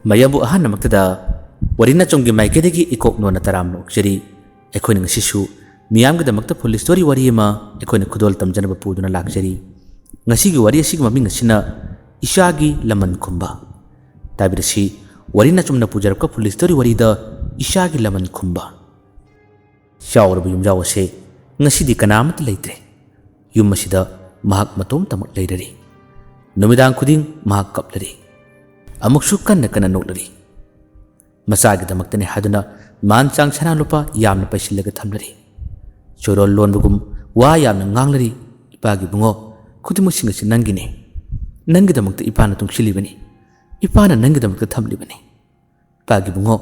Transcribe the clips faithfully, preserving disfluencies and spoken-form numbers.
ꯃꯌꯥꯝꯕꯨ ꯑꯍꯥꯟꯕꯃꯛꯇꯗ ꯋꯥꯔꯤ ꯅꯆꯨꯝꯒꯤ ꯃꯥꯏꯀꯩꯗꯒꯤ ꯏꯀꯣꯛ ꯅꯣꯟꯅ ꯇꯔꯥꯝꯅ ꯑꯣꯛꯆꯔꯤ꯫ ꯑꯩꯈꯣꯏꯅ ꯉꯁꯤꯁꯨ ꯃꯤꯌꯥꯝꯒꯤꯗꯃꯛꯇ ꯐꯨꯜ ꯁ꯭ꯇꯣꯔꯤ ꯋꯥꯔꯤ ꯑꯃ ꯑꯩꯈꯣꯏꯅ ꯈꯨꯗꯣꯜ ꯇꯝꯖꯅꯕ ꯄꯨꯗꯨꯅ ꯂꯥꯛꯆꯔꯤ꯫ ꯉꯁꯤꯒꯤ ꯋꯥꯔꯤ ꯑꯁꯤꯒꯤ ꯃꯃꯤꯡ ꯑꯁꯤꯅ ꯏꯆꯥꯒꯤ ꯂꯃꯟ ꯈꯨꯝꯕ꯫ ꯇꯥꯕꯤꯔꯁꯤ, ꯋꯥꯔꯤ ꯅꯆꯨꯝꯅ ꯄꯨꯖꯔꯛꯄ ꯐꯨꯜ ꯁ꯭ꯇꯣꯔꯤ ꯋꯥꯔꯤꯗ ꯏꯆꯥꯒꯤ ꯂꯃꯟ ꯈꯨꯝꯕ꯫ ꯆꯥꯎꯔꯕ ꯌꯨꯝꯖꯥꯎ ꯑꯁꯦ ꯉꯁꯤꯗꯤ ꯀꯅꯥ ꯑꯃꯠꯇ ꯂꯩꯇ꯭ꯔꯦ꯫ ꯌꯨꯝ ꯑꯁꯤꯗ ꯃꯍꯥꯛ ꯃꯇꯣꯝꯇꯃꯛ ꯂꯩꯔꯔꯤ꯫ ꯅꯨꯃꯤꯗꯥꯡ ꯈꯨꯗꯤꯡ ꯃꯍꯥꯛ ꯀꯞꯂꯔꯤ꯫ ꯑꯃꯨꯛꯁꯨ ꯀꯟꯅ ꯀꯟꯅ ꯅꯣꯛꯂꯔꯤ꯫ ꯃꯆꯥꯒꯤꯗꯃꯛꯇꯅꯤ ꯍꯥꯏꯗꯨꯅ ꯃꯥꯟ ꯆꯥꯡ ꯁꯅꯥ ꯂꯨꯄꯥ ꯌꯥꯝꯅ ꯄꯩꯁꯤꯜꯂꯒ ꯊꯝꯂꯔꯤ꯫ ꯆꯣꯏꯔꯣꯜ ꯂꯣꯟꯕꯒꯨꯝ ꯋꯥ ꯌꯥꯝꯅ ꯉꯥꯡꯂꯔꯤ꯫ "ꯏꯄꯥꯒꯤ ꯏꯕꯨꯡꯉꯣ, ꯈꯨꯗꯤꯡꯃꯛꯁꯤꯡ ꯑꯁꯤ ꯅꯪꯒꯤꯅꯤ꯫ ꯅꯪꯒꯤꯗꯃꯛꯇ ꯏꯄꯥꯅ ꯇꯨꯡꯁꯤꯜꯂꯤꯕꯅꯤ꯫ ꯏꯄꯥꯅ ꯅꯪꯒꯤꯗꯃꯛꯇ ꯊꯝꯂꯤꯕꯅꯤ꯫ ꯏꯄꯥꯒꯤ ꯏꯕꯨꯡꯉꯣ,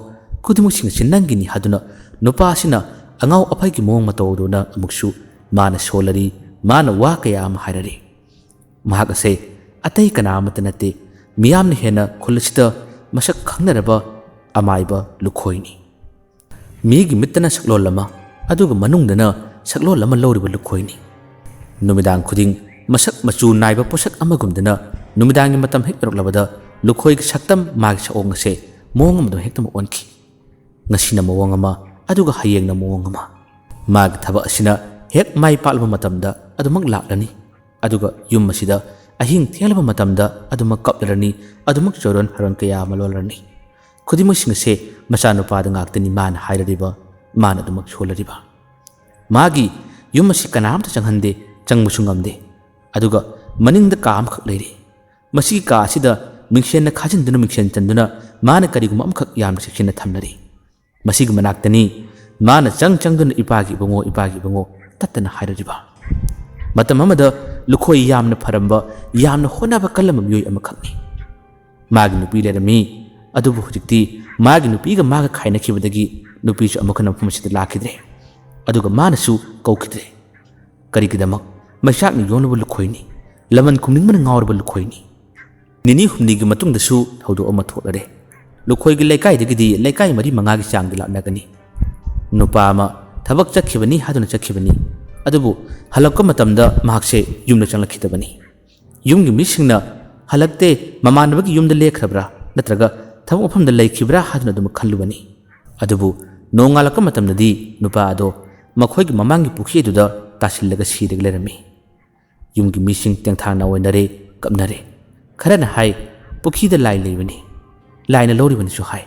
ꯈꯨꯗꯤꯡꯃꯛꯁꯤꯡ ꯑꯁꯤ ꯅꯪꯒꯤꯅꯤ" ꯍꯥꯏꯗꯨꯅ ꯅꯨꯄꯥ ꯑꯁꯤꯅ ꯑꯉꯥꯎ ꯑꯐꯩꯒꯤ ꯃꯑꯣꯡ ꯃꯇꯧꯗꯨꯅ ꯑꯃꯨꯛꯁꯨ ꯃꯥꯅ ꯁꯣꯜꯂꯔꯤ꯫ ꯃꯥꯅ ꯋꯥ ꯀꯌꯥ ꯑꯃ ꯍꯥꯏꯔꯔꯤ꯫ ꯃꯍꯥꯛ ꯑꯁꯦ ꯑꯇꯩ ꯀꯅꯥ ꯑꯃꯠꯇ ꯅꯠꯇꯦ, ꯃꯤꯌꯥꯝꯅ ꯍꯦꯟꯅ ꯈꯨꯜ ꯑꯁꯤꯗ ꯃꯁꯛ ꯈꯪꯅꯔꯕ ꯑꯃꯥꯏꯕ ꯂꯨꯈꯣꯏꯅꯤ꯫ ꯃꯤꯒꯤ ꯃꯤꯠꯇꯅ ꯁꯛꯂꯣꯟ ꯑꯃ, ꯑꯗꯨꯒ ꯃꯅꯨꯡꯗꯅ ꯁꯛꯂꯣꯟ ꯑꯃ ꯂꯧꯔꯤꯕ ꯂꯨꯈꯣꯏꯅꯤ꯫ ꯅꯨꯃꯤꯗꯥꯡ ꯈꯨꯗꯤꯡ ꯃꯁꯛ ꯃꯆꯨ ꯅꯥꯏꯕ ꯄꯣꯠꯁꯛ ꯑꯃꯒꯨꯝꯗꯅ ꯅꯨꯃꯤꯗꯥꯡꯒꯤ ꯃꯇꯝ ꯍꯦꯛ ꯌꯧꯔꯛꯂꯕꯗ ꯂꯨꯈꯣꯏꯒꯤ ꯁꯛꯇꯝ, ꯃꯥꯒꯤ ꯁꯛꯑꯣꯡ ꯑꯁꯦ ꯃꯑꯣꯡ ꯑꯃꯗ ꯍꯦꯛꯇꯃꯛ ꯑꯣꯟꯈꯤ꯫ ꯉꯁꯤꯅ ꯃꯑꯣꯡ ꯑꯃ, ꯑꯗꯨꯒ ꯍꯌꯦꯡꯅ ꯃꯑꯣꯡ ꯑꯃ꯫ ꯃꯥꯒꯤ ꯊꯕꯛ ꯑꯁꯤꯅ ꯍꯦꯛ ꯃꯥꯏ ꯄꯥꯛꯂꯕ ꯃꯇꯝꯗ ꯑꯗꯨꯃꯛ ꯂꯥꯛꯂꯅꯤ꯫ ꯑꯗꯨꯒ ꯌꯨꯝ ꯑꯁꯤꯗ ꯑꯍꯤꯡ ꯊꯦꯡꯂꯕ ꯃꯇꯝꯗ ꯑꯗꯨꯃꯛ ꯀꯞꯂꯔꯅꯤ, ꯑꯗꯨꯃꯛ ꯆꯣꯏꯔꯣꯟ ꯍꯥꯔꯣꯟ ꯀꯌꯥ ꯑꯃ ꯂꯣꯜꯂꯔꯅꯤ꯫ ꯈꯨꯗꯤꯡꯃꯛꯁꯤꯡ ꯑꯁꯦ ꯃꯆꯥꯅꯨꯄꯥꯗ ꯉꯥꯛꯇꯅꯤ ꯃꯥꯅ ꯍꯥꯏꯔꯔꯤꯕ, ꯃꯥꯅ ꯑꯗꯨꯃꯛ ꯁꯣꯜꯂꯔꯤꯕ꯫ ꯃꯥꯒꯤ ꯌꯨꯝ ꯑꯁꯤ ꯀꯅꯥꯝꯇ ꯆꯪꯍꯟꯗꯦ, ꯆꯪꯕꯁꯨ ꯉꯝꯗꯦ꯫ ꯑꯗꯨꯒ ꯃꯅꯤꯡꯗ ꯀꯥ ꯑꯃꯈꯛ ꯂꯩꯔꯤ꯫ ꯃꯁꯤꯒꯤ ꯀꯥ ꯑꯁꯤꯗ ꯃꯤꯡꯁꯦꯟꯅ ꯈꯥꯖꯤꯟꯗꯨꯅ, ꯃꯤꯡꯁꯦꯟ ꯆꯟꯗꯨꯅ ꯃꯥꯅ ꯀꯔꯤꯒꯨꯝꯕ ꯑꯃꯈꯛ ꯌꯥꯝꯅ ꯆꯦꯛꯁꯤꯟꯅ ꯊꯝꯂꯔꯤ꯫ ꯃꯁꯤꯒꯤ ꯃꯅꯥꯛꯇꯅꯤ ꯃꯥꯅ ꯆꯪ ꯆꯪꯗꯨꯅ "ꯏꯄꯥꯒꯤ ꯏꯕꯨꯡꯉꯣ, ꯏꯄꯥꯒꯤ ꯏꯕꯨꯡꯉꯣ" ꯇꯠꯇꯅ ꯍꯥꯏꯔꯔꯤꯕ꯫ ꯃꯇꯝ ꯑꯃꯗ ꯂꯨꯈꯣꯏ ꯌꯥꯝꯅ ꯐꯔꯝꯕ, ꯌꯥꯝꯅ ꯍꯣꯠꯅꯕ ꯀꯜꯂꯝꯕ ꯃꯤꯑꯣꯏ ꯑꯃꯈꯛꯅꯤ꯫ ꯃꯥꯒꯤ ꯅꯨꯄꯤ ꯂꯩꯔꯝꯃꯤ, ꯑꯗꯨꯕꯨ ꯍꯧꯖꯤꯛꯇꯤ ꯃꯥꯒꯤ ꯅꯨꯄꯤꯒ ꯃꯥꯒ ꯈꯥꯏꯅꯈꯤꯕꯗꯒꯤ ꯅꯨꯄꯤꯁꯨ ꯑꯃꯨꯛ ꯍꯟꯅ ꯃꯐꯝ ꯑꯁꯤꯗ ꯂꯥꯛꯈꯤꯗ꯭ꯔꯦ꯫ ꯑꯗꯨꯒ ꯃꯥꯅꯁꯨ ꯀꯧꯈꯤꯗ꯭ꯔꯦ꯫ ꯀꯔꯤꯒꯤꯗꯃꯛ? ꯃꯩꯆꯥꯛꯅ ꯌꯣꯝꯂꯕ ꯂꯨꯈꯣꯏꯅꯤ, ꯂꯃꯟ ꯈꯨꯝꯅꯤꯡꯕꯅ ꯉꯥꯎꯔꯕ ꯂꯨꯈꯣꯏꯅꯤ꯫ ꯅꯤꯅꯤ ꯍꯨꯝꯅꯤꯒꯤ ꯃꯇꯨꯡꯗꯁꯨ ꯊꯧꯗꯣꯛ ꯑꯃ ꯊꯣꯛꯂꯔꯦ꯫ ꯂꯨꯈꯣꯏꯒꯤ ꯂꯩꯀꯥꯏꯗꯒꯤꯗꯤ ꯂꯩꯀꯥꯏ ꯃꯔꯤ ꯃꯉꯥꯒꯤ ꯆꯥꯡꯗꯤ ꯂꯥꯞꯅꯒꯅꯤ꯫ ꯅꯨꯄꯥ ꯑꯃ ꯊꯕꯛ ꯆꯠꯈꯤꯕꯅꯤ ꯍꯥꯏꯗꯨꯅ ꯆꯠꯈꯤꯕꯅꯤ, ꯑꯗꯨꯕꯨ ꯍꯜꯂꯛꯄ ꯃꯇꯝꯗ ꯃꯍꯥꯛꯁꯦ ꯌꯨꯝꯗ ꯆꯪꯂꯛꯈꯤꯗꯕꯅꯤ꯫ ꯌꯨꯝꯒꯤ ꯃꯤꯁꯤꯡꯅ "ꯍꯜꯂꯛꯇꯦ, ꯃꯃꯥꯟꯅꯕꯒꯤ ꯌꯨꯝꯗ ꯂꯦꯛꯈ꯭ꯔꯕ꯭ꯔꯥ, ꯅꯠꯇ꯭ꯔꯒ ꯊꯕꯛ ꯃꯐꯝꯗ ꯂꯩꯈꯤꯕ꯭ꯔꯥ ꯍꯥꯏꯗꯨꯅ ꯑꯗꯨꯃꯛ ꯈꯜꯂꯨꯕꯅꯤ꯫ ꯑꯗꯨꯕꯨ ꯅꯣꯡꯉꯥꯜꯂꯛꯄ ꯃꯇꯝꯗꯗꯤ ꯅꯨꯄꯥ ꯑꯗꯣ ꯃꯈꯣꯏꯒꯤ ꯃꯃꯥꯡꯒꯤ ꯄꯨꯈ꯭ꯔꯤ ꯑꯗꯨꯗ ꯇꯥꯁꯤꯜꯂꯒ ꯁꯤꯔꯒ ꯂꯩꯔꯝꯃꯤ꯫ ꯌꯨꯝꯒꯤ ꯃꯤꯁꯤꯡ ꯇꯦꯡꯊꯥ ꯅꯥꯑꯣꯏꯅꯔꯦ, ꯀꯞꯅꯔꯦ꯫ ꯈꯔꯅ ꯍꯥꯏ, "ꯄꯨꯈ꯭ꯔꯤꯗ ꯂꯥꯏ ꯂꯩꯕꯅꯤ, ꯂꯥꯏꯅ ꯂꯧꯔꯤꯕꯅꯤꯁꯨ" ꯍꯥꯏ꯫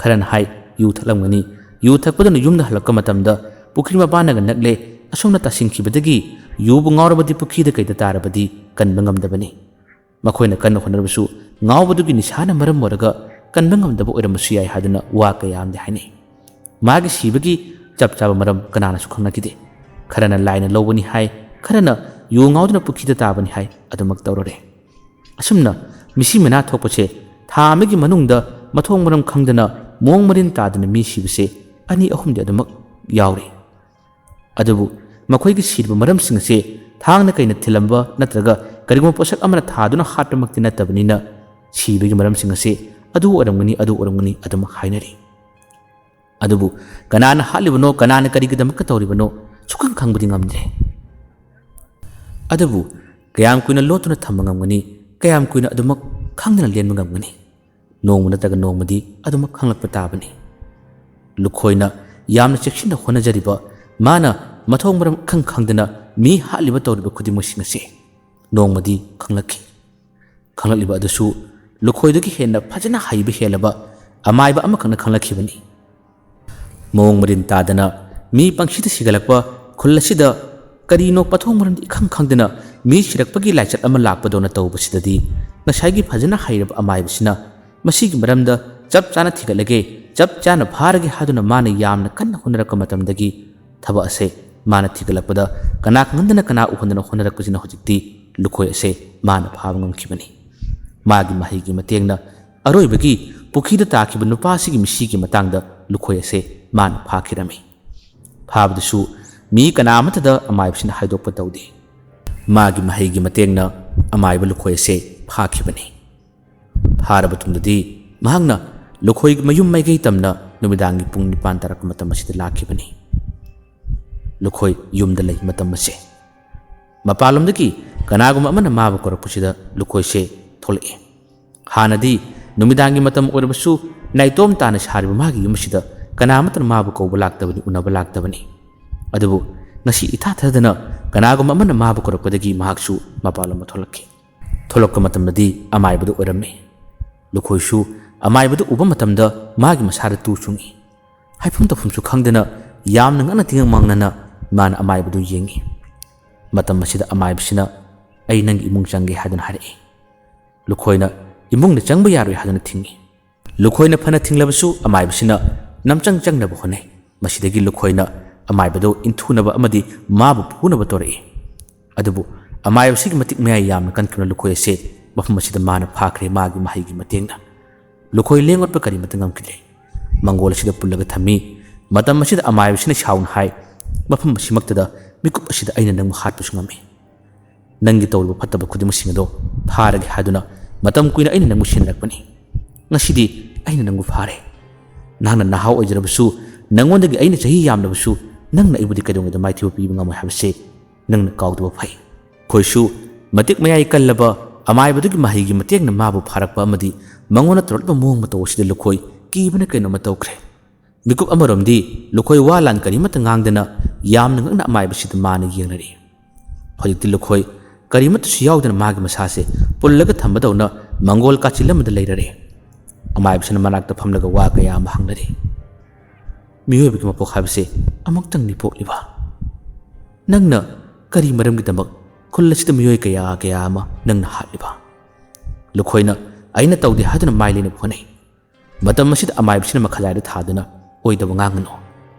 ꯈꯔꯅ ꯍꯥꯏ, "ꯌꯨ ꯊꯛꯂꯝꯒꯅꯤ, ꯌꯨ ꯊꯛꯄꯗꯨꯅ ꯌꯨꯝꯗ ꯍꯜꯂꯛꯄ ꯃꯇꯝꯗ ꯄꯨꯈ꯭ꯔꯤ ꯃꯄꯥꯟꯅꯒ ꯅꯛꯂꯦ, ꯑꯁꯣꯝꯅ ꯇꯥꯁꯤꯟꯈꯤꯕꯗꯒꯤ ꯌꯨꯕꯨ ꯉꯥꯎꯔꯕꯗꯤ ꯄꯨꯈ꯭ꯔꯤꯗ ꯀꯩꯗ ꯇꯥꯔꯕꯗꯤ ꯀꯟꯕ ꯉꯝꯗꯕꯅꯤ꯫ ꯃꯈꯣꯏꯅ ꯀꯟꯅ ꯍꯣꯠꯅꯔꯕꯁꯨ ꯉꯥꯎꯕꯗꯨꯒꯤ ꯅꯤꯁꯥꯅ ꯃꯔꯝ ꯑꯣꯏꯔꯒ ꯀꯟꯕ ꯉꯝꯗꯕ ꯑꯣꯏꯔꯝꯕꯁꯨ ꯌꯥꯏ" ꯍꯥꯏꯗꯨꯅ ꯋꯥ ꯀꯌꯥ ꯑꯃꯗꯤ ꯍꯥꯏꯅꯩ꯫ ꯃꯥꯒꯤ ꯁꯤꯕꯒꯤ ꯆꯞ ꯆꯥꯕ ꯃꯔꯝ ꯀꯅꯥꯅꯁꯨ ꯈꯪꯅꯈꯤꯗꯦ꯫ ꯈꯔꯅ ꯂꯥꯏꯅ ꯂꯧꯕꯅꯤ ꯍꯥꯏ, ꯈꯔꯅ ꯌꯨ ꯉꯥꯎꯗꯨꯅ ꯄꯨꯈ꯭ꯔꯤꯗ ꯇꯥꯕꯅꯤ ꯍꯥꯏ, ꯑꯗꯨꯃꯛ ꯇꯧꯔꯔꯦ꯫ ꯑꯁꯨꯝꯅ ꯃꯤꯁꯤ ꯃꯤꯅꯥ ꯊꯣꯛꯄꯁꯦ ꯊꯥ ꯑꯃꯒꯤ ꯃꯅꯨꯡꯗ ꯃꯊꯣꯡ ꯃꯔꯝ ꯈꯪꯗꯅ ꯃꯑꯣꯡ ꯃꯔꯤꯟ ꯇꯥꯗꯅ ꯃꯤ ꯁꯤꯕꯁꯦ ꯑꯅꯤ ꯑꯍꯨꯝꯗꯤ ꯑꯗꯨꯃꯛ ꯌꯥꯎꯔꯤ꯫ ꯑꯗꯨꯕꯨ ꯃꯈꯣꯏꯒꯤ ꯁꯤꯔꯤꯕ ꯃꯔꯝꯁꯤꯡ ꯑꯁꯤ ꯊꯥꯡꯅ ꯀꯩꯅ ꯊꯤꯜꯂꯝꯕ ꯅꯠꯇ꯭ꯔꯒ ꯀꯔꯤꯒꯨꯝꯕ ꯄꯣꯠꯁꯛ ꯑꯃꯅ ꯊꯥꯗꯨꯅ ꯍꯥꯠꯄꯃꯛꯇꯤ ꯅꯠꯇꯕꯅꯤꯅ, ꯁꯤꯕꯒꯤ ꯃꯔꯝꯁꯤꯡ ꯑꯁꯤ ꯑꯗꯨ ꯑꯣꯏꯔꯝꯒꯅꯤ, ꯑꯗꯨ ꯑꯣꯏꯔꯝꯒꯅꯤ ꯑꯗꯨꯝ ꯍꯥꯏꯅꯔꯤ꯫ ꯑꯗꯨꯕꯨ ꯀꯅꯥꯅ ꯍꯥꯠꯂꯤꯕꯅꯣ, ꯀꯅꯥꯅ ꯀꯔꯤꯒꯤꯗꯃꯛꯇ ꯇꯧꯔꯤꯕꯅꯣ ꯁꯨꯈꯪ ꯈꯪꯕꯗꯤ ꯉꯝꯗ꯭ꯔꯦ꯫ ꯑꯗꯨꯕꯨ ꯀꯌꯥꯝ ꯀꯨꯏꯅ ꯂꯣꯠꯇꯨꯅ ꯊꯝꯕ ꯉꯝꯒꯅꯤ? ꯀꯌꯥꯝ ꯀꯨꯏꯅ ꯑꯗꯨꯃꯛ ꯈꯪꯗꯅ ꯂꯦꯟꯕ ꯉꯝꯒꯅꯤ? ꯅꯣꯡꯃ ꯅꯠꯇ꯭ꯔꯒ ꯅꯣꯡꯃꯗꯤ ꯑꯗꯨꯃꯛ ꯈꯪꯂꯛꯄ ꯇꯥꯕꯅꯤ꯫ ꯂꯨꯈꯣꯏꯅ ꯌꯥꯝꯅ ꯆꯦꯛꯁꯤꯟꯅ ꯍꯣꯠꯅꯖꯔꯤꯕ ꯃꯥꯅ ꯃꯊꯣꯡ ꯃꯔꯝ ꯏꯈꯪ ꯈꯪꯗꯅ ꯃꯤ ꯍꯥꯠꯂꯤꯕ ꯇꯧꯔꯤꯕ ꯈꯨꯗꯤꯡꯃꯛꯁꯤꯡ ꯑꯁꯤ ꯅꯣꯡꯃꯗꯤ ꯈꯪꯂꯛꯈꯤ꯫ ꯈꯪꯂꯛꯂꯤꯕ ꯑꯗꯨꯁꯨ ꯂꯨꯈꯣꯏꯗꯒꯤ ꯍꯦꯟꯅ ꯐꯖꯅ ꯍꯩꯕ ꯍꯦꯜꯂꯕ ꯑꯃꯥꯏꯕ ꯑꯃꯈꯛꯅ ꯈꯪꯂꯛꯈꯤꯕꯅꯤ꯫ ꯃꯑꯣꯡ ꯃꯔꯤꯟ ꯇꯥꯗꯅ ꯃꯤ ꯄꯪꯁꯤꯗ ꯁꯤꯒꯠꯂꯛꯄ ꯈꯨꯜ ꯑꯁꯤꯗ ꯀꯔꯤꯅꯣ ꯄꯊꯣꯡ ꯃꯔꯝꯗꯤ ꯏꯈꯪ ꯈꯪꯗꯅ ꯃꯤ ꯁꯤꯔꯛꯄꯒꯤ ꯂꯥꯏꯆꯠ ꯑꯃ ꯂꯥꯛꯄꯗꯧꯅ ꯇꯧꯕꯁꯤꯗꯗꯤ ꯉꯁꯥꯏꯒꯤ ꯐꯖꯅ ꯍꯩꯔꯕ ꯑꯃꯥꯏꯕꯁꯤꯅ ꯃꯁꯤꯒꯤ ꯃꯔꯝꯗ ꯆꯞ ꯆꯥꯅ ꯊꯤꯒꯠꯂꯒꯦ, ꯆꯞ ꯆꯥꯅ ꯐꯥꯔꯒꯦ ꯍꯥꯏꯗꯨꯅ ꯃꯥꯅ ꯌꯥꯝꯅ ꯀꯟꯅ ꯍꯣꯠꯅꯔꯛꯄ ꯃꯇꯝꯗꯒꯤ ꯊꯕꯛ ꯑꯁꯦ ꯃꯥꯅ ꯊꯤꯒꯠꯂꯛꯄꯗ ꯀꯅꯥ ꯈꯪꯍꯟꯗꯅ ꯀꯅꯥ ꯎꯍꯟꯗꯅ ꯍꯣꯠꯅꯔꯛꯄꯁꯤꯅ ꯍꯧꯖꯤꯛꯇꯤ ꯂꯨꯈꯣꯏ ꯑꯁꯦ ꯃꯥꯅ ꯐꯥꯕ ꯉꯝꯈꯤꯕꯅꯤ꯫ ꯃꯥꯒꯤ ꯃꯍꯩꯒꯤ ꯃꯇꯦꯡꯅ ꯑꯔꯣꯏꯕꯒꯤ ꯄꯨꯈ꯭ꯔꯤꯗ ꯇꯥꯈꯤꯕ ꯅꯨꯄꯥꯁꯤꯒꯤ ꯃꯤꯁꯤꯒꯤ ꯃꯇꯥꯡꯗ ꯂꯨꯈꯣꯏ ꯑꯁꯦ ꯃꯥꯅ ꯐꯥꯈꯤꯔꯝꯃꯤ꯫ ꯐꯥꯕꯗꯨꯁꯨ ꯃꯤ ꯀꯅꯥ ꯑꯃꯠꯇꯗ ꯑꯃꯥꯏꯕꯁꯤꯅ ꯍꯥꯏꯗꯣꯛꯄ ꯇꯧꯗꯦ꯫ ꯃꯥꯒꯤ ꯃꯍꯩꯒꯤ ꯃꯇꯦꯡꯅ ꯑꯃꯥꯏꯕ ꯂꯨꯈꯣꯏ ꯑꯁꯦ ꯐꯥꯈꯤꯕꯅꯤ꯫ ꯐꯥꯔꯕ ꯇꯨꯡꯗꯗꯤ ꯃꯍꯥꯛꯅ ꯂꯨꯈꯣꯏ ꯃꯌꯨꯝ ꯃꯥꯏꯀꯩ ꯇꯝꯅ ꯅꯨꯃꯤꯗꯥꯡꯒꯤ ꯄꯨꯡ ꯅꯤꯄꯥꯟ ꯇꯥꯔꯛꯄ ꯃꯇꯝ ꯑꯁꯤꯗ ꯂꯥꯛꯈꯤꯕꯅꯤ꯫ ꯂꯨꯈꯣꯏ ꯌꯨꯝꯗ ꯂꯩ ꯃꯇꯝ ꯑꯁꯦ꯫ ꯃꯄꯥꯟꯂꯣꯝꯗꯒꯤ ꯀꯅꯥꯒꯨꯝꯕ ꯑꯃꯅ ꯃꯥꯕꯨ ꯀꯧꯔꯛꯄꯁꯤꯗ ꯂꯨꯈꯣꯏꯁꯦ ꯊꯣꯛꯂꯛꯏ꯫ ꯍꯥꯟꯅꯗꯤ ꯅꯨꯃꯤꯗꯥꯡꯒꯤ ꯃꯇꯝ ꯑꯣꯏꯔꯕꯁꯨ ꯅꯥꯏꯇꯣꯝ ꯇꯥꯅ ꯁꯥꯔꯤꯕ ꯃꯥꯒꯤ ꯌꯨꯝ ꯑꯁꯤꯗ ꯀꯅꯥ ꯑꯃꯠꯇꯅ ꯃꯥꯕꯨ ꯀꯧꯕ ꯂꯥꯛꯇꯕꯅꯤ, ꯎꯅꯕ ꯂꯥꯛꯇꯕꯅꯤ꯫ ꯑꯗꯨꯕꯨ ꯉꯁꯤ ꯏꯊꯥ ꯊꯥꯖꯗꯅ ꯀꯅꯥꯒꯨꯝꯕ ꯑꯃꯅ ꯃꯥꯕꯨ ꯀꯧꯔꯛꯄꯗꯒꯤ ꯃꯍꯥꯛꯁꯨ ꯃꯄꯥꯟꯂꯣꯝꯗ ꯊꯣꯛꯂꯛꯈꯤ꯫ ꯊꯣꯛꯂꯛꯄ ꯃꯇꯝꯗꯗꯤ ꯑꯃꯥꯏꯕꯗꯨ ꯑꯣꯏꯔꯝꯃꯤ꯫ ꯂꯨꯈꯣꯏꯁꯨ ꯑꯃꯥꯏꯕꯗꯨ ꯎꯕ ꯃꯇꯝꯗ ꯃꯥꯒꯤ ꯃꯁꯥꯗ ꯇꯨ ꯆꯨꯡꯏ꯫ ꯍꯥꯏꯐꯝ ꯇꯧꯐꯝꯁꯨ ꯈꯪꯗꯅ ꯌꯥꯝꯅ ꯉꯛꯅ ꯇꯤꯡꯉꯛ ꯃꯥꯡꯅꯅ ꯃꯥꯅ ꯑꯃꯥꯏꯕꯗꯨ ꯌꯦꯡꯏ꯫ ꯃꯇꯝ ꯑꯁꯤꯗ ꯑꯃꯥꯏꯕꯁꯤꯅ "ꯑꯩ ꯅꯪꯒꯤ ꯏꯃꯨꯡ ꯆꯪꯒꯦ" ꯍꯥꯏꯗꯨꯅ ꯍꯥꯏꯔꯛꯏ꯫ ꯂꯨꯈꯣꯏꯅ "ꯏꯃꯨꯡꯗ ꯆꯪꯕ ꯌꯥꯔꯣꯏ" ꯍꯥꯏꯗꯨꯅ ꯊꯤꯡꯏ꯫ ꯂꯨꯈꯣꯏꯅ ꯐꯅ ꯊꯤꯡꯂꯕꯁꯨ ꯑꯃꯥꯏꯕꯁꯤꯅ ꯅꯝꯆꯪ ꯆꯪꯅꯕ ꯍꯣꯠꯅꯩ꯫ ꯃꯁꯤꯗꯒꯤ ꯂꯨꯈꯣꯏꯅ ꯑꯃꯥꯏꯕꯗꯨ ꯏꯟꯊꯨꯅꯕ ꯑꯃꯗꯤ ꯃꯥꯕꯨ ꯐꯨꯅꯕ ꯇꯧꯔꯛꯏ꯫ ꯑꯗꯨꯕꯨ ꯑꯃꯥꯏꯕꯁꯤꯒꯤ ꯃꯇꯤꯛ ꯃꯌꯥꯏ ꯌꯥꯝꯅ ꯀꯟꯈꯤꯕꯅ ꯂꯨꯈꯣꯏ ꯑꯁꯦ ꯃꯐꯝ ꯑꯁꯤꯗ ꯃꯥꯅ ꯐꯥꯈ꯭ꯔꯦ ꯃꯥꯒꯤ ꯃꯍꯩꯒꯤ ꯃꯇꯦꯡꯅ꯫ ꯂꯨꯈꯣꯏ ꯂꯦꯡ ꯑꯣꯠꯄ ꯀꯔꯤꯃꯠꯇ ꯉꯝꯈꯤꯗ꯭ꯔꯦ꯫ ꯃꯪꯒꯣꯜ ꯑꯁꯤꯗ ꯄꯨꯜꯂꯒ ꯊꯝꯃꯤ꯫ ꯃꯇꯝ ꯑꯁꯤꯗ ꯑꯃꯥꯏꯕꯁꯤꯅ ꯁꯥꯎꯅ ꯍꯥꯏ, "ꯃꯐꯝ ꯑꯁꯤꯃꯛꯇꯗ ꯃꯤꯀꯨꯞ ꯑꯁꯤꯗ ꯑꯩꯅ ꯅꯪꯕꯨ ꯍꯥꯠꯄꯁꯨ ꯉꯝꯃꯤ꯫ ꯅꯪꯒꯤ ꯇꯧꯔꯤꯕ ꯐꯠꯇꯕ ꯈꯨꯗꯤꯡꯃꯛꯁꯤꯡ ꯑꯗꯣ ꯐꯥꯔꯒꯦ ꯍꯥꯏꯗꯨꯅ ꯃꯇꯝ ꯀꯨꯏꯅ ꯑꯩꯅ ꯅꯪꯕꯨ ꯁꯦꯟꯅꯔꯛꯄꯅꯤ꯫ ꯉꯁꯤꯗꯤ ꯑꯩꯅ ꯅꯪꯕꯨ ꯐꯥꯔꯦ꯫ ꯅꯍꯥꯛꯅ ꯅꯍꯥ ꯑꯣꯏꯖꯔꯕꯁꯨ, ꯅꯪꯉꯣꯟꯗꯒꯤ ꯑꯩꯅ ꯆꯍꯤ ꯌꯥꯝꯂꯕꯁꯨ, ꯅꯪꯅ ꯑꯩꯕꯨꯗꯤ ꯀꯩꯗꯧꯉꯩꯗ ꯃꯥꯏꯊꯤꯕ ꯄꯤꯕ ꯉꯝꯃꯣꯏ ꯍꯥꯏꯕꯁꯦ ꯅꯪꯅ ꯀꯥꯎꯗꯕ ꯐꯩ꯫" ꯂꯨꯈꯣꯏꯁꯨ ꯃꯇꯤꯛ ꯃꯌꯥꯏ ꯀꯜꯂꯕ ꯑꯃꯥꯏꯕꯗꯨꯒꯤ ꯃꯍꯩꯒꯤ ꯃꯇꯦꯡꯅ ꯃꯥꯕꯨ ꯐꯥꯔꯛꯄ ꯑꯃꯗꯤ ꯃꯉꯣꯟꯗ ꯇꯧꯔꯛꯂꯤꯕ ꯃꯑꯣꯡ ꯃꯇꯧ ꯑꯁꯤꯗ ꯂꯨꯈꯣꯏ ꯀꯤꯕꯅ ꯀꯩꯅꯣꯝꯃ ꯇꯧꯈ꯭ꯔꯦ꯫ ꯃꯤꯀꯨꯞ ꯑꯃꯔꯣꯝꯗꯤ ꯂꯨꯈꯣꯏ ꯋꯥ ꯂꯥꯟ ꯀꯔꯤꯃꯠꯇ ꯉꯥꯡꯗꯅ ꯌꯥꯝꯅ ꯉꯛꯅ ꯑꯃꯥꯏꯕꯁꯤꯗ ꯃꯥꯅ ꯌꯦꯡꯅꯔꯤ꯫ ꯍꯧꯖꯤꯛꯇꯤ ꯂꯨꯈꯣꯏ ꯀꯔꯤꯃꯠꯇꯁꯨ ꯌꯥꯎꯗꯅ ꯃꯥꯒꯤ ꯃꯁꯥꯁꯦ ꯄꯨꯜꯂꯒ ꯊꯝꯕꯗꯧꯅ ꯃꯪꯒꯣꯜ ꯀꯥꯆꯤꯜ ꯑꯃꯗ ꯂꯩꯔꯔꯦ꯫ ꯑꯃꯥꯏꯕꯁꯤꯅ ꯃꯅꯥꯛꯇ ꯐꯝꯂꯒ ꯋꯥ ꯀꯌꯥ ꯑꯃ ꯍꯪꯅꯔꯤ꯫ "ꯃꯤꯑꯣꯏꯕꯒꯤ ꯃꯄꯣꯛ ꯍꯥꯏꯕꯁꯦ ꯑꯃꯨꯛꯇꯪꯅꯤ ꯄꯣꯛꯂꯤꯕ꯫ ꯅꯪꯅ ꯀꯔꯤ ꯃꯔꯝꯒꯤꯗꯃꯛ ꯈꯨꯜ ꯑꯁꯤꯗ ꯃꯤꯑꯣꯏ ꯀꯌꯥ ꯀꯌꯥ ꯑꯃ ꯅꯪꯅ ꯍꯥꯠꯂꯤꯕ?" ꯂꯨꯈꯣꯏꯅ "ꯑꯩꯅ ꯇꯧꯗꯦ" ꯍꯥꯏꯗꯨꯅ ꯃꯥꯏ ꯂꯩꯅꯕ ꯍꯣꯠꯅꯩ꯫ ꯃꯇꯝ ꯑꯁꯤꯗ ꯑꯃꯥꯏꯕꯁꯤꯅ ꯃꯈꯥꯖꯥꯏꯗ ꯊꯥꯗꯨꯅ "ꯑꯣꯏꯗꯕ ꯉꯥꯡꯒꯅꯨ꯫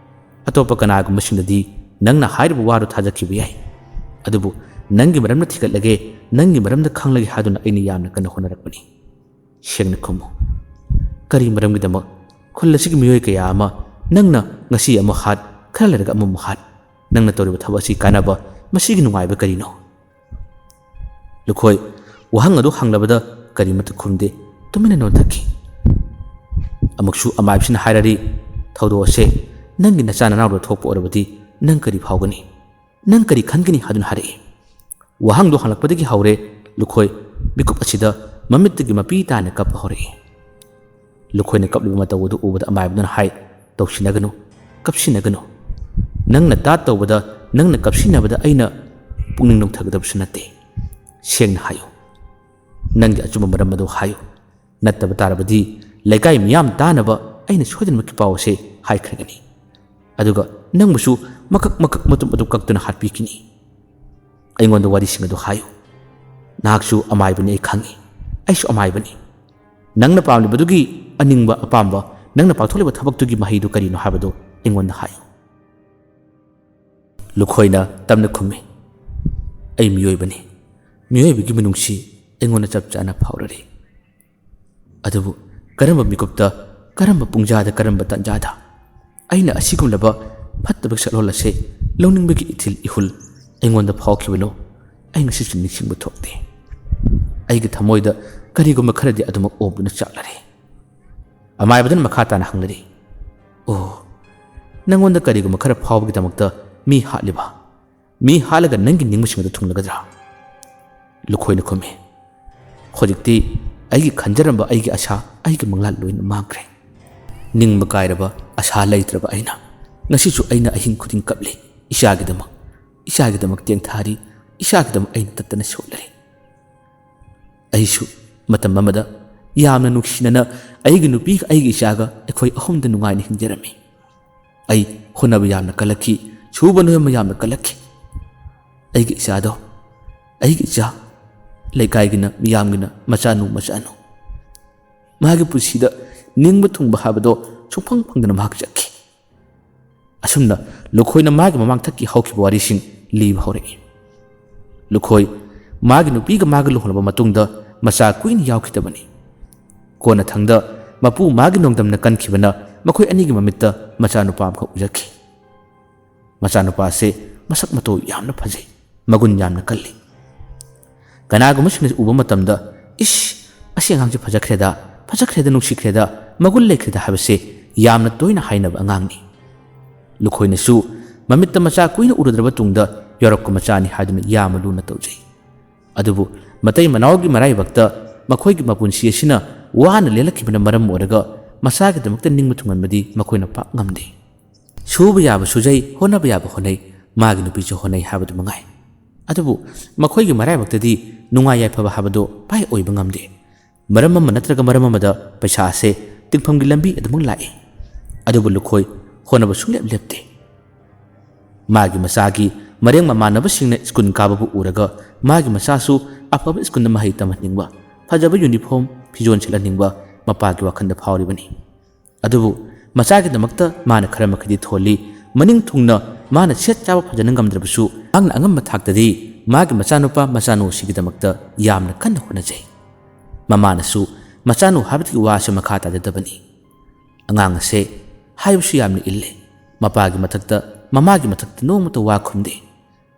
ꯑꯇꯣꯞꯄ ꯀꯅꯥꯒꯨꯝꯕꯁꯤꯡꯗꯗꯤ ꯅꯪꯅ ꯍꯥꯏꯔꯤꯕ ꯋꯥꯗꯨ ꯊꯥꯖꯈꯤꯕ ꯌꯥꯏ꯫ ꯑꯗꯨꯕꯨ ꯅꯪꯒꯤ ꯃꯔꯝꯗ ꯊꯤꯒꯠꯂꯒꯦ, ꯅꯪꯒꯤ ꯃꯔꯝꯗ ꯈꯪꯂꯒꯦ ꯍꯥꯏꯗꯨꯅ ꯑꯩꯅ ꯌꯥꯝꯅ ꯀꯟꯅ ꯍꯣꯠꯅꯔꯛꯄꯅꯤ꯫ ꯁꯦꯡꯅ ꯈꯨꯝꯃꯨ꯫ ꯀꯔꯤ ꯃꯔꯝꯒꯤꯗꯃꯛ ꯈꯨꯜ ꯑꯁꯤꯒꯤ ꯃꯤꯑꯣꯏ ꯀꯌꯥ ꯑꯃ ꯅꯪꯅ ꯉꯁꯤ ꯑꯃꯨꯛ ꯍꯥꯠ, ꯈꯔ ꯂꯩꯔꯒ ꯑꯃꯃꯨꯛ ꯍꯥꯠ? ꯅꯪꯅ ꯇꯧꯔꯤꯕ ꯊꯕꯛ ꯑꯁꯤ ꯀꯥꯟꯅꯕ, ꯃꯁꯤꯒꯤ ꯅꯨꯡꯉꯥꯏꯕ ꯀꯔꯤꯅꯣ?" ꯂꯨꯈꯣꯏ ꯋꯥꯍꯪ ꯑꯗꯨ ꯍꯪꯂꯕꯗ ꯀꯔꯤꯃꯠꯇ ꯈꯨꯝꯗꯦ, ꯇꯨꯃꯤꯟꯅ ꯅꯣꯟꯊꯈꯤ꯫ ꯑꯃꯨꯛꯁꯨ ꯑꯃꯥꯏꯕꯁꯤꯅ ꯍꯥꯏꯔꯔꯤ, "ꯊꯧꯗꯣꯛ ꯑꯁꯦ ꯅꯪꯒꯤ ꯅꯆꯥ ꯅꯅꯥꯎꯗ ꯊꯣꯛꯄ ꯑꯣꯏꯔꯕꯗꯤ ꯅꯪ ꯀꯔꯤ ꯐꯥꯎꯒꯅꯤ? ꯅꯪ ꯀꯔꯤ ꯈꯟꯒꯅꯤ?" ꯍꯥꯏꯗꯨꯅ ꯍꯥꯏꯔꯛꯏ꯫ ꯋꯥꯍꯪꯗꯣ ꯍꯪꯂꯛꯄꯗꯒꯤ ꯍꯧꯔꯦ ꯂꯨꯈꯣꯏ ꯃꯤꯀꯨꯞ ꯑꯁꯤꯗ ꯃꯃꯤꯠꯇꯒꯤ ꯃꯄꯤ ꯇꯥꯅ ꯀꯞꯄ ꯍꯧꯔꯛꯏ꯫ ꯂꯨꯈꯣꯏꯅ ꯀꯞꯂꯤꯕ ꯃꯇꯧ ꯑꯗꯨ ꯎꯕꯗ ꯑꯃꯥꯏꯕꯗꯨꯅ ꯍꯥꯏ, "ꯇꯧꯁꯤꯟꯅꯒꯅꯨ, ꯀꯞꯁꯤꯟꯅꯒꯅꯨ꯫ ꯅꯪꯅ ꯇꯥꯠ ꯇꯧꯕꯗ, ꯅꯪꯅ ꯀꯞꯁꯤꯟꯅꯕꯗ ꯑꯩꯅ ꯄꯨꯛꯅꯤꯡ ꯅꯨꯡꯊꯒꯗꯕꯁꯨ ꯅꯠꯇꯦ꯫ ꯁꯦꯡꯅ ꯍꯥꯏꯌꯨ꯫ ꯅꯪꯒꯤ ꯑꯆꯨꯝꯕ ꯃꯔꯝ ꯑꯗꯨ ꯍꯥꯏꯌꯨ꯫ ꯅꯠꯇꯕ ꯇꯥꯔꯕꯗꯤ ꯂꯩꯀꯥꯏ ꯃꯤꯌꯥꯝ ꯇꯥꯅꯕ ꯑꯩꯅ ꯁꯣꯏꯗꯅꯃꯛꯀꯤ ꯄꯥꯎ ꯑꯁꯦ ꯍꯥꯏꯈ꯭ꯔꯒꯅꯤ꯫ ꯑꯗꯨꯒ ꯅꯪꯕꯨꯁꯨ ꯃꯀꯛ ꯃꯀꯛ ꯃꯇꯨꯝ ꯑꯗꯨ ꯀꯛꯇꯨꯅ ꯍꯥꯠꯄꯤꯈꯤꯅꯤ꯫ ꯑꯩꯉꯣꯟꯗ ꯋꯥꯔꯤꯁꯤꯡ ꯑꯗꯨ ꯍꯥꯏꯌꯨ꯫ ꯅꯍꯥꯛꯁꯨ ꯑꯃꯥꯏꯕꯅꯤ, ꯑꯩ ꯈꯪꯏ꯫ ꯑꯩꯁꯨ ꯑꯃꯥꯏꯕꯅꯤ꯫ ꯅꯪꯅ ꯄꯥꯝꯂꯤꯕꯗꯨꯒꯤ ꯑꯅꯤꯡꯕ ꯑꯄꯥꯝꯕ, ꯅꯪꯅ ꯄꯥꯡꯊꯣꯛꯂꯤꯕ ꯊꯕꯛꯇꯨꯒꯤ ꯃꯍꯩꯗꯨ ꯀꯔꯤꯅꯣ ꯍꯥꯏꯕꯗꯨ ꯑꯩꯉꯣꯟꯗ ꯍꯥꯏꯌꯨ꯫" ꯂꯨꯈꯣꯏꯅ ꯇꯞꯅ ꯈꯨꯝꯃꯤ, "ꯑꯩ ꯃꯤꯑꯣꯏꯕꯅꯤ꯫ ꯃꯤꯑꯣꯏꯕꯒꯤ ꯃꯤꯅꯨꯡꯁꯤ ꯑꯩꯉꯣꯟꯗ ꯆꯞ ꯆꯥꯅ ꯐꯥꯎꯔꯔꯦ꯫ ꯑꯗꯨꯕꯨ ꯀꯔꯝꯕ ꯃꯤꯀꯨꯞꯇ, ꯀꯔꯝꯕ ꯄꯨꯡꯖꯥꯗ, ꯀꯔꯝꯕ ꯇꯥꯟꯖꯥꯗ ꯑꯩꯅ ꯑꯁꯤꯒꯨꯝꯂꯕ ꯐꯠꯇꯕ ꯁꯛꯂꯣꯟ ꯑꯁꯦ ꯂꯧꯅꯤꯡꯕꯒꯤ ꯏꯊꯤꯜ ꯏꯍꯨꯜ ꯑꯩꯉꯣꯟꯗ ꯐꯥꯎꯈꯤꯕꯅꯣ, ꯑꯩ ꯉꯁꯤꯁꯨ ꯅꯤꯡꯁꯤꯡꯕ ꯊꯣꯛꯇꯦ꯫ ꯑꯩꯒꯤ ꯊꯃꯣꯏꯗ ꯀꯔꯤꯒꯨꯝꯕ ꯈꯔꯗꯤ ꯑꯗꯨꯃꯛ ꯑꯣꯝꯗꯨꯅ ꯆꯥꯛꯂꯔꯦ꯫" ꯑꯃꯥꯏꯕꯗꯨꯅ ꯃꯈꯥ ꯇꯥꯅ ꯍꯪꯂꯔꯤ, "ꯑꯣ, ꯅꯪꯉꯣꯟꯗ ꯀꯔꯤꯒꯨꯝꯕ ꯈꯔ ꯐꯥꯎꯕꯒꯤꯗꯃꯛꯇ ꯃꯤ ꯍꯥꯠꯂꯤꯕ? ꯃꯤ ꯍꯥꯠꯂꯒ ꯅꯪꯒꯤ ꯅꯤꯡꯕꯁꯤꯡ ꯑꯗꯨ ꯊꯨꯡꯂꯒꯗ꯭ꯔꯥ?" ꯂꯨꯈꯣꯏꯅ ꯈꯨꯝꯃꯤ, "ꯍꯧꯖꯤꯛꯇꯤ ꯑꯩꯒꯤ ꯈꯟꯖꯔꯝꯕ, ꯑꯩꯒꯤ ꯑꯁꯥ, ꯑꯩꯒꯤ ꯃꯪꯂꯥꯟ ꯂꯣꯏꯅ ꯃꯥꯡꯈ꯭ꯔꯦ꯫ ꯅꯤꯡꯕ ꯀꯥꯏꯔꯕ, ꯑꯁꯥ ꯂꯩꯇ꯭ꯔꯕ ꯑꯩꯅ ꯉꯁꯤꯁꯨ ꯑꯩꯅ ꯑꯍꯤꯡ ꯈꯨꯗꯤꯡ ꯀꯞꯂꯤ꯫ ꯏꯆꯥꯒꯤꯗꯃꯛ, ꯏꯆꯥꯒꯤꯗꯃꯛ ꯇꯦꯡꯊꯥꯔꯤ, ꯏꯆꯥꯒꯤꯗꯃꯛ ꯑꯩꯅ ꯇꯠꯇꯅ ꯁꯣꯠꯂꯔꯤ꯫ ꯑꯩꯁꯨ ꯃꯇꯝ ꯑꯃꯗ ꯌꯥꯝꯅ ꯅꯨꯡꯁꯤꯅꯅ ꯑꯩꯒꯤ ꯅꯨꯄꯤꯒ ꯑꯩꯒꯤ ꯏꯆꯥꯒ ꯑꯩꯈꯣꯏ ꯑꯍꯨꯝꯗ ꯅꯨꯡꯉꯥꯏꯅ ꯍꯤꯡꯖꯔꯝꯃꯤ꯫ ꯑꯩ ꯍꯣꯠꯅꯕ ꯌꯥꯝꯅ ꯀꯜꯂꯛꯈꯤ, ꯁꯨꯕ ꯅꯣꯝꯕ ꯌꯥꯝꯅ ꯀꯜꯂꯛꯈꯤ꯫ ꯑꯩꯒꯤ ꯏꯆꯥꯗꯣ, ꯑꯩꯒꯤ ꯏꯆꯥ, ꯂꯩꯀꯥꯏꯒꯤꯅ, ꯃꯤꯌꯥꯝꯒꯤꯅ ꯃꯆꯥꯅꯨ, ꯃꯆꯥꯅꯨ꯫ ꯃꯥꯒꯤ ꯄꯨꯟꯁꯤꯗ ꯅꯤꯡꯕ ꯊꯨꯡꯕ ꯍꯥꯏꯕꯗꯣ ꯁꯨꯡꯐꯪ ꯐꯪꯗꯅ ꯃꯍꯥꯛ ꯆꯠꯈꯤ꯫" ꯑꯁꯨꯝꯅ ꯂꯨꯈꯣꯏꯅ ꯃꯥꯒꯤ ꯃꯃꯥꯡꯊꯛꯀꯤ ꯍꯧꯈꯤꯕ ꯋꯥꯔꯤꯁꯤꯡ ꯂꯤꯕ ꯍꯧꯔꯛꯏ꯫ ꯂꯨꯈꯣꯏ ꯃꯥꯒꯤ ꯅꯨꯄꯤꯒ ꯃꯥꯒ ꯂꯨꯍꯣꯡꯂꯕ ꯃꯇꯨꯡꯗ ꯃꯆꯥ ꯀꯨꯏꯅ ꯌꯥꯎꯈꯤꯗꯕꯅꯤ꯫ ꯀꯣꯟꯅꯊꯪꯗ ꯃꯄꯨ ꯃꯥꯒꯤ ꯅꯣꯡꯗꯝꯅ ꯀꯟꯈꯤꯕꯅ ꯃꯈꯣꯏ ꯑꯅꯤꯒꯤ ꯃꯃꯤꯠꯇ ꯃꯆꯥꯅꯨꯄꯥ ꯑꯃꯈꯛ ꯎꯖꯈꯤ꯫ ꯃꯆꯥꯅꯨꯄꯥ ꯑꯁꯦ ꯃꯁꯛ ꯃꯇꯧ ꯌꯥꯝꯅ ꯐꯖꯩ, ꯃꯒꯨꯟ ꯌꯥꯝꯅ ꯀꯜꯂꯤ꯫ ꯀꯅꯥꯒꯨꯝꯕꯁꯤꯡꯅ ꯎꯕ ꯃꯇꯝꯗ, "ꯏꯁ, ꯑꯁꯤ ꯑꯉꯥꯡꯁꯦ ꯐꯖꯈ꯭ꯔꯦꯗ, ꯐꯖꯈ꯭ꯔꯦꯗ, ꯅꯨꯡꯁꯤꯈ꯭ꯔꯦꯗ, ꯃꯒꯨꯟ ꯂꯩꯈ꯭ꯔꯦꯗ" ꯍꯥꯏꯕꯁꯦ ꯌꯥꯝꯅ ꯇꯣꯏꯅ ꯍꯥꯏꯅꯕ ꯑꯉꯥꯡꯅꯤ꯫ ꯂꯨꯈꯣꯏꯅꯁꯨ ꯃꯃꯤꯠꯇ ꯃꯆꯥ ꯀꯨꯏꯅ ꯎꯔꯨꯗ꯭ꯔꯕ ꯇꯨꯡꯗ ꯌꯥꯎꯔꯛꯄ ꯃꯆꯥꯅꯤ ꯍꯥꯏꯗꯨꯅ ꯌꯥꯝꯅ ꯂꯨꯅ ꯇꯧꯖꯩ꯫ ꯑꯗꯨꯕꯨ ꯃꯇꯩ ꯃꯅꯥꯎꯒꯤ ꯃꯔꯥꯏꯕꯛꯇ ꯃꯈꯣꯏꯒꯤ ꯃꯄꯨꯟꯁꯤ ꯑꯁꯤꯅ ꯋꯥꯅ ꯂꯦꯜꯂꯛꯈꯤꯕꯅ ꯃꯔꯝ ꯑꯣꯏꯔꯒ ꯃꯆꯥꯒꯤꯗꯃꯛꯇ ꯅꯤꯡꯕ ꯊꯨꯡꯍꯟꯕꯗꯤ ꯃꯈꯣꯏꯅ ꯄꯥꯛ ꯉꯝꯗꯦ꯫ ꯁꯨꯕ ꯌꯥꯕ ꯁꯨꯖꯩ, ꯍꯣꯠꯅꯕ ꯌꯥꯕ ꯍꯣꯠꯅꯩ, ꯃꯥꯒꯤ ꯅꯨꯄꯤꯁꯨ ꯍꯣꯠꯅꯩ ꯍꯥꯏꯕꯗꯨ ꯃꯉꯥꯏ꯫ ꯑꯗꯨꯕꯨ ꯃꯈꯣꯏꯒꯤ ꯃꯔꯥꯏꯕꯛꯇꯗꯤ ꯅꯨꯡꯉꯥꯏ ꯌꯥꯏꯐꯕ ꯍꯥꯏꯕꯗꯨ ꯄꯥꯏ ꯑꯣꯏꯕ ꯉꯝꯗꯦ꯫ ꯃꯔꯝ ꯑꯃ ꯅꯠꯇ꯭ꯔꯒ ꯃꯔꯝ ꯑꯃꯗ ꯄꯩꯁꯥ ꯑꯁꯦ ꯇꯤꯡꯐꯝꯒꯤ ꯂꯝꯕꯤ ꯑꯗꯨꯃꯛ ꯂꯥꯛꯏ꯫ ꯑꯗꯨꯕꯨ ꯂꯨꯈꯣꯏ ꯍꯣꯠꯅꯕ ꯁꯨꯡꯂꯦꯞ ꯂꯦꯞꯇꯦ꯫ ꯃꯥꯒꯤ ꯃꯆꯥꯒꯤ ꯃꯔꯦꯡ ꯃꯃꯥꯟꯅꯕꯁꯤꯡꯅ ꯁ꯭ꯀꯨꯜ ꯀꯥꯕꯕꯨ ꯎꯔꯒ ꯃꯥꯒꯤ ꯃꯆꯥꯁꯨ ꯑꯐꯕ ꯁ꯭ꯀꯨꯜꯗ ꯃꯍꯩ ꯇꯝꯍꯟꯅꯤꯡꯕ, ꯐꯖꯕ ꯌꯨꯅꯤꯐꯣꯔꯝ, ꯐꯤꯖꯣꯜ ꯁꯦꯠꯍꯟꯅꯤꯡꯕ ꯃꯄꯥꯒꯤ ꯋꯥꯈꯜꯗ ꯐꯥꯎꯔꯤꯕꯅꯤ꯫ ꯑꯗꯨꯕꯨ ꯃꯆꯥꯒꯤꯗꯃꯛꯇ ꯃꯥꯅ ꯈꯔ ꯃꯈꯩꯗꯤ ꯊꯣꯜꯂꯤ꯫ ꯃꯅꯤꯡ ꯊꯨꯡꯅ ꯃꯥꯅ ꯁꯦꯠ ꯆꯥꯕ ꯐꯖꯅ ꯉꯝꯗ꯭ꯔꯕꯁꯨ ꯃꯍꯥꯛꯅ ꯑꯉꯝꯕ ꯊꯥꯛꯇꯗꯤ ꯃꯥꯒꯤ ꯃꯆꯥꯅꯨꯄꯥ ꯃꯆꯥꯅꯨꯁꯤꯒꯤꯗꯃꯛꯇ ꯌꯥꯝꯅ ꯀꯟꯅ ꯍꯣꯠꯅꯖꯩ꯫ ꯃꯃꯥꯅꯁꯨ ꯃꯆꯥꯅꯨ ꯍꯥꯏꯕꯗꯨꯒꯤ ꯋꯥꯁꯦ ꯃꯈꯥ ꯇꯥꯖꯗꯕꯅꯤ꯫ ꯑꯉꯥꯡ ꯑꯁꯦ ꯍꯥꯏꯕꯁꯨ ꯌꯥꯝꯅ ꯏꯜꯂꯦ꯫ ꯃꯄꯥꯒꯤ ꯃꯊꯛꯇ, ꯃꯃꯥꯒꯤ ꯃꯊꯛꯇ ꯅꯣꯡꯃꯇ ꯋꯥ ꯈꯨꯝꯗꯦ꯫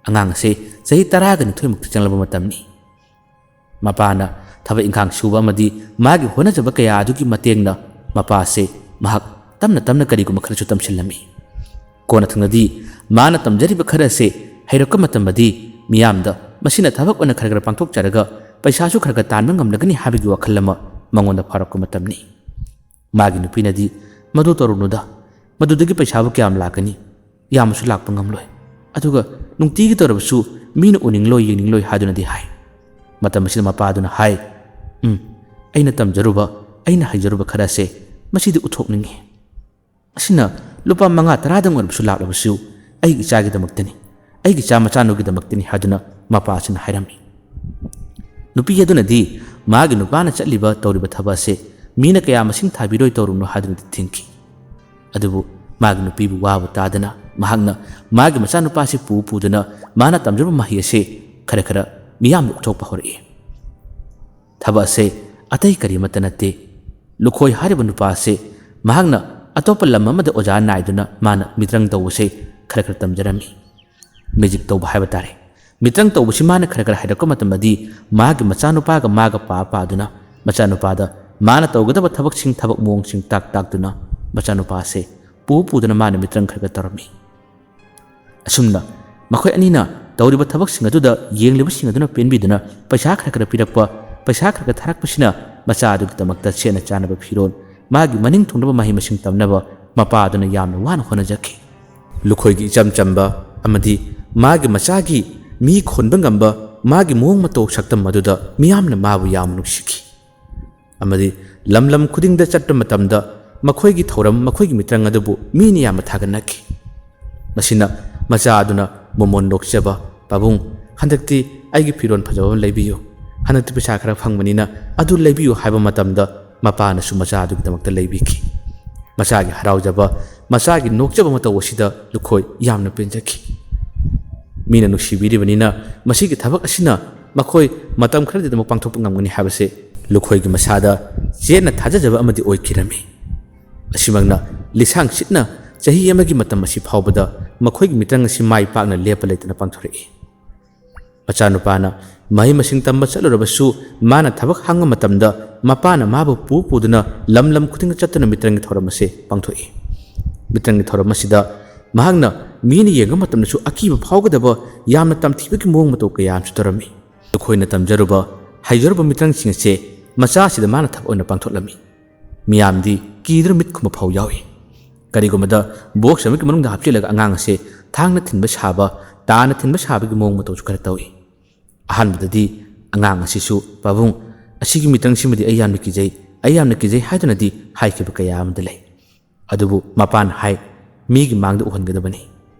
ꯑꯉꯥꯡ ꯑꯁꯦ ꯆꯍꯤ ꯇꯔꯥꯒ ꯅꯤꯊꯣꯏꯃꯨꯛꯇ ꯆꯪꯂꯕ ꯃꯇꯝꯅꯤ꯫ ꯃꯄꯥꯅ ꯊꯕꯛ ꯏꯪꯈꯥꯡ ꯁꯨꯕ ꯑꯃꯗꯤ ꯃꯥꯒꯤ ꯍꯣꯠꯅꯖꯕ ꯀꯌꯥ ꯑꯗꯨꯒꯤ ꯃꯇꯦꯡꯅ ꯃꯄꯥꯁꯦ ꯃꯍꯥꯛ ꯇꯞꯅ ꯇꯞꯅ ꯀꯔꯤꯒꯨꯝꯕ ꯈꯔꯁꯨ ꯇꯝꯁꯤꯜꯂꯝꯃꯤ꯫ ꯀꯣꯟꯅ ꯊꯪꯗꯗꯤ ꯃꯥꯅ ꯇꯝꯖꯔꯤꯕ ꯈꯔ ꯑꯁꯦ ꯍꯩꯔꯛꯄ ꯃꯇꯝꯗꯗꯤ ꯃꯤꯌꯥꯝꯗ ꯃꯁꯤꯅ ꯊꯕꯛ ꯑꯣꯏꯅ ꯈꯔ ꯈꯔ ꯄꯥꯡꯊꯣꯛꯆꯔꯒ ꯄꯩꯁꯥꯁꯨ ꯈꯔ ꯈꯔ ꯇꯥꯟꯕ ꯉꯝꯂꯒꯅꯤ ꯍꯥꯏꯕꯒꯤ ꯋꯥꯈꯜ ꯑꯃ ꯃꯉꯣꯟꯗ ꯐꯥꯎꯔꯛꯄ ꯃꯇꯝꯅꯤ꯫ ꯃꯥꯒꯤ ꯅꯨꯄꯤꯅꯗꯤ, "ꯃꯗꯨ ꯇꯧꯔꯨꯅꯨꯗ, ꯃꯗꯨꯗꯒꯤ ꯄꯩꯁꯥꯕꯨ ꯀꯌꯥꯝ ꯂꯥꯛꯀꯅꯤ? ꯌꯥꯝꯅꯁꯨ ꯂꯥꯛꯄ ꯉꯝꯂꯣꯏ꯫ ꯑꯗꯨꯒ ꯅꯨꯡꯇꯤꯒꯤ ꯇꯧꯔꯕꯁꯨ ꯃꯤꯅ ꯎꯅꯤꯡꯂꯣꯏ, ꯌꯦꯡꯅꯤꯡꯂꯣꯏ" ꯍꯥꯏꯗꯨꯅꯗꯤ ꯍꯥꯏ꯫ ꯃꯇꯝ ꯑꯁꯤꯗ ꯃꯄꯥꯗꯨꯅ ꯍꯥꯏ, "ꯎꯝ, ꯑꯩꯅ ꯇꯝꯖꯔꯨꯕ, ꯑꯩꯅ ꯍꯩꯖꯔꯨꯕ ꯈꯔ ꯑꯁꯦ ꯃꯁꯤꯗꯤ ꯎꯠꯊꯣꯛꯅꯤꯡꯉꯤ꯫ ꯑꯁꯤꯅ ꯂꯨꯄꯥ ꯃꯉꯥ ꯇꯔꯥꯗꯪ ꯑꯣꯏꯔꯕꯁꯨ ꯂꯥꯛꯂꯕꯁꯨ ꯑꯩꯒꯤ ꯏꯆꯥꯒꯤꯗꯃꯛꯇꯅꯤ, ꯑꯩꯒꯤ ꯏꯆꯥ ꯃꯆꯥꯅꯨꯒꯤꯗꯃꯛꯇꯅꯤ" ꯍꯥꯏꯗꯨꯅ ꯃꯄꯥ ꯑꯁꯤꯅ ꯍꯥꯏꯔꯝꯃꯤ꯫ ꯅꯨꯄꯤ ꯑꯗꯨꯅꯗꯤ ꯃꯥꯒꯤ ꯅꯨꯄꯥꯅ ꯆꯠꯂꯤꯕ, ꯇꯧꯔꯤꯕ ꯊꯕꯛ ꯑꯁꯦ ꯃꯤꯅ ꯀꯌꯥ ꯃꯁꯤꯡ ꯊꯥꯕꯤꯔꯣꯏ, ꯇꯧꯔꯨꯅꯨ ꯍꯥꯏꯗꯨꯅꯗꯤ ꯊꯤꯡꯈꯤ꯫ ꯑꯗꯨꯕꯨ ꯃꯥꯒꯤ ꯅꯨꯄꯤꯕꯨ ꯋꯥꯕ ꯇꯥꯗꯅ ꯃꯍꯥꯛꯅ ꯃꯥꯒꯤ ꯃꯆꯥꯅꯨꯄꯥꯁꯤ ꯄꯨ ꯄꯨꯗꯨꯅ ꯃꯥꯅ ꯇꯝꯖꯕ ꯃꯍꯩ ꯑꯁꯦ ꯈꯔ ꯈꯔ ꯃꯤꯌꯥꯝꯗ ꯎꯠꯊꯣꯛꯄ ꯍꯧꯔꯛꯏ꯫ ꯊꯕꯛ ꯑꯁꯦ ꯑꯇꯩ ꯀꯔꯤꯃꯠꯇ ꯅꯠꯇꯦ꯫ ꯂꯨꯈꯣꯏ ꯍꯥꯏꯔꯤꯕ ꯅꯨꯄꯥ ꯑꯁꯦ ꯃꯍꯥꯛꯅ ꯑꯇꯣꯞꯄ ꯂꯝ ꯑꯃꯗ ꯑꯣꯖꯥ ꯅꯥꯏꯗꯨꯅ ꯃꯥꯅ ꯃꯤꯇ꯭ꯔꯪ ꯇꯧꯕꯁꯦ ꯈꯔ ꯈꯔ ꯇꯝꯖꯔꯝꯃꯤ꯫ ꯃꯦꯖꯤꯛ ꯇꯧꯕ ꯍꯥꯏꯕ ꯇꯥꯔꯦ꯫ ꯃꯤꯇ꯭ꯔꯪ ꯇꯧꯕꯁꯤ ꯃꯥꯅ ꯈꯔ ꯈꯔ ꯍꯩꯔꯛꯄ ꯃꯇꯝꯗꯗꯤ ꯃꯥꯒꯤ ꯃꯆꯥꯅꯨꯄꯥꯒ ꯃꯥꯒ ꯄꯥ ꯄꯥꯗꯨꯅ ꯃꯆꯥꯅꯨꯄꯥꯗ ꯃꯥꯅ ꯇꯧꯒꯗꯕ ꯊꯕꯛꯁꯤꯡ, ꯊꯕꯛ ꯃꯑꯣꯡꯁꯤꯡ ꯇꯥꯛ ꯇꯥꯛꯇꯨꯅ ꯃꯆꯥꯅꯨꯄꯥ ꯑꯁꯦ ꯄꯨ ꯄꯨꯗꯨꯅ ꯃꯥꯅ ꯃꯤꯇ꯭ꯔꯪ ꯈꯔ ꯈꯔ ꯇꯧꯔꯝꯃꯤ꯫ ꯑꯁꯨꯝꯅ ꯃꯈꯣꯏ ꯑꯅꯤꯅ ꯇꯧꯔꯤꯕ ꯊꯕꯛꯁꯤꯡ ꯑꯗꯨꯗ ꯌꯦꯡꯂꯤꯕꯁꯤꯡ ꯑꯗꯨꯅ ꯄꯦꯟꯕꯤꯗꯨꯅ ꯄꯩꯁꯥ ꯈꯔ ꯈꯔ ꯄꯤꯔꯛꯄ, ꯄꯩꯁꯥ ꯈꯔ ꯈꯔ ꯊꯥꯔꯛꯄꯁꯤꯅ ꯃꯆꯥ ꯑꯗꯨꯒꯤꯗꯃꯛꯇ ꯁꯦꯠꯅ ꯆꯥꯅꯕ ꯐꯤꯔꯣꯜ, ꯃꯥꯒꯤ ꯃꯅꯤꯡ ꯊꯨꯡꯅꯕ ꯃꯍꯩ ꯃꯁꯤꯡ ꯇꯝꯅꯕ ꯃꯄꯥ ꯑꯗꯨꯅ ꯌꯥꯝꯅ ꯋꯥꯅ ꯍꯣꯠꯅꯖꯈꯤ꯫ ꯂꯨꯈꯣꯏꯒꯤ ꯏꯆꯝ ꯆꯝꯕ ꯑꯃꯗꯤ ꯃꯥꯒꯤ ꯃꯆꯥꯒꯤ ꯃꯤ ꯈꯣꯟꯕ ꯉꯝꯕ ꯃꯥꯒꯤ ꯃꯑꯣꯡ ꯃꯇꯧ ꯁꯛꯇꯝ ꯑꯗꯨꯗ ꯃꯤꯌꯥꯝꯅ ꯃꯥꯕꯨ ꯌꯥꯝꯅ ꯅꯨꯡꯁꯤꯈꯤ꯫ ꯑꯃꯗꯤ ꯂꯝ ꯂꯝ ꯈꯨꯗꯤꯡꯗ ꯆꯠꯄ ꯃꯇꯝꯗ ꯃꯈꯣꯏꯒꯤ ꯊꯧꯔꯝ, ꯃꯈꯣꯏꯒꯤ ꯃꯤꯇ꯭ꯔꯪ ꯑꯗꯨꯕꯨ ꯃꯤꯅ ꯌꯥꯝꯅ ꯊꯥꯒꯠꯅꯈꯤ꯫ ꯃꯁꯤꯅ ꯃꯆꯥ ꯑꯗꯨꯅ ꯃꯣꯃꯣꯟ ꯅꯣꯛꯆꯕ, "ꯄꯥꯕꯨꯡ, ꯍꯟꯗꯛꯇꯤ ꯑꯩꯒꯤ ꯐꯤꯔꯣꯜ ꯐꯖꯕ ꯑꯃ ꯂꯩꯕꯤꯌꯨ꯫ ꯍꯟꯗꯛꯇꯤ ꯄꯩꯁꯥ ꯈꯔ ꯐꯪꯕꯅꯤꯅ ꯑꯗꯨ ꯂꯩꯕꯤꯌꯨ" ꯍꯥꯏꯕ ꯃꯇꯝꯗ ꯃꯄꯥꯅꯁꯨ ꯃꯆꯥ ꯑꯗꯨꯒꯤꯗꯃꯛꯇ ꯂꯩꯕꯤꯈꯤ꯫ ꯃꯆꯥꯒꯤ ꯍꯔꯥꯎꯖꯕ, ꯃꯆꯥꯒꯤ ꯅꯣꯛꯆꯕ ꯃꯇꯧ ꯑꯁꯤꯗ ꯂꯨꯈꯣꯏ ꯌꯥꯝꯅ ꯄꯦꯟꯖꯈꯤ꯫ ꯃꯤꯅ ꯅꯨꯡꯁꯤꯕꯤꯔꯤꯕꯅꯤꯅ ꯃꯁꯤꯒꯤ ꯊꯕꯛ ꯑꯁꯤꯅ ꯃꯈꯣꯏ ꯃꯇꯝ ꯈꯔꯗꯤꯗꯃꯛ ꯄꯥꯡꯊꯣꯛꯄ ꯉꯝꯒꯅꯤ ꯍꯥꯏꯕꯁꯦ ꯂꯨꯈꯣꯏꯒꯤ ꯃꯁꯥꯗ ꯆꯦꯠꯅ ꯊꯥꯖꯖꯕ ꯑꯃꯗꯤ ꯑꯣꯏꯈꯤꯔꯝꯃꯤ꯫ ꯑꯁꯤꯃꯛꯅ ꯂꯤꯁꯥꯡ ꯁꯤꯠꯅ ꯆꯍꯤ ꯑꯃꯒꯤ ꯃꯇꯝ ꯑꯁꯤ ꯐꯥꯎꯕꯗ ꯃꯈꯣꯏꯒꯤ ꯃꯤꯇ꯭ꯔꯪ ꯑꯁꯤ ꯃꯥꯏ ꯄꯥꯛꯅ ꯂꯦꯞꯄ ꯂꯩꯇꯅ ꯄꯥꯡꯊꯣꯔꯛꯏ꯫ ꯃꯆꯥꯅꯨꯄꯥꯅ ꯃꯍꯩ ꯃꯁꯤꯡ ꯇꯝꯕ ꯆꯠꯂꯨꯔꯕꯁꯨ ꯃꯥꯅ ꯊꯕꯛ ꯍꯥꯡꯕ ꯃꯇꯝꯗ ꯃꯄꯥꯅ ꯃꯥꯕꯨ ꯄꯨ ꯄꯨꯗꯨꯅ ꯂꯝ ꯂꯝ ꯈꯨꯗꯤꯡꯗ ꯆꯠꯇꯨꯅ ꯃꯤꯇ꯭ꯔꯪꯒꯤ ꯊꯧꯔꯝ ꯑꯁꯤ ꯄꯥꯡꯊꯣꯛꯏ꯫ ꯃꯤꯇ꯭ꯔꯪꯒꯤ ꯊꯧꯔꯝ ꯑꯁꯤꯗ ꯃꯍꯥꯛꯅ ꯃꯤꯅ ꯌꯦꯡꯕ ꯃꯇꯝꯗꯁꯨ ꯑꯀꯤꯕ ꯐꯥꯎꯒꯗꯕ ꯌꯥꯝꯅ ꯇꯝꯊꯤꯕꯒꯤ ꯃꯑꯣꯡ ꯃꯇꯧ ꯀꯌꯥ ꯑꯃꯁꯨ ꯇꯧꯔꯝꯃꯤ꯫ ꯃꯈꯣꯏꯅ ꯇꯝꯖꯔꯨꯕ, ꯍꯩꯖꯔꯨꯕ ꯃꯤꯇ꯭ꯔꯪꯁꯤꯡ ꯑꯁꯦ ꯃꯆꯥꯁꯤꯗ ꯃꯥꯅ ꯊꯕꯛ ꯑꯣꯏꯅ ꯄꯥꯡꯊꯣꯛꯂꯝꯃꯤ꯫ ꯃꯤꯌꯥꯝꯗꯤ ꯀꯤꯗꯨꯅ ꯃꯤꯠ ꯈꯨꯝꯕ ꯐꯥꯎ ꯌꯥꯎꯏ꯫ ꯀꯔꯤꯒꯨꯝꯕꯗ ꯕꯣꯛꯁ ꯑꯃꯒꯤ ꯃꯅꯨꯡꯗ ꯍꯥꯞꯆꯤꯜꯂꯒ ꯑꯉꯥꯡ ꯑꯁꯦ ꯊꯥꯡꯅ ꯊꯤꯟꯕ ꯁꯥꯕ, ꯇꯥꯅ ꯊꯤꯟꯕ ꯁꯥꯕꯒꯤ ꯃꯑꯣꯡ ꯃꯇꯧꯁꯨ ꯈꯔ ꯇꯧꯏ꯫ ꯑꯍꯥꯟꯕꯗꯗꯤ ꯑꯉꯥꯡ ꯑꯁꯤꯁꯨ, "ꯄꯥꯕꯨꯡ, ꯑꯁꯤꯒꯤ ꯃꯤꯇ꯭ꯔꯪꯁꯤꯃꯗꯤ ꯑꯩ ꯌꯥꯝꯅ ꯀꯤꯖꯩ, ꯑꯩ ꯌꯥꯝꯅ ꯀꯤꯖꯩ" ꯍꯥꯏꯗꯨꯅꯗꯤ ꯍꯥꯏꯈꯤꯕ ꯀꯌꯥ ꯑꯃꯗꯤ ꯂꯩ꯫ ꯑꯗꯨꯕꯨ ꯃꯄꯥꯅ ꯍꯥꯏ, "ꯃꯤꯒꯤ ꯃꯥꯡꯗ ꯎꯍꯟꯒꯗꯕꯅꯤ꯫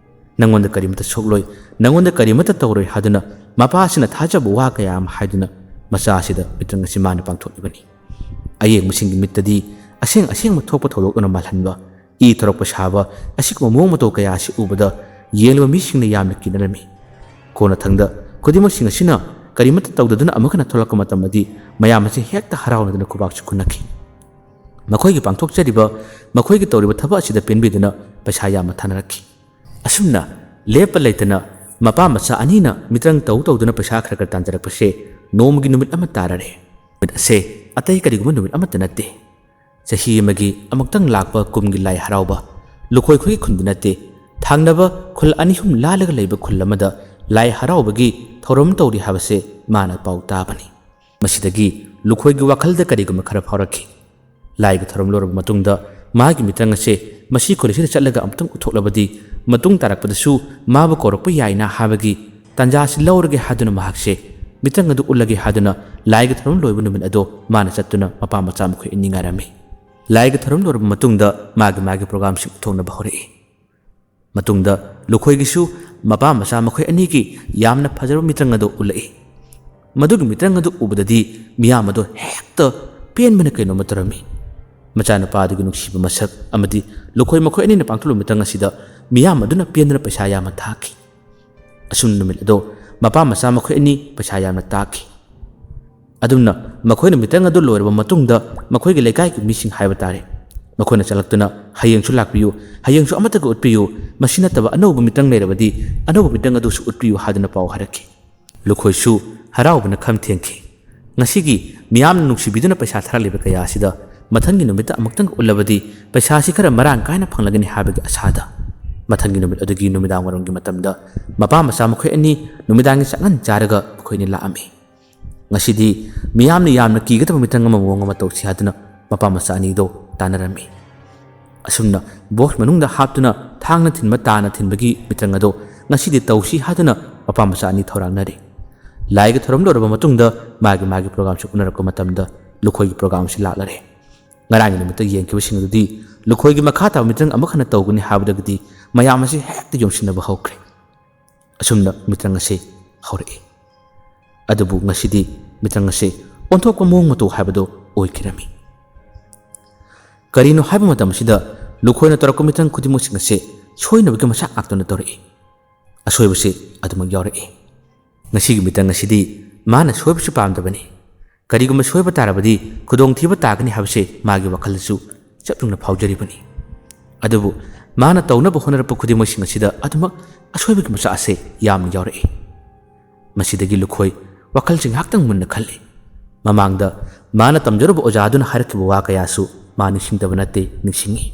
ꯅꯪꯉꯣꯟꯗ ꯀꯔꯤꯃꯠꯇ ꯁꯣꯛꯂꯣꯏ, ꯅꯪꯉꯣꯟꯗ ꯀꯔꯤꯃꯠꯇ ꯇꯧꯔꯣꯏ" ꯍꯥꯏꯗꯨꯅ ꯃꯄꯥꯁꯤꯅ ꯊꯥꯖꯕ ꯋꯥ ꯀꯌꯥ ꯑꯃ ꯍꯥꯏꯗꯨꯅ ꯃꯆꯥ ꯑꯁꯤꯗ ꯃꯤꯇ꯭ꯔꯪ ꯑꯁꯤ ꯃꯥꯅ ꯄꯥꯡꯊꯣꯛꯂꯤꯕꯅꯤ꯫ ꯑꯌꯦꯡꯕꯁꯤꯡꯒꯤ ꯃꯤꯠꯇꯗꯤ ꯑꯁꯦꯡ ꯑꯁꯦꯡꯕ ꯊꯣꯛꯄ ꯊꯧꯗꯣꯛꯇꯧꯅ ꯃꯥꯜꯍꯟꯕ, ꯏ ꯊꯣꯔꯛꯄ ꯁꯥꯕ ꯑꯁꯤꯒꯨꯝꯕ ꯃꯑꯣꯡ ꯃꯇꯧ ꯀꯌꯥ ꯑꯁꯤ ꯎꯕꯗ ꯌꯦꯡꯂꯤꯕ ꯃꯤꯁꯤꯡꯅ ꯌꯥꯝꯅ ꯀꯤꯅꯔꯝꯃꯤ꯫ ꯀꯣꯟꯅꯊꯪꯗ ꯈꯨꯗꯤꯡꯃꯛꯁꯤꯡ ꯑꯁꯤꯅ ꯀꯔꯤꯃꯠꯇ ꯇꯧꯗꯗꯨꯅ ꯑꯃꯨꯛ ꯍꯟꯅ ꯊꯣꯛꯂꯛꯄ ꯃꯇꯝꯗꯗꯤ ꯃꯌꯥꯝ ꯑꯁꯤ ꯍꯦꯛꯇ ꯍꯔꯥꯎꯅꯗꯨꯅ ꯈꯨꯕꯥꯛꯁꯨ ꯈꯨꯅꯈꯤ꯫ ꯃꯈꯣꯏꯒꯤ ꯄꯥꯡꯊꯣꯛꯆꯔꯤꯕ, ꯃꯈꯣꯏꯒꯤ ꯇꯧꯔꯤꯕ ꯊꯕꯛ ꯑꯁꯤꯗ ꯄꯦꯟꯕꯤꯗꯨꯅ ꯄꯩꯁꯥ ꯌꯥꯝꯅ ꯊꯥꯅꯔꯛꯈꯤ꯫ ꯑꯁꯨꯝꯅ ꯂꯦꯞꯄ ꯂꯩꯇꯅ ꯃꯄꯥ ꯃꯆꯥ ꯑꯅꯤꯅ ꯃꯤꯇ꯭ꯔꯪ ꯇꯧ ꯇꯧꯗꯨꯅ ꯄꯩꯁꯥ ꯈꯔ ꯈꯔ ꯇꯥꯟꯖꯔꯛꯄꯁꯦ ꯅꯣꯡꯃꯒꯤ ꯅꯨꯃꯤꯠ ꯑꯃ ꯇꯥꯔꯔꯦ꯫ ꯅꯨꯃꯤꯠ ꯑꯁꯦ ꯑꯇꯩ ꯀꯔꯤꯒꯨꯝꯕ ꯅꯨꯃꯤꯠ ꯑꯃꯠꯇ ꯅꯠꯇꯦ꯫ ꯆꯍꯤ ꯑꯃꯒꯤ ꯑꯃꯨꯛꯇꯪ ꯂꯥꯛꯄ ꯀꯨꯝꯒꯤ ꯂꯥꯏ ꯍꯔꯥꯎꯕ꯫ ꯂꯨꯈꯣꯏ ꯈꯨꯜꯒꯤ ꯈꯨꯟꯗꯤ ꯅꯠꯇꯦ, ꯊꯪꯅꯕ ꯈꯨꯜ ꯑꯅꯤ ꯑꯍꯨꯝ ꯂꯥꯜꯂꯒ ꯂꯩꯕ ꯈꯨꯜ ꯑꯃꯗ ꯂꯥꯏ ꯍꯔꯥꯎꯕꯒꯤ ꯊꯧꯔꯝ ꯇꯧꯔꯤ ꯍꯥꯏꯕꯁꯦ ꯃꯥꯅ ꯄꯥꯎ ꯇꯥꯕꯅꯤ꯫ ꯃꯁꯤꯗꯒꯤ ꯂꯨꯈꯣꯏꯒꯤ ꯋꯥꯈꯜꯗ ꯀꯔꯤꯒꯨꯝꯕ ꯈꯔ ꯐꯥꯎꯔꯛꯈꯤ꯫ ꯂꯥꯏꯒꯤ ꯊꯧꯔꯝ ꯂꯣꯏꯔꯕ ꯃꯇꯨꯡꯗ ꯃꯍꯥꯛꯀꯤ ꯃꯤꯇ꯭ꯔꯪ ꯑꯁꯦ ꯃꯁꯤ ꯈꯨꯜ ꯑꯁꯤꯗ ꯆꯠꯂꯒ ꯑꯃꯨꯛꯇꯪ ꯎꯠꯊꯣꯛꯂꯕꯗꯤ ꯃꯇꯨꯡ ꯇꯥꯔꯛꯄꯗꯁꯨ ꯃꯥꯕꯨ ꯀꯧꯔꯛꯄ ꯌꯥꯏꯅ ꯍꯥꯏꯕꯒꯤ ꯇꯥꯟꯖꯥ ꯑꯁꯤ ꯂꯧꯔꯒꯦ ꯍꯥꯏꯗꯨꯅ ꯃꯍꯥꯛꯁꯦ ꯃꯤꯇ꯭ꯔꯪ ꯑꯗꯨ ꯎꯠꯂꯒꯦ ꯍꯥꯏꯗꯨꯅ ꯂꯥꯏꯒꯤ ꯊꯧꯔꯝ ꯂꯣꯏꯕ ꯅꯨꯃꯤꯠ ꯑꯗꯣ ꯃꯥꯅ ꯆꯠꯇꯨꯅ ꯃꯄꯥ ꯃꯆꯥ ꯃꯈꯣꯏ ꯑꯅꯤ ꯉꯥꯏꯔꯝꯃꯤ꯫ ꯂꯥꯏꯒꯤ ꯊꯧꯔꯝ ꯂꯣꯏꯔꯕ ꯃꯇꯨꯡꯗ ꯃꯥꯒꯤ ꯃꯥꯒꯤ ꯄ꯭ꯔꯣꯒꯥꯝꯁꯤꯡ ꯎꯠꯊꯣꯛꯅꯕ ꯍꯧꯔꯛꯏ꯫ ꯃꯇꯨꯡꯗ ꯂꯨꯈꯣꯏꯒꯤꯁꯨ ꯃꯄꯥ ꯃꯆꯥ ꯃꯈꯣꯏ ꯑꯅꯤꯒꯤ ꯌꯥꯝꯅ ꯐꯖꯕ ꯃꯤꯇ꯭ꯔꯪ ꯑꯗꯨ ꯎꯠꯂꯛꯏ꯫ ꯃꯗꯨꯒꯤ ꯃꯤꯇ꯭ꯔꯪ ꯑꯗꯨ ꯎꯕꯗꯗꯤ ꯃꯤꯌꯥꯝ ꯑꯗꯨ ꯍꯦꯛꯇ ꯄꯦꯟꯕꯅ ꯀꯩꯅꯣꯝꯃ ꯇꯧꯔꯝꯃꯤ꯫ ꯃꯆꯥꯅꯨꯄꯥ ꯑꯗꯨꯒꯤ ꯅꯨꯡꯁꯤꯕ ꯃꯁꯛ ꯑꯃꯗꯤ ꯂꯨꯈꯣꯏ ꯃꯈꯣꯏ ꯑꯅꯤꯅ ꯄꯥꯡꯊꯣꯛꯂꯤꯕ ꯃꯤꯇ꯭ꯔꯪ ꯑꯁꯤꯗ ꯃꯤꯌꯥꯝ ꯑꯗꯨꯅ ꯄꯦꯟꯗꯨꯅ ꯄꯩꯁꯥ ꯌꯥꯝꯅ ꯊꯥꯈꯤ꯫ ꯑꯁꯨꯝꯅ ꯅꯨꯃꯤꯠ ꯑꯗꯣ ꯃꯄꯥ ꯃꯆꯥ ꯃꯈꯣꯏ ꯑꯅꯤ ꯄꯩꯁꯥ ꯌꯥꯝꯅ ꯇꯥꯈꯤ꯫ ꯑꯗꯨꯝꯅ ꯃꯈꯣꯏꯅ ꯃꯤꯇ꯭ꯔꯪ ꯑꯗꯨ ꯂꯣꯏꯔꯕ ꯃꯇꯨꯡꯗ ꯃꯈꯣꯏꯒꯤ ꯂꯩꯀꯥꯏꯒꯤ ꯃꯤꯁꯤꯡ ꯍꯥꯏꯕ ꯇꯥꯔꯦ, ꯃꯈꯣꯏꯅ ꯆꯪꯂꯛꯇꯨꯅ "ꯍꯌꯦꯡꯁꯨ ꯂꯥꯛꯄꯤꯌꯨ, ꯍꯌꯦꯡꯁꯨ ꯑꯃꯠꯇꯒ ꯎꯠꯄꯤꯌꯨ, ꯃꯁꯤ ꯅꯠꯇꯕ ꯑꯅꯧꯕ ꯃꯤꯇ꯭ꯔꯪ ꯂꯩꯔꯕꯗꯤ ꯑꯅꯧꯕ ꯃꯤꯇ꯭ꯔꯪ ꯑꯗꯨꯁꯨ ꯎꯠꯄꯤꯌꯨ" ꯍꯥꯏꯗꯨꯅ ꯄꯥꯎ ꯍꯥꯏꯔꯛꯈꯤ꯫ ꯂꯨꯈꯣꯏꯁꯨ ꯍꯔꯥꯎꯕꯅ ꯈꯝ ꯊꯦꯡꯈꯤ꯫ ꯉꯁꯤꯒꯤ ꯃꯤꯌꯥꯝꯅ ꯅꯨꯡꯁꯤꯕꯤꯗꯨꯅ ꯄꯩꯁꯥ ꯊꯥꯔꯛꯂꯤꯕ ꯀꯌꯥ ꯑꯁꯤꯗ ꯃꯊꯪꯒꯤ ꯅꯨꯃꯤꯠꯇ ꯑꯃꯨꯛꯇꯪ ꯎꯠꯂꯕꯗꯤ ꯄꯩꯁꯥꯁꯤ ꯈꯔ ꯃꯔꯥꯡ ꯀꯥꯏꯅ ꯐꯪꯂꯒꯅꯤ ꯍꯥꯏꯕꯒꯤ ꯑꯁꯥꯗ꯫ ꯃꯊꯪꯒꯤ ꯅꯨꯃꯤꯠ ꯑꯗꯨꯒꯤ ꯅꯨꯃꯤꯗꯥꯡ ꯋꯥꯏꯔꯝꯒꯤ ꯃꯇꯝꯗ ꯃꯄꯥ ꯃꯆꯥ ꯃꯈꯣꯏ ꯑꯅꯤ ꯅꯨꯃꯤꯗꯥꯡꯒꯤ ꯆꯥꯛꯉꯟ ꯆꯥꯔꯒ ꯃꯈꯣꯏ ꯑꯅꯤ ꯂꯥꯛꯑꯝꯃꯤ꯫ ꯉꯁꯤꯗꯤ ꯃꯤꯌꯥꯝꯅ ꯌꯥꯝꯅ ꯀꯤꯒꯗꯕ ꯃꯤꯇ꯭ꯔꯪ ꯑꯃ ꯃꯑꯣꯡ ꯑꯃ ꯇꯧꯁꯤ ꯍꯥꯏꯗꯨꯅ ꯃꯄꯥ ꯃꯆꯥ ꯑꯅꯤꯗꯣ ꯇꯥꯟꯅꯔꯝꯃꯤ꯫ ꯑꯁꯨꯝꯅ ꯕꯣꯛꯁ ꯃꯅꯨꯡꯗ ꯍꯥꯞꯇꯨꯅ ꯊꯥꯡꯅ ꯊꯤꯟꯕ ꯇꯥꯅ ꯊꯤꯟꯕꯒꯤ ꯃꯤꯇ꯭ꯔꯪ ꯑꯗꯣ ꯉꯁꯤꯗꯤ ꯇꯧꯁꯤ ꯍꯥꯏꯗꯨꯅ ꯃꯄꯥ ꯃꯆꯥ ꯑꯅꯤ ꯊꯧꯔꯥꯡꯅꯔꯤ꯫ ꯂꯥꯏꯒꯤ ꯊꯧꯔꯝ ꯂꯣꯏꯔꯕ ꯃꯇꯨꯡꯗ ꯃꯥꯒꯤ ꯃꯥꯒꯤ ꯄ꯭ꯔꯣꯒꯥꯝꯁꯨ ꯎꯅꯔꯛꯄ ꯃꯇꯝꯗ ꯂꯨꯈꯣꯏꯒꯤ ꯄ꯭ꯔꯣꯒꯥꯝꯁꯤ ꯂꯥꯛꯂꯔꯦ꯫ ꯉꯔꯥꯡꯒꯤ ꯅꯨꯃꯤꯠꯇ ꯌꯦꯡꯈꯤꯕꯁꯤꯡ ꯑꯗꯨꯗꯤ ꯂꯨꯈꯣꯏꯒꯤ ꯃꯈꯥ ꯇꯥꯕ ꯃꯤꯇ꯭ꯔꯪ ꯑꯃꯨꯛ ꯍꯟꯅ ꯇꯧꯒꯅꯤ ꯍꯥꯏꯕꯗꯒꯤꯗꯤ ꯃꯌꯥꯝ ꯑꯁꯤ ꯍꯦꯛꯇ ꯌꯣꯝꯁꯤꯟꯅꯕ ꯍꯧꯈ꯭ꯔꯦ꯫ ꯑꯁꯨꯝꯅ ꯃꯤꯇ꯭ꯔꯪ ꯑꯁꯤ ꯍꯧꯔꯛꯏ꯫ ꯑꯗꯨꯕꯨ ꯉꯁꯤꯗꯤ ꯃꯤꯇ꯭ꯔꯪ ꯑꯁꯤ ꯑꯣꯟꯊꯣꯛꯄ ꯃꯑꯣꯡ ꯃꯇꯧ ꯍꯥꯏꯕꯗꯨ ꯑꯣꯏꯈꯤꯔꯝꯃꯤ꯫ ꯀꯔꯤꯅꯣ ꯍꯥꯏꯕ ꯃꯇꯝ ꯑꯁꯤꯗ ꯂꯨꯈꯣꯏꯅ ꯇꯧꯔꯛꯄ ꯃꯤꯇ꯭ꯔꯪ ꯈꯨꯗꯤꯡꯃꯛꯁꯤꯡ ꯑꯁꯤ ꯁꯣꯏꯅꯕꯒꯤ ꯃꯆꯥꯛ ꯉꯥꯛꯇꯅ ꯇꯧꯔꯛꯏ꯫ ꯑꯁꯣꯏꯕꯁꯤ ꯑꯗꯨꯃꯛ ꯌꯥꯎꯔꯛꯏ꯫ ꯉꯁꯤꯒꯤ ꯃꯤꯇ꯭ꯔꯪ ꯑꯁꯤꯗꯤ ꯃꯥꯅ ꯁꯣꯏꯕꯁꯨ ꯄꯥꯝꯗꯕꯅꯤ꯫ ꯀꯔꯤꯒꯨꯝꯕ ꯁꯣꯏꯕ ꯇꯥꯔꯕꯗꯤ ꯈꯨꯗꯣꯡꯊꯤꯕ ꯇꯥꯒꯅꯤ ꯍꯥꯏꯕꯁꯦ ꯃꯥꯒꯤ ꯋꯥꯈꯜꯗꯁꯨ ꯆꯞ ꯌꯨꯡꯅ ꯐꯥꯎꯖꯔꯤꯕꯅꯤ꯫ ꯑꯗꯨꯕꯨ ꯃꯥꯅ ꯇꯧꯅꯕ ꯍꯣꯠꯅꯔꯛꯄ ꯈꯨꯗꯤꯡꯃꯛꯁꯤꯡ ꯑꯁꯤꯗ ꯑꯗꯨꯃꯛ ꯑꯁꯣꯏꯕꯒꯤ ꯃꯆꯥꯛ ꯑꯁꯦ ꯌꯥꯝꯅ ꯌꯥꯎꯔꯛꯏ꯫ ꯃꯁꯤꯗꯒꯤ ꯂꯨꯈꯣꯏ ꯋꯥꯈꯜꯁꯤ ꯉꯥꯏꯍꯥꯛꯇꯪ ꯃꯨꯟꯅ ꯈꯜꯂꯤ꯫ ꯃꯃꯥꯡꯗ ꯃꯥꯅ ꯇꯝꯖꯔꯨꯕ ꯑꯣꯖꯥ ꯑꯗꯨꯅ ꯍꯥꯏꯔꯛꯈꯤꯕ ꯋꯥ ꯀꯌꯥꯁꯨ ꯃꯥ ꯅꯤꯡꯁꯤꯡꯗꯕ ꯅꯠꯇꯦ, ꯅꯤꯡꯁꯤꯡꯉꯤ꯫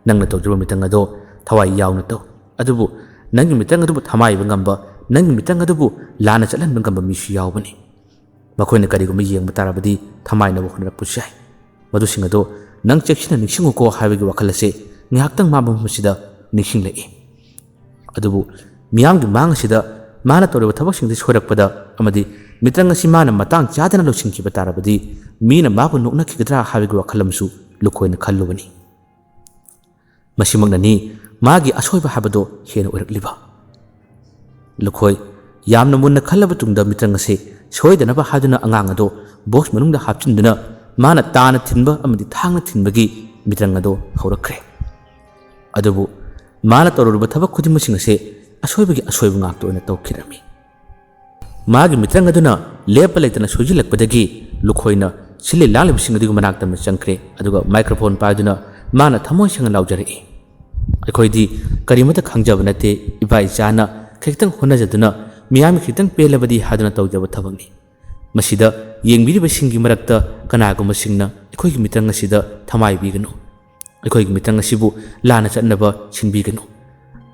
"ꯅꯪꯅ ꯇꯧꯖꯕ ꯃꯤꯇ꯭ꯔꯪ ꯑꯗꯣ ꯊꯋꯥꯏ ꯌꯥꯎꯅ ꯇꯧ꯫ ꯑꯗꯨꯕꯨ ꯅꯪꯒꯤ ꯃꯤꯇ꯭ꯔꯪ ꯑꯗꯨꯕꯨ ꯊꯃꯥꯏꯕ ꯉꯝꯕ, ꯅꯪꯒꯤ ꯃꯤꯇ꯭ꯔꯪ ꯑꯗꯨꯕꯨ ꯂꯥꯟꯅ ꯆꯠꯍꯟꯕ ꯉꯝꯕ ꯃꯤꯁꯨ ꯌꯥꯎꯕꯅꯤ꯫ ꯃꯈꯣꯏꯅ ꯀꯔꯤꯒꯨꯝꯕ ꯌꯦꯡꯕ ꯇꯥꯔꯕꯗꯤ ꯊꯃꯥꯏꯅꯕ ꯍꯣꯠꯅꯔꯛꯄꯁꯨ ꯌꯥꯏ꯫ ꯃꯗꯨꯁꯤꯡ ꯑꯗꯣ ꯅꯪ ꯆꯦꯛꯁꯤꯟꯅ ꯅꯤꯡꯁꯤꯡꯉꯨꯀꯣ ꯍꯥꯏꯕꯒꯤ ꯋꯥꯈꯜ ꯑꯁꯦ ꯉꯥꯏꯍꯥꯛꯇꯪ ꯃꯥ ꯃꯐꯝ ꯑꯁꯤꯗ ꯅꯤꯡꯁꯤꯡꯂꯛꯏ꯫ ꯑꯗꯨꯕꯨ ꯃꯤꯌꯥꯝꯒꯤ ꯃꯥꯡ ꯑꯁꯤꯗ ꯃꯥꯅ ꯇꯧꯔꯤꯕ ꯊꯕꯛꯁꯤꯡꯗꯤ ꯁꯣꯏꯔꯛꯄꯗ ꯑꯃꯗꯤ ꯃꯤꯇ꯭ꯔꯪ ꯑꯁꯤ ꯃꯥꯅ ꯃꯇꯥꯡ ꯆꯥꯗꯅ ꯂꯣꯏꯁꯤꯟꯈꯤꯕ ꯇꯥꯔꯕꯗꯤ ꯃꯤꯅ ꯃꯥꯕꯨ ꯅꯣꯛꯅꯈꯤꯒꯗ꯭ꯔꯥ ꯍꯥꯏꯕꯒꯤ ꯋꯥꯈꯜ ꯑꯃꯁꯨ ꯂꯨꯈꯣꯏꯅ ꯈꯜꯂꯨꯕꯅꯤ꯫ ꯃꯁꯤꯃꯛꯅꯅꯤ ꯃꯥꯒꯤ ꯑꯁꯣꯏꯕ ꯍꯥꯏꯕꯗꯣ ꯍꯦꯟꯅ ꯑꯣꯏꯔꯛꯂꯤꯕ꯫ ꯂꯨꯈꯣꯏ ꯌꯥꯝꯅ ꯃꯨꯟꯅ ꯈꯜꯂꯕ ꯇꯨꯡꯗ ꯃꯤꯇ꯭ꯔꯪ ꯑꯁꯤ ꯁꯣꯏꯗꯅꯕ ꯍꯥꯏꯗꯨꯅ ꯑꯉꯥꯡ ꯑꯗꯣ ꯕꯣꯛꯁ ꯃꯅꯨꯡꯗ ꯍꯥꯞꯆꯤꯟꯗꯨꯅ ꯃꯥꯅ ꯇꯥꯅ ꯊꯤꯟꯕ ꯑꯃꯗꯤ ꯊꯥꯡꯅ ꯊꯤꯟꯕꯒꯤ ꯃꯤꯇ꯭ꯔꯪ ꯑꯗꯣ ꯍꯧꯔꯛꯈ꯭ꯔꯦ꯫ ꯑꯗꯨꯕꯨ ꯃꯥꯅ ꯇꯧꯔꯨꯔꯤꯕ ꯊꯕꯛ ꯈꯨꯗꯤꯡꯃꯛꯁꯤꯡ ꯑꯁꯤ ꯑꯁꯣꯏꯕꯒꯤ ꯑꯁꯣꯏꯕ ꯉꯥꯛꯇ ꯑꯣꯏꯅ ꯇꯧꯈꯤꯔꯝꯃꯤ꯫ ꯃꯥꯒꯤ ꯃꯤꯇ꯭ꯔꯪ ꯑꯗꯨꯅ ꯂꯦꯞꯄ ꯂꯩꯇꯅ ꯁꯣꯏꯖꯤꯜꯂꯛꯄꯗꯒꯤ ꯂꯨꯈꯣꯏꯅ ꯁꯤꯜꯂꯤ ꯂꯥꯡꯂꯤꯕꯁꯤꯡ ꯑꯗꯨꯒꯤ ꯃꯅꯥꯛꯇ ꯑꯃ ꯆꯪꯈ꯭ꯔꯦ, ꯑꯗꯨꯒ ꯃꯥꯏꯀ꯭ꯔꯣꯐꯣꯟ ꯄꯥꯏꯗꯨꯅ ꯃꯥꯅ ꯊꯃꯣꯏ ꯁꯦꯡꯅ ꯂꯥꯎꯖꯔꯛꯏ, "ꯑꯩꯈꯣꯏꯗꯤ ꯀꯔꯤꯃꯠꯇ ꯈꯪꯖꯕ ꯅꯠꯇꯦ, ꯏꯕꯥ ꯏꯆꯥꯅ ꯈꯤꯇꯪ ꯍꯣꯠꯅꯖꯗꯨꯅ ꯃꯤꯌꯥꯝꯒꯤ ꯈꯤꯇꯪ ꯄꯦꯜꯂꯕꯗꯤ ꯍꯥꯏꯗꯨꯅ ꯇꯧꯖꯕ ꯊꯕꯛꯅꯤ꯫ ꯃꯁꯤꯗ ꯌꯦꯡꯕꯤꯔꯤꯕꯁꯤꯡꯒꯤ ꯃꯔꯛꯇ ꯀꯅꯥꯒꯨꯝꯕꯁꯤꯡꯅ ꯑꯩꯈꯣꯏꯒꯤ ꯃꯤꯇ꯭ꯔꯪ ꯑꯁꯤꯗ ꯊꯃꯥꯏ ꯄꯤꯒꯅꯨ꯫ ꯑꯩꯈꯣꯏꯒꯤ ꯃꯤꯇ꯭ꯔꯪ ꯑꯁꯤꯕꯨ ꯂꯥꯟꯅ ꯆꯠꯅꯕ ꯁꯤꯟꯕꯤꯒꯅꯨ꯫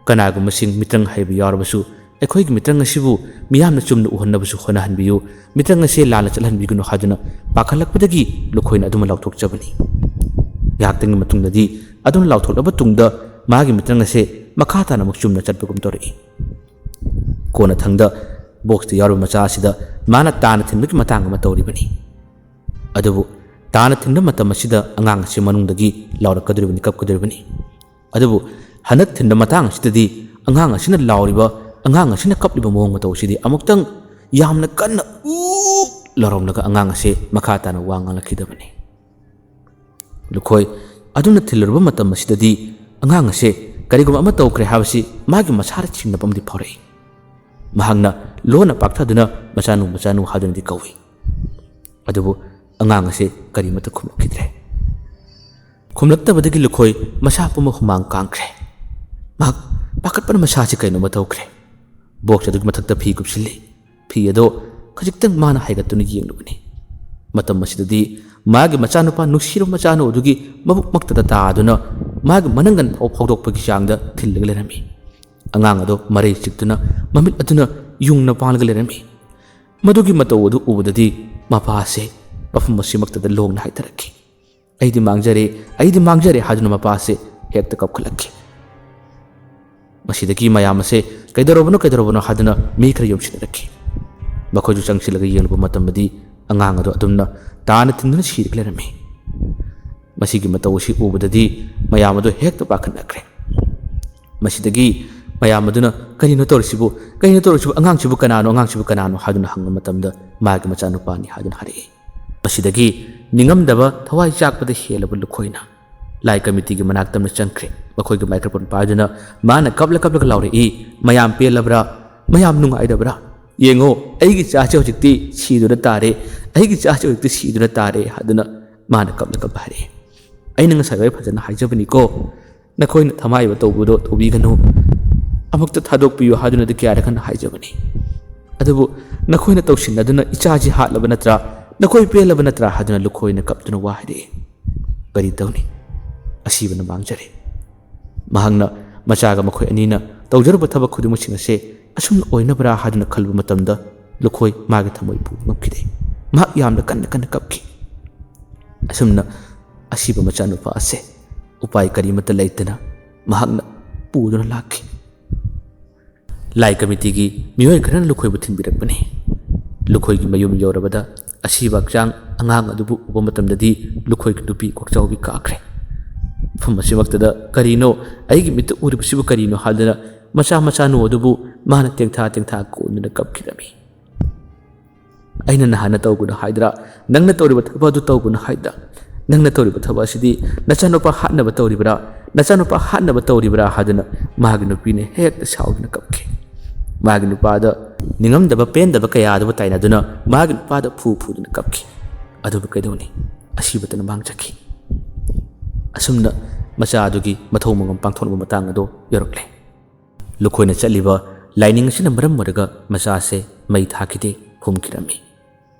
ꯀꯅꯥꯒꯨꯝꯕꯁꯤꯡ ꯃꯤꯇ꯭ꯔꯪ ꯍꯩꯕ ꯌꯥꯎꯔꯕꯁꯨ ꯑꯩꯈꯣꯏꯒꯤ ꯃꯤꯇ꯭ꯔꯪ ꯑꯁꯤꯕꯨ ꯃꯤꯌꯥꯝꯅ ꯆꯨꯝꯅ ꯎꯍꯟꯅꯕꯁꯨ ꯍꯣꯠꯅꯍꯟꯕꯤꯌꯨ꯫ ꯃꯤꯇ꯭ꯔꯪ ꯑꯁꯦ ꯂꯥꯟꯅ ꯆꯠꯍꯟꯕꯤꯒꯅꯨ" ꯍꯥꯏꯗꯨꯅ ꯄꯥꯈꯠꯂꯛꯄꯗꯒꯤ ꯂꯨꯈꯣꯏꯅ ꯑꯗꯨꯃꯛ ꯂꯥꯎꯊꯣꯛꯆꯕꯅꯤ꯫ ꯉꯥꯏꯍꯥꯛꯇꯪꯒꯤ ꯃꯇꯨꯡꯗꯗꯤ ꯑꯗꯨꯅ ꯂꯥꯎꯊꯣꯛꯂꯕ ꯇꯨꯡꯗ ꯃꯥꯒꯤ ꯃꯤꯇ꯭ꯔꯪ ꯑꯁꯦ ꯃꯈꯥ ꯇꯥꯅ ꯑꯃꯨꯛ ꯆꯨꯝꯅ ꯆꯠꯄꯒꯨꯝ ꯇꯧꯔꯛꯏ꯫ ꯀꯣꯟꯅꯊꯪꯗ ꯕꯣꯛꯁꯇ ꯌꯥꯎꯔꯤꯕ ꯃꯆꯥ ꯑꯁꯤꯗ ꯃꯥꯅ ꯇꯥꯅ ꯊꯤꯟꯕꯒꯤ ꯃꯇꯥꯡ ꯑꯃ ꯇꯧꯔꯤꯕꯅꯤ꯫ ꯑꯗꯨꯕꯨ ꯇꯥꯅ ꯊꯤꯟꯕ ꯃꯇꯝ ꯑꯁꯤꯗ ꯑꯉꯥꯡ ꯑꯁꯤ ꯃꯅꯨꯡꯗꯒꯤ ꯂꯥꯎꯔꯛꯀꯗꯧꯔꯤꯕꯅꯤ, ꯀꯞꯀꯗꯧꯔꯤꯕꯅꯤ꯫ ꯑꯗꯨꯕꯨ ꯍꯟꯗꯛ ꯊꯤꯟꯕ ꯃꯇꯥꯡ ꯑꯁꯤꯗꯗꯤ ꯑꯉꯥꯡ ꯑꯁꯤꯅ ꯂꯥꯎꯔꯤꯕ, ꯑꯉꯥꯡ ꯑꯁꯤꯅ ꯀꯞꯂꯤꯕ ꯃꯑꯣꯡ ꯃꯇꯧ ꯑꯁꯤꯗꯤ ꯑꯃꯨꯛꯇꯪ ꯌꯥꯝꯅ ꯀꯟꯅ "ꯎ" ꯂꯥꯎꯔꯝꯂꯒ ꯑꯉꯥꯡ ꯑꯁꯦ ꯃꯈꯥ ꯇꯥꯅ ꯋꯥ ꯉꯥꯡꯂꯛꯈꯤꯗꯕꯅꯤ꯫ ꯂꯨꯈꯣꯏ ꯑꯗꯨꯅ ꯊꯤꯜꯂꯨꯔꯕ ꯃꯇꯝ ꯑꯁꯤꯗꯗꯤ ꯑꯉꯥꯡ ꯑꯁꯦ ꯀꯔꯤꯒꯨꯝꯕ ꯑꯃ ꯇꯧꯈ꯭ꯔꯦ ꯍꯥꯏꯕꯁꯤ ꯃꯥꯒꯤ ꯃꯁꯥꯗ ꯆꯤꯡꯅꯕ ꯑꯃꯗꯤ ꯐꯥꯎꯔꯛꯏ꯫ ꯃꯍꯥꯛꯅ ꯂꯣꯟꯅ ꯄꯥꯛꯊꯗꯨꯅ "ꯃꯆꯥꯅꯨ, ꯃꯆꯥꯅꯨ" ꯍꯥꯏꯗꯨꯅꯗꯤ ꯀꯧꯏ꯫ ꯑꯗꯨꯕꯨ ꯑꯉꯥꯡ ꯑꯁꯦ ꯀꯔꯤꯃꯠꯇ ꯈꯨꯝꯂꯛꯈꯤꯗ꯭ꯔꯦ꯫ ꯈꯨꯝꯂꯛꯇꯕꯗꯒꯤ ꯂꯨꯈꯣꯏ ꯃꯁꯥ ꯄꯨꯝꯕ ꯍꯨꯃꯥꯡ ꯀꯥꯡꯈ꯭ꯔꯦ꯫ ꯃꯍꯥꯛ ꯄꯥꯈꯠꯄꯅ ꯃꯁꯥꯁꯤ ꯀꯩꯅꯣꯝꯃ ꯇꯧꯈ꯭ꯔꯦ꯫ ꯕꯣꯛꯁ ꯑꯗꯨꯒꯤ ꯃꯊꯛꯇ ꯐꯤ ꯀꯨꯞꯁꯤꯜꯂꯤ꯫ ꯐꯤ ꯑꯗꯣ ꯈꯖꯤꯛꯇꯪ ꯃꯥꯅ ꯍꯥꯏꯒꯠꯇꯨꯅ ꯌꯦꯡꯂꯨꯕꯅꯤ꯫ ꯃꯇꯝ ꯑꯁꯤꯗꯗꯤ ꯃꯥꯒꯤ ꯃꯆꯥꯅꯨꯄꯥ ꯅꯨꯡꯁꯤꯔꯕ ꯃꯆꯥꯅꯨ ꯑꯗꯨꯒꯤ ꯃꯕꯨꯛꯃꯛꯇꯗ ꯇꯥꯗꯨꯅ ꯃꯥꯒꯤ ꯃꯅꯪꯒꯟ ꯐꯥꯎ ꯐꯥꯎꯗꯣꯛꯄꯒꯤ ꯆꯥꯡꯗ ꯊꯤꯜꯂꯒ ꯂꯩꯔꯝꯃꯤ꯫ ꯑꯉꯥꯡ ꯑꯗꯣ ꯃꯔꯩ ꯆꯤꯛꯇꯨꯅ ꯃꯃꯤꯠ ꯑꯗꯨꯅ ꯌꯨꯡꯅ ꯄꯥꯡꯂꯒ ꯂꯩꯔꯝꯃꯤ꯫ ꯃꯗꯨꯒꯤ ꯃꯇꯧ ꯑꯗꯨ ꯎꯕꯗꯗꯤ ꯃꯄꯥꯁꯦ ꯃꯐꯝ ꯑꯁꯤꯃꯛꯇꯗ ꯂꯣꯡꯅ ꯍꯥꯏꯊꯔꯛꯈꯤ꯫ "ꯑꯩꯗꯤ ꯃꯥꯡꯖꯔꯦ, ꯑꯩꯗꯤ ꯃꯥꯡꯖꯔꯦ" ꯍꯥꯏꯗꯨꯅ ꯃꯄꯥꯁꯦ ꯍꯦꯛꯇ ꯀꯞꯈꯠꯂꯛꯈꯤ꯫ ꯃꯁꯤꯗꯒꯤ ꯃꯌꯥꯝ ꯑꯁꯦ "ꯀꯩꯗꯧꯔꯕꯅꯣ, ꯀꯩꯗꯧꯔꯕꯅꯣ?" ꯍꯥꯏꯗꯨꯅ ꯃꯤ ꯈꯔ ꯌꯣꯝꯁꯤꯟꯅꯔꯛꯈꯤ꯫ ꯃꯈꯣꯏꯁꯨ ꯆꯪꯁꯤꯜꯂꯒ ꯌꯦꯡꯂꯨꯕ ꯃꯇꯝꯗꯗꯤ ꯑꯉꯥꯡ ꯑꯗꯨ ꯑꯗꯨꯝꯅ ꯇꯥꯅ ꯊꯤꯟꯗꯨꯅ ꯁꯤꯔꯒ ꯂꯩꯔꯝꯃꯤ꯫ ꯃꯁꯤꯒꯤ ꯃꯇꯧ ꯑꯁꯤ ꯎꯕꯗꯗꯤ ꯃꯌꯥꯝ ꯑꯗꯨ ꯍꯦꯛꯇ ꯄꯥꯈꯠꯅꯈ꯭ꯔꯦ꯫ ꯃꯁꯤꯗꯒꯤ ꯃꯌꯥꯝ ꯑꯗꯨꯅ "ꯀꯔꯤꯅꯣ ꯇꯧꯔꯤꯁꯤꯕꯨ? ꯀꯔꯤꯅꯣ ꯇꯧꯔꯤꯁꯤꯕꯨ? ꯑꯉꯥꯡꯁꯤꯕꯨ ꯀꯅꯥꯅꯣ? ꯑꯉꯥꯡꯁꯤꯕꯨ ꯀꯅꯥꯅꯣ?" ꯍꯥꯏꯗꯨꯅ ꯍꯪꯕ ꯃꯇꯝꯗ ꯃꯥꯒꯤ ꯃꯆꯥꯅꯨꯄꯥꯅꯤ ꯍꯥꯏꯗꯨꯅ ꯍꯥꯏꯔꯛꯏ꯫ ꯃꯁꯤꯗꯒꯤ ꯅꯤꯡꯉꯝꯗꯕ, ꯊꯋꯥꯏ ꯆꯥꯛꯄꯗ ꯍꯦꯜꯂꯕ ꯂꯨꯈꯣꯏꯅ ꯂꯥꯏ ꯀꯃꯤꯇꯤꯒꯤ ꯃꯅꯥꯛꯇ ꯑꯃ ꯆꯪꯈ꯭ꯔꯦ꯫ ꯃꯈꯣꯏꯒꯤ ꯃꯥꯏꯀ꯭ꯔꯣꯐꯣꯟ ꯄꯥꯏꯗꯨꯅ ꯃꯥꯅ ꯀꯞꯂ ꯀꯞꯂꯒ ꯂꯥꯎꯔꯛꯏ, "ꯃꯌꯥꯝ ꯄꯦꯜꯂꯕ꯭ꯔꯥ? ꯃꯌꯥꯝ ꯅꯨꯡꯉꯥꯏꯔꯕ꯭ꯔꯥ? ꯌꯦꯡꯉꯣ, ꯑꯩꯒꯤ ꯏꯆꯥꯁꯦ ꯍꯧꯖꯤꯛꯇꯤ ꯁꯤꯗꯨꯅ ꯇꯥꯔꯦ, ꯑꯩꯒꯤ ꯏꯆꯥꯁꯦ ꯍꯧꯖꯤꯛꯇꯤ ꯁꯤꯗꯨꯅ ꯇꯥꯔꯦ" ꯍꯥꯏꯗꯨꯅ ꯃꯥꯅ ꯀꯞꯂ ꯀꯞꯂ ꯍꯥꯏꯔꯛꯏ꯫ ꯑꯩꯅ ꯉꯁꯥꯏ ꯋꯥꯏ ꯐꯖꯅ ꯍꯥꯏꯖꯕꯅꯤꯀꯣ, ꯅꯈꯣꯏꯅ ꯊꯃꯥꯏꯕ ꯇꯧꯕꯗꯣ ꯇꯧꯕꯤꯒꯅꯨ, ꯑꯃꯨꯛꯇ ꯊꯥꯗꯣꯛꯄꯤꯌꯨ ꯍꯥꯏꯗꯨꯅꯗꯤ ꯀꯌꯥꯔꯛ ꯍꯟꯅ ꯍꯥꯏꯖꯕꯅꯤ꯫ ꯑꯗꯨꯕꯨ ꯅꯈꯣꯏꯅ ꯇꯧꯁꯤꯟꯅꯗꯨꯅ ꯏꯆꯥꯁꯤ ꯍꯥꯠꯂꯕ ꯅꯠꯇ꯭ꯔꯥ, ꯅꯈꯣꯏ ꯄꯦꯜꯂꯕ ꯅꯠꯇ꯭ꯔꯥ ꯍꯥꯏꯗꯨꯅ ꯂꯨꯈꯣꯏꯅ ꯀꯞꯇꯨꯅ ꯋꯥ ꯍꯥꯏꯔꯛꯏ꯫ ꯀꯔꯤ ꯇꯧꯅꯤ? ꯑꯁꯤꯕꯅ ꯃꯥꯡꯖꯔꯦ꯫ ꯃꯍꯥꯛꯅ ꯃꯆꯥꯒ ꯃꯈꯣꯏ ꯑꯅꯤꯅ ꯇꯧꯖꯔꯨꯕ ꯊꯕꯛ ꯈꯨꯗꯤꯡꯃꯛꯁꯤꯡ ꯑꯁꯦ ꯑꯁꯨꯝꯅ ꯑꯣꯏꯅꯕ꯭ꯔꯥ ꯍꯥꯏꯗꯨꯅ ꯈꯜꯂꯨꯕ ꯃꯇꯝꯗ ꯂꯨꯈꯣꯏ ꯃꯥꯒꯤ ꯊꯃꯣꯏ ꯄꯨꯕ ꯉꯝꯈꯤꯗꯦ꯫ ꯃꯍꯥꯛ ꯌꯥꯝꯅ ꯀꯟꯅ ꯀꯟꯅ ꯀꯞꯈꯤ꯫ ꯑꯁꯨꯝꯅ ꯑꯁꯤꯕ ꯃꯆꯥꯅꯨꯄꯥ ꯑꯁꯦ ꯎꯄꯥꯏ ꯀꯔꯤꯃꯠꯇ ꯂꯩꯇꯅ ꯃꯍꯥꯛꯅ ꯄꯨꯗꯨꯅ ꯂꯥꯛꯈꯤ꯫ ꯂꯥꯏ ꯀꯃꯤꯇꯤꯒꯤ ꯃꯤꯑꯣꯏ ꯈꯔꯅ ꯂꯨꯈꯣꯏꯕꯨ ꯊꯤꯟꯕꯤꯔꯛꯄꯅꯤ꯫ ꯂꯨꯈꯣꯏꯒꯤ ꯃꯌꯨꯝ ꯌꯧꯔꯕꯗ ꯑꯁꯤꯕ ꯍꯛꯆꯥꯡ ꯑꯉꯥꯡ ꯑꯗꯨꯕꯨ ꯎꯕ ꯃꯇꯝꯗꯗꯤ ꯂꯨꯈꯣꯏꯒꯤ ꯅꯨꯄꯤ ꯀꯣꯛꯆꯥꯎꯕꯤ ꯀꯥꯈ꯭ꯔꯦ꯫ ꯃꯐꯝ ꯑꯁꯤꯃꯛꯇꯗ "ꯀꯔꯤꯅꯣ? ꯑꯩꯒꯤ ꯃꯤꯠꯇ ꯎꯔꯤꯕꯁꯤꯕꯨ ꯀꯔꯤꯅꯣ?" ꯍꯥꯏꯗꯨꯅ ꯃꯆꯥ ꯃꯆꯥꯅꯨ ꯑꯗꯨꯕꯨ ꯃꯥꯅ ꯇꯦꯡꯊꯥ ꯇꯦꯡꯊꯥ ꯀꯣꯟꯗꯨꯅ ꯀꯞꯈꯤꯔꯝꯃꯤ꯫ "ꯑꯩꯅ ꯅꯍꯥꯟꯅ ꯇꯧꯒꯅꯨ ꯍꯥꯏꯗ꯭ꯔꯥ? ꯅꯪꯅ ꯇꯧꯔꯤꯕ ꯊꯕꯛ ꯑꯗꯨ ꯇꯧꯒꯅꯨ ꯍꯥꯏꯗ꯭ꯔꯥ? ꯅꯪꯅ ꯇꯧꯔꯤꯕ ꯊꯕꯛ ꯑꯁꯤꯗꯤ ꯅꯆꯥꯅꯨꯄꯥ ꯍꯥꯠꯅꯕ ꯇꯧꯔꯤꯕ꯭ꯔꯥ? ꯅꯆꯥꯅꯨꯄꯥ ꯍꯥꯠꯅꯕ ꯇꯧꯔꯤꯕ꯭ꯔꯥ?" ꯍꯥꯏꯗꯨꯅ ꯃꯥꯒꯤ ꯅꯨꯄꯤꯅ ꯍꯦꯛꯇ ꯁꯥꯎꯗꯨꯅ ꯀꯞꯈꯤ꯫ ꯃꯥꯒꯤ ꯅꯨꯄꯥꯗ ꯅꯤꯡꯉꯝꯗꯕ ꯄꯦꯟꯗꯕ ꯀꯌꯥ ꯑꯗꯨꯕꯨ ꯇꯥꯏꯅꯗꯨꯅ ꯃꯥꯒꯤ ꯅꯨꯄꯥꯗ ꯐꯨ ꯐꯨꯗꯨꯅ ꯀꯞꯈꯤ꯫ ꯑꯗꯨꯕꯨ ꯀꯩꯗꯧꯅꯤ? ꯑꯁꯤꯕꯇꯅ ꯃꯥꯡꯖꯈꯤ꯫ ꯑꯁꯨꯝꯅ ꯃꯆꯥ ꯑꯗꯨꯒꯤ ꯃꯊꯧ ꯃꯉꯝ ꯄꯥꯡꯊꯣꯛꯅꯕ ꯃꯇꯥꯡ ꯑꯗꯨ ꯌꯧꯔꯛꯂꯦ꯫ ꯂꯨꯈꯣꯏꯅ ꯆꯠꯂꯤꯕ ꯂꯥꯏꯅꯤꯡ ꯑꯁꯤꯅ ꯃꯔꯝ ꯑꯣꯏꯔꯒ ꯃꯆꯥꯁꯦ ꯃꯩ ꯊꯥꯈꯤꯗꯦ, ꯐꯨꯝꯈꯤꯔꯝꯃꯤ꯫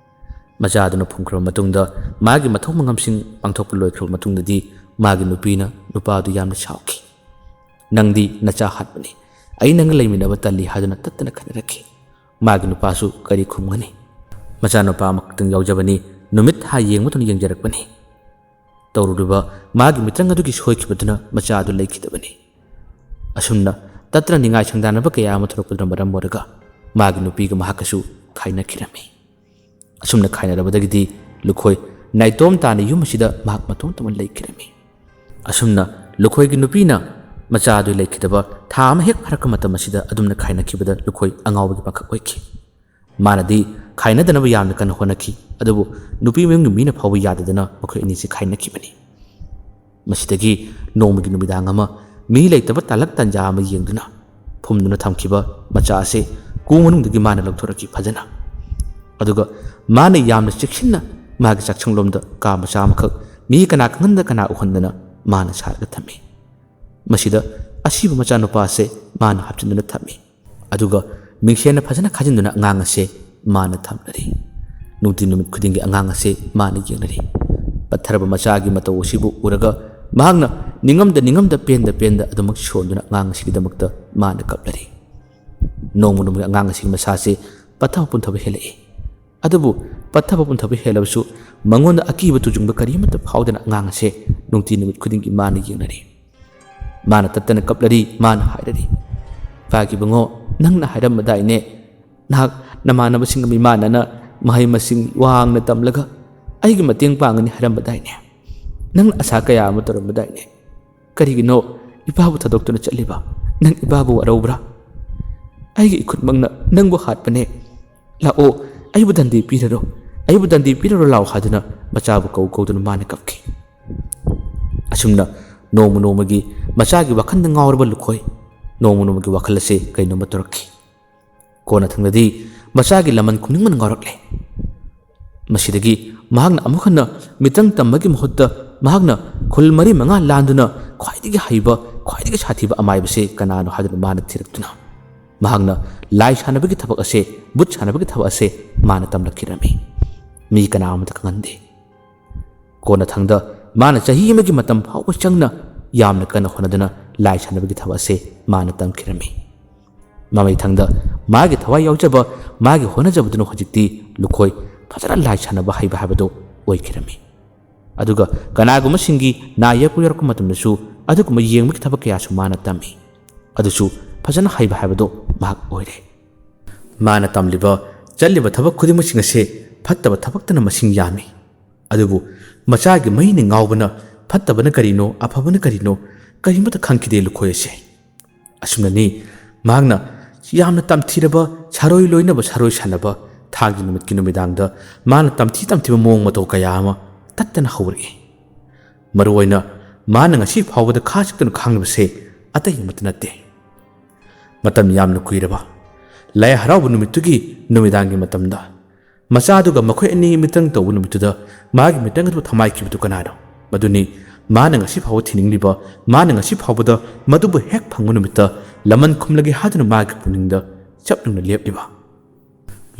ꯃꯆꯥ ꯑꯗꯨꯅ ꯐꯨꯝꯈ꯭ꯔꯕ ꯃꯇꯨꯡꯗ ꯃꯥꯒꯤ ꯃꯊꯧ ꯃꯉꯝꯁꯤꯡ ꯄꯥꯡꯊꯣꯛꯄ ꯂꯣꯏꯈ꯭ꯔꯕ ꯃꯇꯨꯡꯗꯗꯤ ꯃꯥꯒꯤ ꯅꯨꯄꯤꯅ ꯅꯨꯄꯥ ꯑꯗꯨ ꯌꯥꯝꯅ ꯁꯥꯎꯈꯤ꯫ "ꯅꯪꯗꯤ ꯅꯆꯥ ꯍꯥꯠꯄꯅꯤ, ꯑꯩ ꯅꯪꯒ ꯂꯩꯃꯤꯟꯅꯕ ꯇꯜꯂꯤ" ꯍꯥꯏꯗꯨꯅ ꯇꯠꯇꯅ ꯈꯠꯅꯔꯛꯈꯤ꯫ ꯃꯥꯒꯤ ꯅꯨꯄꯥꯁꯨ ꯀꯔꯤ ꯈꯨꯝꯒꯅꯤ? ꯃꯆꯥꯅꯨꯄꯥ ꯑꯃꯈꯛꯇꯪ ꯌꯥꯎꯖꯕꯅꯤ, ꯅꯨꯃꯤꯠ ꯊꯥ ꯌꯦꯡꯕꯗꯨꯅ ꯌꯦꯡꯖꯔꯛꯄꯅꯤ꯫ ꯇꯧꯔꯨꯔꯤꯕ ꯃꯥꯒꯤ ꯃꯤꯇ꯭ꯔꯪ ꯑꯗꯨꯒꯤ ꯁꯣꯏꯈꯤꯕꯗꯨꯅ ꯃꯆꯥ ꯑꯗꯨ ꯂꯩꯈꯤꯗꯕꯅꯤ꯫ ꯑꯁꯨꯝꯅ ꯇꯠꯇꯅ ꯅꯤꯡꯉꯥꯏ ꯁꯪꯗꯥꯅꯕ ꯀꯌꯥ ꯑꯃ ꯊꯣꯛꯂꯛꯄꯗꯨꯅ ꯃꯔꯝ ꯑꯣꯏꯔꯒ ꯃꯥꯒꯤ ꯅꯨꯄꯤꯒ ꯃꯍꯥꯛꯀꯁꯨ ꯈꯥꯏꯅꯈꯤꯔꯝꯃꯤ꯫ ꯑꯁꯨꯝꯅ ꯈꯥꯏꯅꯔꯕꯗꯒꯤꯗꯤ ꯂꯨꯈꯣꯏ ꯅꯥꯏꯇꯣꯝ ꯇꯥꯅ ꯌꯨꯝ ꯑꯁꯤꯗ ꯃꯍꯥꯛ ꯃꯇꯣꯝꯇꯃꯛ ꯂꯩꯈꯤꯔꯝꯃꯤ꯫ ꯑꯁꯨꯝꯅ ꯂꯨꯈꯣꯏꯒꯤ ꯅꯨꯄꯤꯅ ꯃꯆꯥ ꯑꯗꯨ ꯂꯩꯈꯤꯗꯕ ꯊꯥ ꯑꯃ ꯍꯦꯛ ꯐꯥꯔꯛꯄ ꯃꯇꯝ ꯑꯁꯤꯗ ꯑꯗꯨꯝꯅ ꯈꯥꯏꯅꯈꯤꯕꯗ ꯂꯨꯈꯣꯏ ꯑꯉꯥꯎꯕꯒꯤ ꯄꯥꯈꯛ ꯑꯣꯏꯈꯤ꯫ ꯃꯥꯅꯗꯤ ꯈꯥꯏꯅꯗꯅꯕ ꯌꯥꯝꯅ ꯀꯟꯅ ꯍꯣꯠꯅꯈꯤ, ꯑꯗꯨꯕꯨ ꯅꯨꯄꯤ ꯃꯌꯨꯝꯒꯤ ꯃꯤꯅ ꯐꯥꯎꯕ ꯌꯥꯗꯗꯅ ꯃꯈꯣꯏ ꯑꯅꯤꯁꯤ ꯈꯥꯏꯅꯈꯤꯕꯅꯤ꯫ ꯃꯁꯤꯗꯒꯤ ꯅꯣꯡꯃꯒꯤ ꯅꯨꯃꯤꯗꯥꯡ ꯑꯃ ꯃꯤ ꯂꯩꯇꯕ ꯇꯥꯂꯛ ꯇꯟꯖꯥ ꯑꯃ ꯌꯦꯡꯗꯨꯅ ꯐꯨꯝꯗꯨꯅ ꯊꯝꯈꯤꯕ ꯃꯆꯥ ꯑꯁꯤ ꯀꯨ ꯃꯅꯨꯡꯗꯒꯤ ꯃꯥꯅ ꯂꯧꯊꯣꯔꯛꯈꯤ ꯐꯖꯅ꯫ ꯑꯗꯨꯒ ꯃꯥꯅ ꯌꯥꯝꯅ ꯆꯦꯛꯁꯤꯟꯅ ꯃꯥꯒꯤ ꯆꯥꯛꯁꯪꯂꯣꯝꯗ ꯀꯥ ꯃꯆꯥ ꯑꯃꯈꯛ ꯃꯤ ꯀꯅꯥ ꯈꯪꯍꯟꯗ ꯀꯅꯥ ꯎꯍꯟꯗꯅ ꯃꯥꯅ ꯁꯥꯔꯒ ꯊꯝꯃꯤ꯫ ꯃꯁꯤꯗ ꯑꯁꯤꯕ ꯃꯆꯥꯅꯨꯄꯥ ꯑꯁꯦ ꯃꯥꯅ ꯍꯥꯞꯆꯤꯟꯗꯨꯅ ꯊꯝꯃꯤ꯫ ꯑꯗꯨꯒ ꯃꯤꯡꯁꯦꯜꯅ ꯐꯖꯅ ꯈꯥꯖꯤꯟꯗꯨꯅ ꯑꯉꯥꯡ ꯑꯁꯦ ꯃꯥꯅ ꯊꯝꯂꯔꯤ꯫ ꯅꯨꯡꯇꯤ ꯅꯨꯃꯤꯠ ꯈꯨꯗꯤꯡꯒꯤ ꯑꯉꯥꯡ ꯑꯁꯦ ꯃꯥꯅ ꯌꯦꯡꯂꯔꯤ꯫ ꯄꯠꯊꯔꯕ ꯃꯆꯥꯒꯤ ꯃꯇꯧ ꯑꯁꯤꯕꯨ ꯎꯔꯒ ꯃꯍꯥꯛꯅ ꯅꯤꯡꯉꯝꯗ ꯅꯤꯡꯉꯝꯗ ꯄꯦꯟꯗ ꯄꯦꯟꯗ ꯑꯗꯨꯃꯛ ꯁꯣꯟꯗꯨꯅ ꯑꯉꯥꯡ ꯑꯁꯤꯒꯤꯗꯃꯛꯇ ꯃꯥꯅ ꯀꯞꯂꯔꯤ꯫ ꯅꯣꯡꯃ ꯅꯣꯡꯃꯒꯤ ꯑꯉꯥꯡ ꯑꯁꯤꯒꯤ ꯃꯁꯥꯁꯦ ꯄꯠꯊꯕ ꯄꯨꯝꯊꯕ ꯍꯦꯜꯂꯛꯏ꯫ ꯑꯗꯨꯕꯨ ꯄꯠꯊꯕ ꯄꯨꯝꯊꯕ ꯍꯦꯜꯂꯕꯁꯨ ꯃꯉꯣꯟꯗ ꯑꯀꯤꯕ ꯇꯨꯖꯨꯡꯕ ꯀꯔꯤꯃꯠꯇ ꯐꯥꯎꯗꯅ ꯑꯉꯥꯡ ꯑꯁꯦ ꯅꯨꯡꯇꯤ ꯅꯨꯃꯤꯠ ꯈꯨꯗꯤꯡꯒꯤ ꯃꯥꯅ ꯌꯦꯡꯅꯔꯤ꯫ ꯃꯥꯅ ꯇꯠꯇꯅ ꯀꯞꯂꯔꯤ, ꯃꯥꯅ ꯍꯥꯏꯔꯔꯤ, "ꯏꯄꯥꯒꯤ ꯏꯕꯨꯡꯉꯣ, ꯅꯪꯅ ꯍꯥꯏꯔꯝꯕꯗꯥꯏꯅꯦ, ꯅꯍꯥꯛ ꯅꯃꯥꯟꯅꯕꯁꯤꯡꯒ ꯃꯤꯃꯥꯟꯅꯅ ꯃꯍꯩ ꯃꯁꯤꯡ ꯋꯥꯡꯅ ꯇꯝꯂꯒ ꯑꯩꯒꯤ ꯃꯇꯦꯡ ꯄꯥꯡꯒꯅꯤ ꯍꯥꯏꯔꯝꯕꯗꯥꯏꯅꯦ? ꯅꯪꯅ ꯑꯁꯥ ꯀꯌꯥ ꯑꯃ ꯇꯧꯔꯝꯕꯗꯥꯏꯅꯦ? ꯀꯔꯤꯒꯤꯅꯣ ꯏꯄꯥꯕꯨ ꯊꯥꯗꯣꯛꯇꯨꯅ ꯆꯠꯂꯤꯕ? ꯅꯪ ꯏꯄꯥꯕꯨ ꯋꯥꯔꯧꯕ꯭ꯔꯥ? ꯑꯩꯒꯤ ꯏꯈꯨꯠꯃꯛꯅ ꯅꯪꯕꯨ ꯍꯥꯠꯄꯅꯦ꯫ ꯂꯥꯛꯑꯣ, ꯑꯩꯕꯨ ꯗꯟꯗꯤ ꯄꯤꯔꯔꯣ, ꯑꯩꯕꯨ ꯗꯟꯗꯤ ꯄꯤꯔꯔꯣ ꯂꯥꯛꯑꯣ" ꯍꯥꯏꯗꯨꯅ ꯃꯆꯥꯕꯨ ꯀꯧ ꯀꯧꯗꯨꯅ ꯃꯥꯅ ꯀꯞꯈꯤ꯫ ꯑꯁꯨꯝꯅ ꯅꯣꯡꯃ ꯅꯣꯡꯃꯒꯤ ꯃꯆꯥꯒꯤ ꯋꯥꯈꯜꯗ ꯉꯥꯎꯔꯕ ꯂꯨꯈꯣꯏ ꯅꯣꯡꯃ ꯅꯣꯡꯃꯒꯤ ꯋꯥꯈꯜ ꯑꯁꯦ ꯀꯩꯅꯣꯝꯃ ꯇꯧꯔꯛꯈꯤ꯫ ꯀꯣꯟꯅꯊꯪꯗꯗꯤ ꯃꯆꯥꯒꯤ ꯂꯃꯟ ꯈꯨꯝꯅꯤꯡꯕꯅ ꯉꯥꯎꯔꯛꯂꯦ꯫ ꯃꯁꯤꯗꯒꯤ ꯃꯍꯥꯛꯅ ꯑꯃꯨꯛ ꯍꯟꯅ ꯃꯤꯇꯪ ꯇꯝꯕꯒꯤ ꯃꯍꯨꯠꯇ ꯃꯍꯥꯛꯅ ꯈꯨꯜ ꯃꯔꯤ ꯃꯉꯥ ꯂꯥꯟꯗꯨꯅ ꯈ꯭ꯋꯥꯏꯗꯒꯤ ꯍꯩꯕ, ꯈ꯭ꯋꯥꯏꯗꯒꯤ ꯁꯥꯊꯤꯕ ꯑꯃꯥꯏꯕꯁꯦ ꯀꯅꯥꯅꯣ ꯍꯥꯏꯗꯨꯅ ꯃꯥꯅ ꯊꯤꯔꯛꯇꯨꯅ ꯃꯍꯥꯛꯅ ꯂꯥꯏ ꯁꯥꯟꯅꯕꯒꯤ ꯊꯕꯛ ꯑꯁꯦ, ꯕꯨꯠ ꯁꯥꯟꯅꯕꯒꯤ ꯊꯕꯛ ꯑꯁꯦ ꯃꯥꯅ ꯇꯝꯂꯛꯈꯤꯔꯝꯃꯤ꯫ ꯃꯤ ꯀꯅꯥ ꯑꯃꯠꯇ ꯈꯪꯍꯟꯗꯦ꯫ ꯀꯣꯟꯅꯊꯪꯗ ꯃꯥꯅ ꯆꯍꯤ ꯑꯃꯒꯤ ꯃꯇꯝ ꯐꯥꯎꯕ ꯆꯪꯅ ꯌꯥꯝꯅ ꯀꯟꯅ ꯍꯣꯠꯅꯗꯨꯅ ꯂꯥꯏ ꯁꯥꯟꯅꯕꯒꯤ ꯊꯕꯛ ꯑꯁꯦ ꯃꯥꯅ ꯇꯝꯈꯤꯔꯝꯃꯤ꯫ ꯃꯃꯩꯊꯪꯗ ꯃꯥꯒꯤ ꯊꯋꯥꯏ ꯌꯥꯎꯖꯕ, ꯃꯥꯒꯤ ꯍꯣꯠꯅꯖꯕꯗꯨꯅ ꯍꯧꯖꯤꯛꯇꯤ ꯂꯨꯈꯣꯏ ꯐꯖꯅ ꯂꯥꯏ ꯁꯥꯟꯅꯕ ꯍꯩꯕ ꯍꯥꯏꯕꯗꯨ ꯑꯣꯏꯈꯤꯔꯝꯃꯤ꯫ ꯑꯗꯨꯒ ꯀꯅꯥꯒꯨꯝꯕꯁꯤꯡꯒꯤ ꯅꯥ ꯌꯦꯛꯄ ꯌꯥꯎꯔꯛꯄ ꯃꯇꯝꯗꯁꯨ ꯑꯗꯨꯒꯨꯝꯕ ꯌꯦꯡꯕꯒꯤ ꯊꯕꯛ ꯀꯌꯥꯁꯨ ꯃꯥꯅ ꯇꯝꯃꯤ꯫ ꯑꯗꯨꯁꯨ ꯐꯖꯅ ꯍꯩꯕ ꯍꯥꯏꯕꯗꯨ ꯃꯍꯥꯛ ꯑꯣꯏꯔꯦ꯫ ꯃꯥꯅ ꯇꯝꯂꯤꯕ, ꯆꯠꯂꯤꯕ ꯊꯕꯛ ꯈꯨꯗꯤꯡꯃꯛꯁꯤꯡ ꯑꯁꯦ ꯐꯠꯇꯕ ꯊꯕꯛꯇꯅ ꯃꯁꯤꯡ ꯌꯥꯝꯃꯤ꯫ ꯑꯗꯨꯕꯨ ꯃꯆꯥꯒꯤ ꯃꯩꯅ ꯉꯥꯎꯕꯅ ꯐꯠꯇꯕꯅ ꯀꯔꯤꯅꯣ, ꯑꯐꯕꯅ ꯀꯔꯤꯅꯣ, ꯀꯔꯤꯃꯠꯇ ꯈꯪꯈꯤꯗꯦ ꯂꯨꯈꯣꯏ ꯑꯁꯦ꯫ ꯑꯁꯨꯝꯅꯅꯤ ꯃꯍꯥꯛꯅ ꯌꯥꯝꯅ ꯇꯝꯊꯤꯔꯕ ꯁꯥꯔꯣꯏ ꯂꯣꯏꯅꯕ ꯁꯥꯔꯣꯏ ꯁꯥꯟꯅꯕ ꯊꯥꯡꯒꯤ ꯅꯨꯃꯤꯠꯀꯤ ꯅꯨꯃꯤꯗꯥꯡꯗ ꯃꯥꯅ ꯇꯝꯊꯤ ꯇꯝꯊꯤꯕ ꯃꯑꯣꯡ ꯃꯇꯧ ꯀꯌꯥ ꯑꯃ ꯇꯠꯇꯅ ꯍꯧꯔꯛꯏ꯫ ꯃꯔꯨꯑꯣꯏꯅ ꯃꯥꯅ ꯉꯁꯤ ꯐꯥꯎꯕꯗ ꯈꯥ ꯆꯤꯛꯇꯨꯅ ꯈꯥꯡꯂꯤꯕꯁꯦ ꯑꯇꯩ ꯑꯃꯠꯇ ꯅꯠꯇꯦ꯫ ꯃꯇꯝ ꯌꯥꯝꯅ ꯀꯨꯏꯔꯕ ꯂꯥꯏ ꯍꯔꯥꯎꯕ ꯅꯨꯃꯤꯠꯇꯨꯒꯤ ꯅꯨꯃꯤꯗꯥꯡꯒꯤ ꯃꯇꯝꯗ ꯃꯆꯥꯗꯨꯒ ꯃꯈꯣꯏ ꯑꯅꯤ ꯃꯤꯇ꯭ꯔꯪ ꯇꯧꯕ ꯅꯨꯃꯤꯠꯇꯨꯗ ꯃꯥꯒꯤ ꯃꯤꯇ꯭ꯔꯪ ꯑꯗꯨ ꯊꯝꯍꯥꯏꯈꯤꯕꯗꯨ ꯀꯅꯥꯅꯣ? ꯃꯗꯨꯅꯤ ꯃꯥꯅ ꯉꯁꯤ ꯐꯥꯎꯕ ꯊꯤꯅꯤꯡꯂꯤꯕ, ꯃꯥꯅ ꯉꯁꯤ ꯐꯥꯎꯕꯗ ꯃꯗꯨꯕꯨ ꯍꯦꯛ ꯐꯪꯕ ꯅꯨꯃꯤꯠꯇ ꯂꯃꯟ ꯈꯨꯝꯂꯒꯦ ꯍꯥꯏꯗꯨꯅ ꯃꯥꯒꯤ ꯄꯨꯛꯅꯤꯡꯗ ꯆꯞ ꯌꯨꯡꯅ ꯂꯦꯞꯂꯤꯕ꯫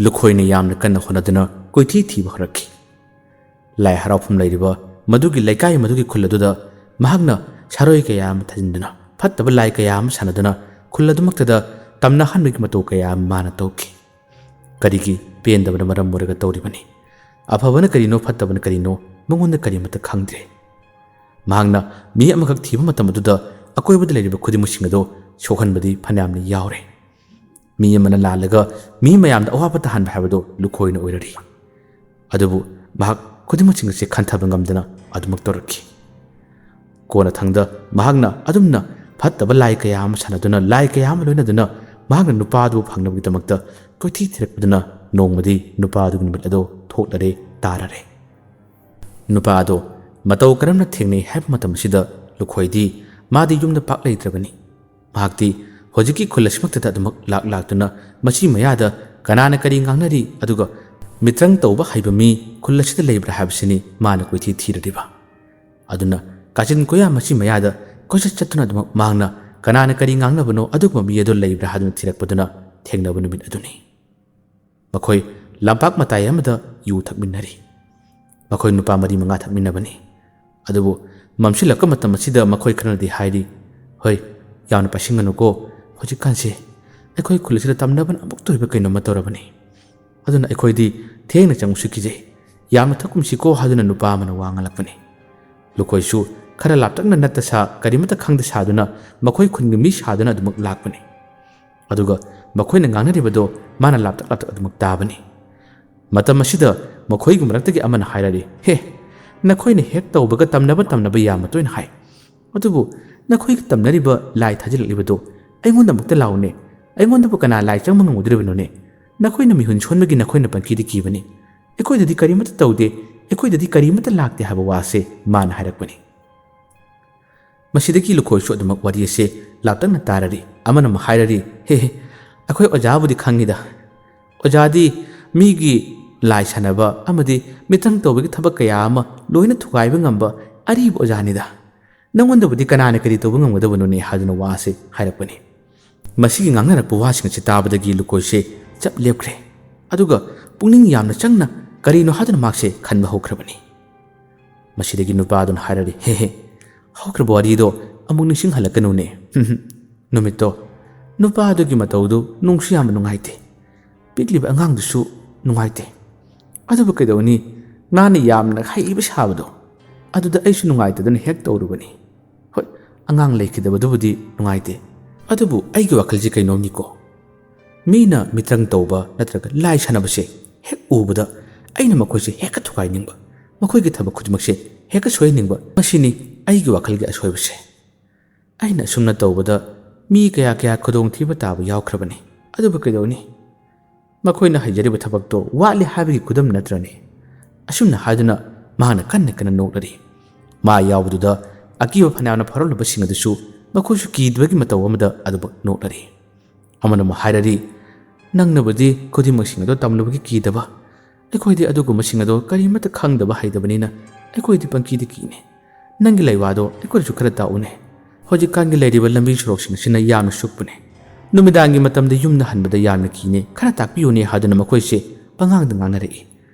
ꯂꯨꯈꯣꯏꯅ ꯌꯥꯝꯅ ꯀꯟꯅ ꯍꯣꯠꯅꯗꯨꯅ ꯀꯣꯏꯊꯤ ꯊꯤꯕ ꯍꯧꯔꯛꯈꯤ꯫ ꯂꯥꯏ ꯍꯔꯥꯎꯐꯝ ꯂꯩꯔꯤꯕ ꯃꯗꯨꯒꯤ ꯂꯩꯀꯥꯏ, ꯃꯗꯨꯒꯤ ꯈꯨꯜ ꯑꯗꯨꯗ ꯃꯍꯥꯛꯅ ꯁꯥꯔꯣꯏ ꯀꯌꯥ ꯑꯃ ꯊꯥꯖꯤꯟꯗꯨꯅ, ꯐꯠꯇꯕ ꯂꯥꯏ ꯀꯌꯥ ꯑꯃ ꯁꯥꯟꯅꯗꯨꯅ ꯈꯨꯜ ꯑꯗꯨꯃꯛꯇꯗ ꯇꯝꯅꯍꯟꯕꯒꯤ ꯃꯇꯧ ꯀꯌꯥ ꯑꯃ ꯃꯥꯅ ꯇꯧꯈꯤ꯫ ꯀꯔꯤꯒꯤ ꯄꯦꯟꯗꯕꯅ ꯃꯔꯝ ꯑꯣꯏꯔꯒ ꯇꯧꯔꯤꯕꯅꯤ? ꯑꯐꯕꯅ ꯀꯔꯤꯅꯣ, ꯐꯠꯇꯕꯅ ꯀꯔꯤꯅꯣ ꯃꯉꯣꯟꯗ ꯀꯔꯤꯃꯠꯇ ꯈꯪꯗ꯭ꯔꯦ꯫ ꯃꯍꯥꯛꯅ ꯃꯤ ꯑꯃꯈꯛ ꯊꯤꯕ ꯃꯇꯝ ꯑꯗꯨꯗ ꯑꯀꯣꯏꯕꯗ ꯂꯩꯔꯤꯕ ꯈꯨꯗꯤꯡꯃꯛꯁꯤꯡ ꯑꯗꯨ ꯁꯣꯛꯍꯟꯕꯗꯤ ꯐꯅꯌꯥꯝꯅ ꯌꯥꯎꯔꯦ꯫ ꯃꯤ ꯑꯃꯅ ꯂꯥꯜꯂꯒ ꯃꯤ ꯃꯌꯥꯝꯗ ꯑꯋꯥꯕ ꯇꯥꯍꯟꯕ ꯍꯥꯏꯕꯗꯨ ꯂꯨꯈꯣꯏꯅ ꯑꯣꯏꯔꯔꯤ꯫ ꯑꯗꯨꯕꯨ ꯃꯍꯥꯛ ꯈꯨꯗꯤꯡꯃꯛꯁꯤꯡ ꯑꯁꯤ ꯈꯟꯊꯕ ꯉꯝꯗꯅ ꯑꯗꯨꯃꯛ ꯇꯧꯔꯛꯈꯤ꯫ ꯀꯣꯟꯅꯊꯪꯗ ꯃꯍꯥꯛꯅ ꯑꯗꯨꯝꯅ ꯐꯠꯇꯕ ꯂꯥꯏ ꯀꯌꯥ ꯑꯃ ꯁꯥꯟꯅꯗꯨꯅ, ꯂꯥꯏ ꯀꯌꯥ ꯑꯃ ꯂꯣꯏꯅꯗꯨꯅ ꯃꯍꯥꯛꯅ ꯅꯨꯄꯥ ꯑꯗꯨꯕꯨ ꯐꯪꯅꯕꯒꯤꯗꯃꯛꯇ ꯀꯣꯏꯊꯤ ꯊꯤꯔꯛꯄꯗꯨꯅ ꯅꯣꯡꯃꯗꯤ ꯅꯨꯄꯥ ꯑꯗꯨꯒꯤ ꯅꯨꯃꯤꯠ ꯑꯗꯨ ꯊꯣꯛꯂꯔꯦ, ꯇꯥꯔꯔꯦ꯫ ꯅꯨꯄꯥ ꯑꯗꯣ ꯃꯇꯧ ꯀꯔꯝꯅ ꯊꯦꯡꯅꯩ ꯍꯥꯏꯕ ꯃꯇꯝ ꯑꯁꯤꯗ ꯂꯨꯈꯣꯏꯗꯤ ꯃꯥꯗꯤ ꯌꯨꯝꯗ ꯄꯥꯛ ꯂꯩꯇ꯭ꯔꯕꯅꯤ꯫ ꯃꯍꯥꯛꯇꯤ ꯍꯧꯖꯤꯛꯀꯤ ꯈꯨꯜ ꯑꯁꯤꯃꯛꯇꯗ ꯑꯗꯨꯃꯛ ꯂꯥꯛ ꯂꯥꯛꯇꯨꯅ ꯃꯁꯤ ꯃꯌꯥꯗ ꯀꯅꯥꯅ ꯀꯔꯤ ꯉꯥꯡꯅꯔꯤ, ꯑꯗꯨꯒ ꯃꯤꯇ꯭ꯔꯪ ꯇꯧꯕ ꯍꯩꯕ ꯃꯤ ꯈꯨꯜ ꯑꯁꯤꯗ ꯂꯩꯕ꯭ꯔꯥ ꯍꯥꯏꯕꯁꯤꯅꯤ ꯃꯥꯅ ꯀꯣꯏꯊꯤ ꯊꯤꯔꯤꯕ꯫ ꯑꯗꯨꯅ ꯀꯥꯆꯤꯟ ꯀꯣꯌꯥ ꯃꯁꯤ ꯃꯌꯥꯗ ꯀꯣꯏꯆꯠ ꯆꯠꯇꯨꯅ ꯑꯗꯨꯃꯛ ꯃꯍꯥꯛꯅ ꯀꯅꯥꯅ ꯀꯔꯤ ꯉꯥꯡꯅꯕꯅꯣ, ꯑꯗꯨꯒꯨꯝꯕ ꯃꯤ ꯑꯗꯨ ꯂꯩꯕ꯭ꯔꯥ ꯍꯥꯏꯗꯨꯅ ꯊꯤꯔꯛꯄꯗꯨꯅ ꯊꯦꯡꯅꯕ ꯅꯨꯃꯤꯠ ꯑꯗꯨꯅꯤ꯫ ꯃꯈꯣꯏ ꯂꯝꯄꯥꯛ ꯃꯇꯥꯏ ꯑꯃꯗ ꯌꯨ ꯊꯛꯃꯤꯟꯅꯔꯤ꯫ ꯃꯈꯣꯏ ꯅꯨꯄꯥ ꯃꯔꯤ ꯃꯉꯥ ꯊꯛꯃꯤꯟꯅꯕꯅꯤ꯫ ꯑꯗꯨꯕꯨ ꯃꯝꯁꯤꯜꯂꯛꯄ ꯃꯇꯝ ꯑꯁꯤꯗ ꯃꯈꯣꯏ ꯈꯔꯅꯗꯤ ꯍꯥꯏꯔꯤ, "ꯍꯣꯏ, ꯌꯥꯝꯅ ꯄꯥꯏꯁꯤꯟꯒꯅꯨꯀꯣ, ꯍꯧꯖꯤꯛꯀꯥꯟꯁꯦ ꯑꯩꯈꯣꯏ ꯈꯨꯜ ꯑꯁꯤꯗ ꯇꯝꯅꯕꯅ ꯑꯃꯨꯛꯇ ꯑꯣꯏꯕ ꯀꯩꯅꯣꯝꯃ ꯇꯧꯔꯕꯅꯤ꯫ ꯑꯗꯨꯅ ꯑꯩꯈꯣꯏꯗꯤ ꯊꯦꯡꯅ ꯆꯪꯕꯁꯨ ꯀꯤꯖꯩ꯫ ꯌꯥꯝꯅ ꯊꯛꯀꯨꯝꯁꯤꯀꯣ ꯍꯥꯏꯗꯨꯅ ꯅꯨꯄꯥ ꯑꯃꯅ ꯋꯥ ꯉꯥꯡꯂꯛꯄꯅꯤ꯫ ꯂꯨꯈꯣꯏꯁꯨ ꯈꯔ ꯂꯥꯞꯇꯛꯅ ꯅꯠꯇ ꯁꯥ ꯀꯔꯤꯃꯠꯇ ꯈꯪꯗ ꯁꯥꯗꯨꯅ ꯃꯈꯣꯏ ꯈꯨꯟꯒꯤ ꯃꯤ ꯁꯥꯗꯨꯅ ꯑꯗꯨꯃꯛ ꯂꯥꯛꯄꯅꯤ꯫ ꯑꯗꯨꯒ ꯃꯈꯣꯏꯅ ꯉꯥꯡꯅꯔꯤꯕꯗꯣ ꯃꯥꯅ ꯂꯥꯞꯇꯛ ꯂꯥꯞꯇꯛ ꯑꯗꯨꯃꯛ ꯇꯥꯕꯅꯤ꯫ ꯃꯇꯝ ꯑꯁꯤꯗ ꯃꯈꯣꯏꯒꯤ ꯃꯔꯛꯇꯒꯤ ꯑꯃꯅ ꯍꯥꯏꯔꯛꯏ, "ꯍꯦ, ꯅꯈꯣꯏꯅ ꯍꯦꯛ ꯇꯧꯕꯒ ꯇꯝꯅꯕ ꯇꯝꯅꯕ ꯌꯥꯝꯅ ꯇꯣꯏꯅ ꯍꯥꯏ꯫ ꯑꯗꯨꯕꯨ ꯅꯈꯣꯏꯒꯤ ꯇꯝꯅꯔꯤꯕ ꯂꯥꯏ ꯊꯥꯖꯤꯜꯂꯛꯂꯤꯕꯗꯨ ꯑꯩꯉꯣꯟꯗ ꯑꯃꯨꯛꯇ ꯂꯥꯎꯅꯦ꯫ ꯑꯩꯉꯣꯟꯗꯕꯨ ꯀꯅꯥ ꯂꯥꯏ ꯆꯪꯕ ꯉꯝꯒꯗꯧꯔꯤꯕꯅꯣꯅꯦ? ꯅꯈꯣꯏꯅ ꯃꯤꯍꯨꯟ ꯁꯣꯟꯕꯒꯤ ꯅꯈꯣꯏꯅ ꯄꯪꯀꯤꯗ ꯀꯤꯕꯅꯤ꯫ ꯑꯩꯈꯣꯏꯗꯗꯤ ꯀꯔꯤꯃꯠꯇ ꯇꯧꯗꯦ, ꯑꯩꯈꯣꯏꯗꯗꯤ ꯀꯔꯤꯃꯠꯇ ꯂꯥꯛꯇꯦ" ꯍꯥꯏꯕ ꯋꯥꯁꯦ ꯃꯥꯅ ꯍꯥꯏꯔꯛꯄꯅꯤ꯫ ꯃꯁꯤꯗꯒꯤ ꯂꯨꯈꯣꯏꯁꯨ ꯑꯗꯨꯃꯛ ꯋꯥꯔꯤ ꯑꯁꯦ ꯂꯥꯞꯇꯛꯅ ꯇꯥꯔꯔꯤ꯫ ꯑꯃꯅ ꯑꯃꯨꯛ ꯍꯥꯏꯔꯔꯤ, "ꯍꯦ ꯍꯦ, ꯑꯩꯈꯣꯏ ꯑꯣꯖꯥꯕꯨꯗꯤ ꯈꯪꯉꯤꯗ꯫ ꯑꯣꯖꯥꯗꯤ ꯃꯤꯒꯤ ꯂꯥꯏ ꯁꯥꯟꯅꯕ ꯑꯃꯗꯤ ꯃꯤꯇ꯭ꯔꯪ ꯇꯧꯕꯒꯤ ꯊꯕꯛ ꯀꯌꯥ ꯑꯃ ꯂꯣꯏꯅ ꯊꯨꯒꯥꯏꯕ ꯉꯝꯕ ꯑꯔꯤꯕ ꯑꯣꯖꯥꯅꯤꯗ꯫ ꯅꯪꯉꯣꯟꯗꯕꯨꯗꯤ ꯀꯅꯥꯅ ꯀꯔꯤ ꯇꯧꯕ ꯉꯝꯒꯗꯕꯅꯣꯅꯦ?" ꯍꯥꯏꯗꯨꯅ ꯋꯥ ꯑꯁꯤ ꯍꯥꯏꯔꯛꯄꯅꯤ꯫ ꯃꯁꯤꯒꯤ ꯉꯥꯡꯅꯔꯛꯄ ꯋꯥꯁꯤꯡ ꯑꯁꯤ ꯇꯥꯕꯗꯒꯤ ꯂꯨꯀꯣꯏꯁꯦ ꯆꯞ ꯂꯦꯞꯈ꯭ꯔꯦ꯫ ꯑꯗꯨꯒ ꯄꯨꯛꯅꯤꯡ ꯌꯥꯝꯅ ꯆꯪꯅ ꯀꯔꯤꯅꯣ ꯍꯥꯏꯗꯨꯅ ꯃꯍꯥꯛꯁꯦ ꯈꯟꯕ ꯍꯧꯈ꯭ꯔꯕꯅꯤ꯫ ꯃꯁꯤꯗꯒꯤ ꯅꯨꯄꯥꯗꯨꯅ ꯍꯥꯏꯔꯔꯤ, "ꯍꯦ ꯍꯦ, ꯍꯧꯈ꯭ꯔꯕ ꯋꯥꯔꯤꯗꯣ ꯑꯃꯨꯛ ꯅꯤꯡꯁꯤꯡꯍꯜꯂꯛꯀꯅꯨꯅꯦ꯫ ꯍꯨꯝ ꯍꯨꯝ꯫ ꯅꯨꯃꯤꯠꯇꯣ ꯅꯨꯄꯥꯗꯨꯒꯤ ꯃꯇꯧꯗꯨ ꯅꯨꯡꯁꯨ ꯌꯥꯝꯅ ꯅꯨꯡꯉꯥꯏꯇꯦ꯫ ꯄꯤꯛꯂꯤꯕ ꯑꯉꯥꯡꯗꯨꯁꯨ ꯅꯨꯡꯉꯥꯏꯇꯦ꯫ ꯑꯗꯨꯕꯨ ꯀꯩꯗꯧꯅꯤ, ꯃꯥꯅ ꯌꯥꯝꯅ ꯍꯩꯕ ꯁꯥꯕꯗꯣ, ꯑꯗꯨꯗ ꯑꯩꯁꯨ ꯅꯨꯡꯉꯥꯏꯇꯗꯅ ꯍꯦꯛ ꯇꯧꯔꯨꯕꯅꯤ꯫ ꯍꯣꯏ, ꯑꯉꯥꯡ ꯂꯩꯈꯤꯗꯕꯗꯨꯕꯨꯗꯤ ꯅꯨꯡꯉꯥꯏꯇꯦ꯫ ꯑꯗꯨꯕꯨ ꯑꯩꯒꯤ ꯋꯥꯈꯜꯁꯤ ꯀꯩꯅꯣꯝꯅꯤꯀꯣ꯫ ꯃꯤꯅ ꯃꯤꯇ꯭ꯔꯪ ꯇꯧꯕ ꯅꯠꯇ꯭ꯔꯒ ꯂꯥꯏ ꯁꯥꯟꯅꯕꯁꯦ ꯍꯦꯛ ꯎꯕꯗ ꯑꯩꯅ ꯃꯈꯣꯏꯁꯦ ꯍꯦꯛꯇ ꯊꯨꯒꯥꯏꯅꯤꯡꯕ, ꯃꯈꯣꯏꯒꯤ ꯊꯕꯛ ꯈꯨꯗꯤꯡꯃꯛꯁꯦ ꯍꯦꯛꯇ ꯁꯣꯏꯍꯟꯅꯤꯡꯕ, ꯃꯁꯤꯅꯤ ꯑꯩꯒꯤ ꯋꯥꯈꯜꯒꯤ ꯑꯁꯣꯏꯕꯁꯦ꯫ ꯑꯩꯅ ꯑꯁꯨꯝꯅ ꯇꯧꯕꯗ ꯃꯤ ꯀꯌꯥ ꯀꯌꯥ ꯈꯨꯗꯣꯡꯊꯤꯕ ꯇꯥꯕ ꯌꯥꯎꯈ꯭ꯔꯕꯅꯤ꯫ ꯑꯗꯨꯕꯨ ꯀꯩꯗꯧꯅꯤ? ꯃꯈꯣꯏꯅ ꯍꯩꯖꯔꯤꯕ ꯊꯕꯛꯇꯣ ꯋꯥꯠꯂꯤ ꯍꯥꯏꯕꯒꯤ ꯈꯨꯗꯝ ꯅꯠꯇ꯭ꯔꯅꯦ?" ꯑꯁꯨꯝꯅ ꯍꯥꯏꯗꯨꯅ ꯃꯍꯥꯛꯅ ꯀꯟꯅ ꯀꯟꯅ ꯅꯣꯛꯂꯔꯤ꯫ ꯃꯥ ꯌꯥꯎꯕꯗꯨꯗ ꯑꯀꯤꯕ ꯐꯅꯌꯥꯝꯅ ꯐꯥꯎꯔꯝꯂꯕꯁꯤꯡ ꯑꯗꯨꯁꯨ ꯃꯈꯣꯏꯁꯨ ꯀꯤꯗꯕꯒꯤ ꯃꯇꯧ ꯑꯃꯗ ꯑꯗꯨꯃꯛ ꯅꯣꯛꯂꯔꯤ꯫ ꯑꯃꯅ ꯑꯃꯨꯛ ꯍꯥꯏꯔꯔꯤ, "ꯅꯪꯅꯕꯨꯗꯤ ꯈꯨꯗꯤꯡꯃꯛꯁꯤꯡ ꯑꯗꯣ ꯇꯝꯂꯨꯕꯒꯤ ꯀꯤꯗꯕ, ꯑꯩꯈꯣꯏꯗꯤ ꯑꯗꯨꯒꯨꯝꯕꯁꯤꯡ ꯑꯗꯣ ꯀꯔꯤꯃꯠꯇ ꯈꯪꯗꯕ ꯍꯩꯇꯕꯅꯤꯅ ꯑꯩꯈꯣꯏꯗꯤ ꯄꯪꯀꯤꯗ ꯀꯤꯅꯤ꯫ ꯅꯪꯒꯤ ꯂꯩꯋꯥꯗꯣ ꯑꯩꯈꯣꯏꯗꯁꯨ ꯈꯔ ꯇꯥꯛꯎꯅꯦ꯫ ꯍꯧꯖꯤꯛꯀꯥꯟꯒꯤ ꯂꯩꯔꯤꯕ ꯂꯝꯕꯤ ꯁꯣꯔꯣꯛꯁꯤꯡ ꯑꯁꯤꯅ ꯌꯥꯝꯅ ꯁꯨꯛꯄꯅꯦ꯫ ꯅꯨꯃꯤꯗꯥꯡꯒꯤ ꯃꯇꯝꯗ ꯌꯨꯝꯗ ꯍꯟꯕꯗ ꯌꯥꯝꯅ ꯀꯤꯅꯦ, ꯈꯔ ꯇꯥꯛꯄꯤꯌꯨꯅꯦ" ꯍꯥꯏꯗꯨꯅ ꯃꯈꯣꯏꯁꯦ ꯄꯉꯥꯡꯗ ꯉꯥꯡꯅꯔꯛꯏ꯫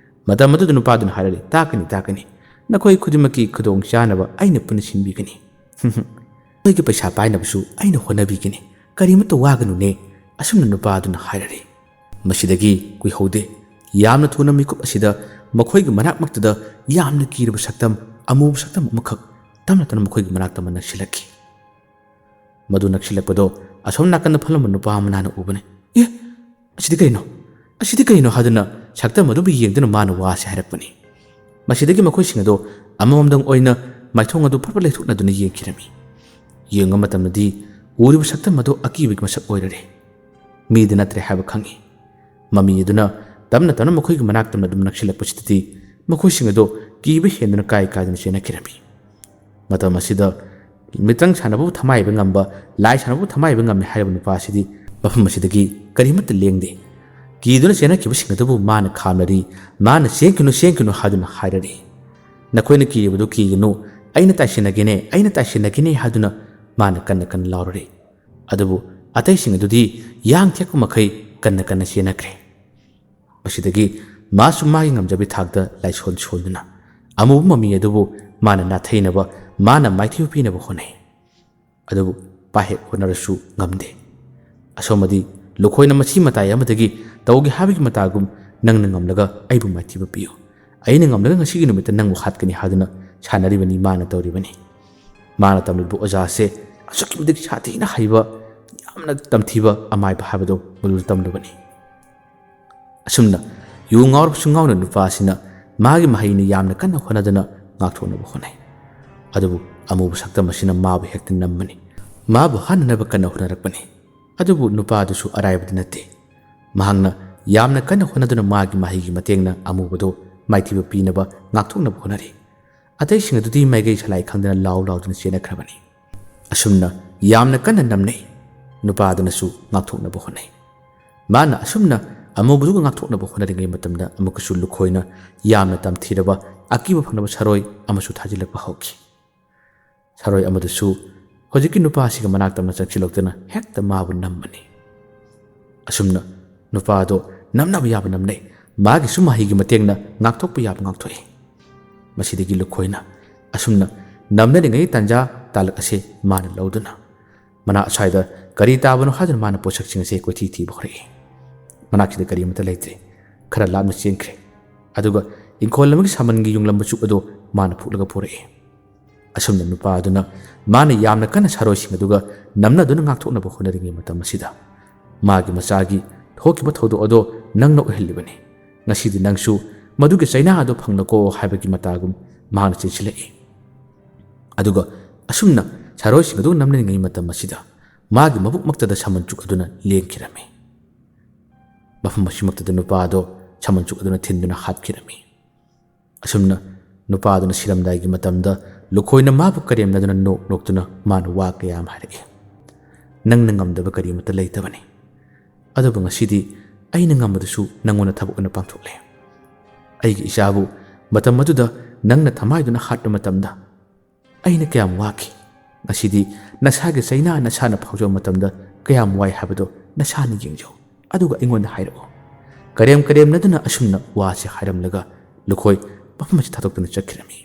ꯃꯇꯝ ꯑꯗꯨꯗ ꯅꯨꯄꯥꯗꯨꯅ ꯍꯥꯏꯔꯛꯏ, "ꯇꯥꯛꯀꯅꯤ, ꯇꯥꯛꯀꯅꯤ꯫ ꯅꯈꯣꯏ ꯈꯨꯗꯤꯡꯃꯛꯀꯤ ꯈꯨꯗꯣꯡ ꯆꯥꯅꯕ ꯑꯩꯅ ꯄꯨꯟꯅ ꯁꯤꯟꯕꯤꯒꯅꯤ꯫ ꯅꯈꯣꯏꯒꯤ ꯄꯩꯁꯥ ꯄꯥꯏꯅꯕꯁꯨ ꯑꯩꯅ ꯍꯣꯠꯅꯕꯤꯒꯅꯤ꯫ ꯀꯔꯤꯃꯠꯇ ꯋꯥꯒꯅꯨꯅꯦ꯫ ꯑꯁꯨꯝꯅ ꯅꯨꯄꯥ ꯑꯗꯨꯅ ꯍꯥꯏꯔꯔꯤ꯫ ꯃꯁꯤꯗꯒꯤ ꯀꯨꯏꯍꯧꯗꯦ, ꯌꯥꯝꯅ ꯊꯨꯅ ꯃꯤꯀꯨꯞ ꯑꯁꯤꯗ ꯃꯈꯣꯏꯒꯤ ꯃꯅꯥꯛꯃꯛꯇꯗ ꯌꯥꯝꯅ ꯀꯤꯔꯕ ꯁꯛꯇꯝ, ꯑꯃꯨꯕ ꯁꯛꯇꯝ ꯑꯃꯈꯛ ꯇꯞꯅ ꯇꯞꯅ ꯃꯈꯣꯏꯒꯤ ꯃꯅꯥꯛꯇ ꯑꯃ ꯅꯛꯁꯤꯜꯂꯛꯈꯤ꯫ ꯃꯗꯨ ꯅꯛꯁꯤꯜꯂꯛꯄꯗꯣ ꯑꯁꯣꯝ ꯅꯥꯀꯟꯗ ꯐꯝꯂꯝꯕ ꯅꯨꯄꯥ ꯑꯃꯅ ꯎꯕꯅꯤ꯫ "ꯑꯦ, ꯑꯁꯤꯗꯤ ꯀꯩꯅꯣ? ꯑꯁꯤꯗꯤ ꯀꯩꯅꯣ?" ꯍꯥꯏꯗꯨꯅ ꯁꯛꯇꯝ ꯑꯗꯨꯕꯨ ꯌꯦꯡꯗꯨꯅ ꯃꯥꯅ ꯋꯥꯁꯤ ꯍꯥꯏꯔꯛꯄꯅꯤ꯫ ꯃꯁꯤꯗꯒꯤ ꯃꯈꯣꯏꯁꯤꯡ ꯑꯗꯣ ꯑꯃꯃꯝꯗꯪ ꯑꯣꯏꯅ ꯃꯥꯏꯊꯣꯡ ꯑꯗꯨ ꯐꯠ ꯐꯠ ꯂꯩꯊꯣꯛꯅꯗꯨꯅ ꯌꯦꯡꯈꯤꯔꯝꯃꯤ꯫ ꯌꯦꯡꯕ ꯃꯇꯝꯗꯗꯤ ꯎꯔꯤꯕ ꯁꯛꯇꯝ ꯑꯗꯨ ꯑꯀꯤꯕꯒꯤ ꯃꯁꯛ ꯑꯣꯏꯔꯔꯦ꯫ ꯃꯤꯗꯤ ꯅꯠꯇ꯭ꯔꯦ ꯍꯥꯏꯕ ꯈꯪꯏ꯫ ꯃꯃꯤ ꯑꯗꯨꯅ ꯇꯞꯅ ꯇꯞꯅ ꯃꯈꯣꯏꯒꯤ ꯃꯅꯥꯛ ꯇꯝꯅ ꯑꯗꯨꯝ ꯅꯛꯁꯤꯜꯂꯛꯄꯁꯤꯗꯗꯤ ꯃꯈꯣꯏꯁꯤꯡ ꯑꯗꯣ ꯀꯤꯕ ꯍꯦꯟꯗꯨꯅ ꯀꯥꯏ ꯀꯥꯏꯗꯨꯅ ꯆꯦꯟꯅꯈꯤꯔꯝꯃꯤ꯫ ꯃꯇꯝ ꯑꯁꯤꯗ ꯃꯤꯇ꯭ꯔꯪ ꯁꯥꯟꯅꯕꯕꯨ ꯊꯃꯥꯏꯕ ꯉꯝꯕ, ꯂꯥꯏ ꯁꯥꯟꯅꯕꯕꯨ ꯊꯃꯥꯏꯕ ꯉꯝꯃꯤ ꯍꯥꯏꯔꯤꯕ ꯅꯨꯄꯥ ꯑꯁꯤꯗꯤ ꯃꯐꯝ ꯑꯁꯤꯗꯒꯤ ꯀꯔꯤꯃꯠꯇ ꯂꯦꯡꯗꯦ꯫ ꯀꯤꯗꯨꯅ ꯆꯦꯟꯅꯈꯤꯕꯁꯤꯡ ꯑꯗꯨꯕꯨ ꯃꯥꯅ ꯈꯥꯝꯅꯔꯤ, ꯃꯥꯅ "ꯆꯦꯟꯈꯤꯅꯨ, ꯆꯦꯟꯈꯤꯅꯨ" ꯍꯥꯏꯗꯨꯅ ꯍꯥꯏꯔꯔꯤ꯫ "ꯅꯈꯣꯏꯅ ꯀꯤꯔꯤꯕꯗꯨ ꯀꯤꯒꯅꯨ, ꯑꯩꯅ ꯇꯥꯏꯁꯤꯟꯅꯒꯦꯅꯦ, ꯑꯩꯅ ꯇꯥꯏꯁꯤꯟꯅꯒꯦꯅꯦ" ꯍꯥꯏꯗꯨꯅ ꯃꯥꯅ ꯀꯟꯅ ꯀꯟꯅ ꯂꯥꯎꯔꯔꯤ꯫ ꯑꯗꯨꯕꯨ ꯑꯇꯩꯁꯤꯡ ꯑꯗꯨꯗꯤ ꯌꯥꯡ ꯊꯦꯛꯄ ꯃꯈꯩ ꯀꯟꯅ ꯀꯟꯅ ꯆꯦꯟꯅꯈ꯭ꯔꯦ꯫ ꯃꯁꯤꯗꯒꯤ ꯃꯥꯁꯨ ꯃꯥꯒꯤ ꯉꯝꯖꯕꯤ ꯊꯥꯛꯇ ꯂꯥꯏꯁꯣꯟ ꯁꯣꯟꯗꯨꯅ ꯑꯃꯨꯕ ꯃꯃꯤ ꯑꯗꯨꯕꯨ ꯃꯥꯅ ꯅꯥꯊꯩꯅꯕ, ꯃꯥꯅ ꯃꯥꯏꯊꯤꯕ ꯄꯤꯅꯕ ꯍꯣꯠꯅꯩ꯫ ꯑꯗꯨꯕꯨ ꯄꯥꯍꯦꯛ ꯍꯣꯠꯅꯔꯁꯨ ꯉꯝꯗꯦ꯫ ꯑꯁꯣꯝꯗꯤ ꯂꯨꯈꯣꯏꯅ ꯃꯁꯤ ꯃꯇꯥꯏ ꯑꯃꯗꯒꯤ ꯇꯧꯒꯦ ꯍꯥꯏꯕꯒꯤ ꯃꯇꯥꯒꯨꯝ "ꯅꯪꯅ ꯉꯝꯂꯒ ꯑꯩꯕꯨ ꯃꯥꯏꯊꯤꯕ ꯄꯤꯌꯨ, ꯑꯩꯅ ꯉꯝꯂꯒ ꯉꯁꯤꯒꯤ ꯅꯨꯃꯤꯠꯇ ꯅꯪꯕꯨ ꯍꯥꯠꯀꯅꯤ" ꯍꯥꯏꯗꯨꯅ ꯁꯥꯟꯅꯔꯤꯕꯅꯤ, ꯃꯥꯅ ꯇꯧꯔꯤꯕꯅꯤ꯫ ꯃꯥꯅ ꯇꯝꯂꯤꯕ ꯑꯣꯖꯥꯁꯦ ꯑꯁꯨꯛꯀꯤ ꯃꯇꯤꯛ ꯁꯥꯊꯤꯅ ꯍꯩꯕ, ꯌꯥꯝꯅ ꯇꯝꯊꯤꯕ ꯑꯃꯥꯏꯕ ꯍꯥꯏꯕꯗꯣ ꯃꯗꯨꯗ ꯇꯝꯂꯨꯕꯅꯤ꯫ ꯑꯁꯨꯝꯅ ꯌꯨ ꯉꯥꯎꯔꯕꯁꯨ ꯉꯥꯎꯅ ꯅꯨꯄꯥ ꯑꯁꯤꯅ ꯃꯥꯒꯤ ꯃꯍꯩꯅ ꯌꯥꯝꯅ ꯀꯟꯅ ꯍꯣꯠꯅꯗꯨꯅ ꯉꯥꯛꯊꯣꯛꯅꯕ ꯍꯣꯠꯅꯩ꯫ ꯑꯗꯨꯕꯨ ꯑꯃꯨꯕ ꯁꯛꯇꯝ ꯑꯁꯤꯅ ꯃꯥꯕꯨ ꯍꯦꯛꯇ ꯅꯝꯕꯅꯤ꯫ ꯃꯥꯕꯨ ꯍꯥꯠꯅꯅꯕ ꯀꯟꯅ ꯍꯣꯠꯅꯔꯛꯄꯅꯤ꯫ ꯑꯗꯨꯕꯨ ꯅꯨꯄꯥ ꯑꯗꯨꯁꯨ ꯑꯔꯥꯏꯕꯗꯤ ꯅꯠꯇꯦ꯫ ꯃꯍꯥꯛꯅ ꯌꯥꯝꯅ ꯀꯟꯅ ꯍꯣꯠꯅꯗꯨꯅ ꯃꯥꯒꯤ ꯃꯍꯩꯒꯤ ꯃꯇꯦꯡꯅ ꯑꯃꯨꯕꯗꯨ ꯃꯥꯏꯊꯤꯕ ꯄꯤꯅꯕ ꯉꯥꯛꯊꯣꯛꯅꯕ ꯍꯣꯠꯅꯔꯤ꯫ ꯑꯇꯩꯁꯤꯡ ꯑꯗꯨꯗꯤ ꯃꯥꯏꯀꯩ ꯁꯂꯥꯏ ꯈꯪꯗꯅ ꯂꯥꯎ ꯂꯥꯎꯗꯨꯅ ꯆꯦꯟꯅꯈ꯭ꯔꯕꯅꯤ꯫ ꯑꯁꯨꯝꯅ ꯌꯥꯝꯅ ꯀꯟꯅ ꯅꯝꯅꯩ꯫ ꯅꯨꯄꯥ ꯑꯗꯨꯅꯁꯨ ꯉꯥꯛꯊꯣꯛꯅꯕ ꯍꯣꯠꯅꯩ꯫ ꯃꯥꯅ ꯑꯁꯨꯝꯅ ꯑꯃꯨꯕꯗꯨꯒ ꯉꯥꯛꯊꯣꯛꯅꯕ ꯍꯣꯠꯅꯔꯤꯉꯩ ꯃꯇꯝꯗ ꯑꯃꯨꯛꯀꯁꯨ ꯂꯨꯈꯣꯏꯅ ꯌꯥꯝꯅ ꯇꯝꯊꯤꯔꯕ ꯑꯀꯤꯕ ꯐꯪꯅꯕ ꯁꯔꯣꯏ ꯑꯃꯁꯨ ꯊꯥꯖꯤꯜꯂꯛꯄ ꯍꯧꯈꯤ꯫ ꯁꯔꯣꯏ ꯑꯃꯗꯨꯁꯨ ꯍꯧꯖꯤꯛꯀꯤ ꯅꯨꯄꯥ ꯑꯁꯤꯒ ꯃꯅꯥꯛ ꯇꯝꯅ ꯆꯪꯁꯤꯜꯂꯛꯇꯨꯅ ꯍꯦꯛꯇ ꯃꯥꯕꯨ ꯅꯝꯕꯅꯤ꯫ ꯑꯁꯨꯝꯅ ꯅꯨꯄꯥ ꯑꯗꯣ ꯅꯝꯅꯕ ꯌꯥꯕ ꯅꯝꯅꯩ꯫ ꯃꯥꯒꯤꯁꯨ ꯃꯍꯩꯒꯤ ꯃꯇꯦꯡꯅ ꯉꯥꯛꯊꯣꯛꯄ ꯌꯥꯕ ꯉꯥꯛꯊꯣꯛꯏ꯫ ꯃꯁꯤꯗꯒꯤ ꯂꯨꯈꯣꯏꯅ ꯑꯁꯨꯝꯅ ꯅꯝꯅꯔꯤꯉꯩ ꯇꯥꯟꯖꯥ ꯇꯥꯂꯛ ꯑꯁꯦ ꯃꯥꯅ ꯂꯧꯗꯨꯅ ꯃꯅꯥ ꯑꯁ꯭ꯋꯥꯏꯗ ꯀꯔꯤ ꯇꯥꯕꯅꯣ ꯍꯥꯏꯗꯨꯅ ꯃꯥꯅ ꯄꯣꯠꯁꯛꯁꯤꯡ ꯑꯁꯦ ꯀꯣꯏꯊꯤ ꯊꯤꯕ ꯍꯧꯔꯛꯏ꯫ ꯃꯅꯥꯛꯁꯤꯗ ꯀꯔꯤꯃꯠꯇ ꯂꯩꯇ꯭ꯔꯦ꯫ ꯈꯔ ꯂꯥꯞꯅ ꯆꯦꯟꯈ꯭ꯔꯦ꯫ ꯑꯗꯨꯒ ꯏꯪꯈꯣꯜ ꯑꯃꯒꯤ ꯁꯝꯕꯜꯒꯤ ꯌꯨꯡꯂꯝꯕ ꯆꯨꯞ ꯑꯗꯨ ꯃꯥꯅ ꯐꯨꯛꯂꯒ ꯄꯨꯔꯛꯏ꯫ ꯑꯁꯨꯝꯅ ꯅꯨꯄꯥ ꯑꯗꯨꯅ ꯃꯥꯅ ꯌꯥꯝꯅ ꯀꯟꯅ ꯁꯥꯔꯣꯏꯁꯤꯡ ꯑꯗꯨꯒ ꯅꯝꯅꯗꯨꯅ ꯉꯥꯛꯊꯣꯛꯅꯕ ꯍꯣꯠꯅꯔꯤꯉꯩ ꯃꯇꯝ ꯑꯁꯤꯗ, ꯃꯥꯒꯤ ꯃꯆꯥꯒꯤ ꯊꯣꯛꯈꯤꯕ ꯊꯧꯗꯣꯛ ꯑꯗꯣ ꯅꯪꯅ ꯑꯣꯏꯍꯜꯂꯤꯕꯅꯤ꯫ ꯉꯁꯤꯗꯤ ꯅꯪꯁꯨ ꯃꯗꯨꯒꯤ ꯆꯩꯅꯥ ꯑꯗꯨ ꯐꯪꯂꯀꯣ ꯍꯥꯏꯕꯒꯤ ꯃꯇꯥꯒꯨꯝ ꯃꯍꯥꯛꯅ ꯆꯦꯟꯁꯤꯜꯂꯛꯏ꯫ ꯑꯗꯨꯒ ꯑꯁꯨꯝꯅ ꯁꯥꯔꯣꯏꯁꯤꯡ ꯑꯗꯨ ꯅꯝꯅꯔꯤꯉꯩ ꯃꯇꯝ ꯑꯁꯤꯗ ꯃꯥꯒꯤ ꯃꯕꯨꯛꯃꯛꯇꯗ ꯁꯃꯟꯆꯨꯛ ꯑꯗꯨꯅ ꯂꯦꯡꯈꯤꯔꯝꯃꯤ꯫ ꯃꯐꯝ ꯑꯁꯤꯃꯛꯇꯗ ꯅꯨꯄꯥ ꯑꯗꯣ ꯁꯃꯟꯆꯨꯛ ꯑꯗꯨꯅ ꯊꯤꯟꯗꯨꯅ ꯍꯥꯠꯈꯤꯔꯝꯃꯤ꯫ ꯑꯁꯨꯝꯅ ꯅꯨꯄꯥ ꯑꯗꯨꯅ ꯁꯤꯔꯝꯗꯥꯏꯒꯤ ꯃꯇꯝꯗ ꯂꯨꯈꯣꯏꯅ ꯃꯥꯕꯨ ꯀꯔꯦꯝꯅꯗꯨꯅ ꯅꯣꯛ ꯅꯣꯛꯇꯨꯅ ꯃꯥꯅ ꯋꯥ ꯀꯌꯥ ꯑꯃ ꯍꯥꯏꯔꯛꯏ꯫ "ꯅꯪꯅ ꯉꯝꯗꯕ ꯀꯔꯤꯃꯠꯇ ꯂꯩꯇꯕꯅꯤ꯫ ꯑꯗꯨꯕꯨ ꯉꯁꯤꯗꯤ ꯑꯩꯅ ꯉꯝꯕꯗꯨꯁꯨ ꯅꯪꯉꯣꯟꯗ ꯊꯕꯛ ꯑꯣꯏꯅ ꯄꯥꯡꯊꯣꯛꯂꯦ꯫ ꯑꯩꯒꯤ ꯏꯆꯥꯕꯨ ꯃꯇꯝ ꯑꯗꯨꯗ ꯅꯪꯅ ꯊꯃꯥꯏꯗꯨꯅ ꯍꯥꯠꯄ ꯃꯇꯝꯗ ꯑꯩꯅ ꯀꯌꯥꯝ ꯋꯥꯈꯤ꯫ ꯉꯁꯤꯗꯤ ꯅꯁꯥꯒꯤ ꯆꯩꯅꯥ ꯅꯁꯥꯅ ꯐꯥꯎꯖꯕ ꯃꯇꯝꯗ ꯀꯌꯥꯝ ꯋꯥꯏ ꯍꯥꯏꯕꯗꯣ ꯅꯁꯥꯅ ꯌꯦꯡꯖꯧ꯫ ꯑꯗꯨꯒ ꯑꯩꯉꯣꯟꯗ ꯍꯥꯏꯔꯛꯑꯣ꯫" ꯀꯔꯦꯝ ꯀꯔꯦꯝꯅꯗꯨꯅ ꯑꯁꯨꯝꯅ ꯋꯥꯁꯦ ꯍꯥꯏꯔꯝꯂꯒ ꯂꯨꯈꯣꯏ ꯃꯐꯝ ꯑꯁꯤ ꯊꯥꯗꯣꯛꯇꯨꯅ ꯆꯠꯈꯤꯔꯝꯃꯤ꯫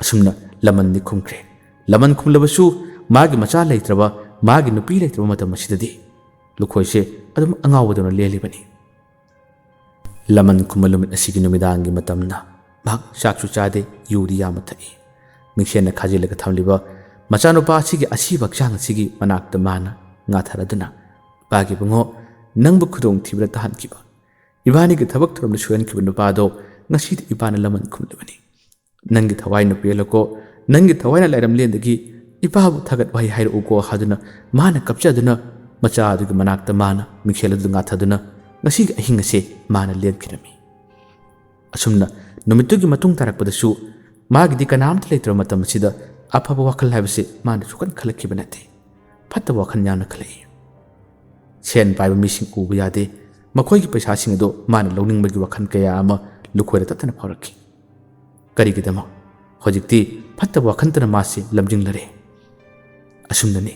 ꯑꯁꯨꯝꯅ ꯂꯃꯟꯗꯤ ꯈꯨꯝꯈ꯭ꯔꯦ꯫ ꯂꯃꯟ ꯈꯨꯝꯂꯕꯁꯨ ꯃꯥꯒꯤ ꯃꯆꯥ ꯂꯩꯇ꯭ꯔꯕ, ꯃꯥꯒꯤ ꯅꯨꯄꯤ ꯂꯩꯇ꯭ꯔꯕ ꯃꯇꯝ ꯑꯁꯤꯗꯗꯤ ꯂꯨꯈꯣꯏꯁꯦ ꯑꯗꯨꯝ ꯑꯉꯥꯎꯕꯗꯧꯅ ꯂꯦꯜꯂꯤꯕꯅꯤ꯫ ꯂꯃꯟ ꯈꯨꯝꯕ ꯅꯨꯃꯤꯠ ꯑꯁꯤꯒꯤ ꯅꯨꯃꯤꯗꯥꯡꯒꯤ ꯃꯇꯝꯗ ꯃꯍꯥꯛ ꯆꯥꯛꯁꯨ ꯆꯥꯗꯦ, ꯌꯨꯗꯤ ꯌꯥꯝꯅ ꯊꯛꯏ꯫ ꯃꯤꯡꯁꯦꯟꯅ ꯈꯥꯖꯤꯜꯂꯒ ꯊꯝꯂꯤꯕ ꯃꯆꯥꯅꯨꯄꯥ ꯑꯁꯤꯒꯤ ꯑꯁꯤꯕ ꯍꯛꯆꯥꯡ ꯑꯁꯤꯒꯤ ꯃꯅꯥꯛꯇ ꯃꯥꯅ ꯉꯥꯊꯔꯗꯨꯅ, "ꯏꯄꯥꯒꯤ ꯏꯕꯨꯡꯉꯣ, ꯅꯪꯕꯨ ꯈꯨꯗꯣꯡꯊꯤꯕꯗ ꯇꯥꯍꯟꯈꯤꯕ, ꯏꯕꯥꯅꯤꯒꯤ ꯊꯕꯛ ꯊꯧꯔꯝꯗ ꯁꯣꯏꯍꯟꯈꯤꯕ ꯅꯨꯄꯥꯗꯣ ꯉꯁꯤꯗꯤ ꯏꯄꯥꯅ ꯂꯃꯟ ꯈꯨꯝꯂꯕꯅꯤ꯫ ꯅꯪꯒꯤ ꯊꯋꯥꯏꯅ ꯄꯦꯜꯂꯀꯣ, ꯅꯪꯒꯤ ꯊꯋꯥꯏꯅ ꯂꯥꯏꯔꯝꯂꯦꯟꯗꯒꯤ ꯏꯄꯥꯕꯨ ꯊꯥꯒꯠ ꯋꯥꯍꯩ ꯍꯥꯏꯔꯛꯎꯀꯣ" ꯍꯥꯏꯗꯨꯅ ꯃꯥꯅ ꯀꯞꯆꯗꯨꯅ ꯃꯆꯥ ꯑꯗꯨꯒꯤ ꯃꯅꯥꯛꯇ ꯃꯥꯅ ꯃꯤꯡꯁꯦꯜ ꯑꯗꯨꯗ ꯉꯥꯊꯗꯨꯅ ꯉꯁꯤꯒꯤ ꯑꯍꯤꯡ ꯑꯁꯦ ꯃꯥꯅ ꯂꯦꯟꯈꯤꯔꯝꯃꯤ꯫ ꯑꯁꯨꯝꯅ ꯅꯨꯃꯤꯠꯇꯨꯒꯤ ꯃꯇꯨꯡ ꯇꯥꯔꯛꯄꯗꯁꯨ ꯃꯥꯒꯤꯗꯤ ꯀꯅꯥꯝꯇ ꯂꯩꯇ꯭ꯔꯕ ꯃꯇꯝ ꯑꯁꯤꯗ ꯑꯐꯕ ꯋꯥꯈꯜ ꯍꯥꯏꯕꯁꯦ ꯃꯥꯅ ꯁꯨꯛꯈꯟ ꯈꯜꯂꯛꯈꯤꯕ ꯅꯠꯇꯦ꯫ ꯐꯠꯇꯕ ꯋꯥꯈꯜ ꯌꯥꯝꯅ ꯈꯜꯂꯛꯏ꯫ ꯁꯦꯟ ꯄꯥꯏꯕ ꯃꯤꯁꯤꯡ ꯎꯕ ꯌꯥꯗꯦ꯫ ꯃꯈꯣꯏꯒꯤ ꯄꯩꯁꯥꯁꯤꯡ ꯑꯗꯨ ꯃꯥꯅ ꯂꯧꯅꯤꯡꯕꯒꯤ ꯋꯥꯈꯜ ꯀꯌꯥ ꯑꯃ ꯂꯨꯈꯣꯏꯗ ꯇꯠꯇꯅ ꯐꯥꯎꯔꯛꯈꯤ꯫ ꯀꯔꯤꯒꯤꯗꯃꯛ? ꯍꯧꯖꯤꯛꯇꯤ ꯐꯠꯇꯕ ꯋꯥꯈꯜꯇꯅ ꯃꯥꯁꯤ ꯂꯝꯖꯤꯡꯂꯔꯦ꯫ ꯑꯁꯨꯝꯅꯅꯤ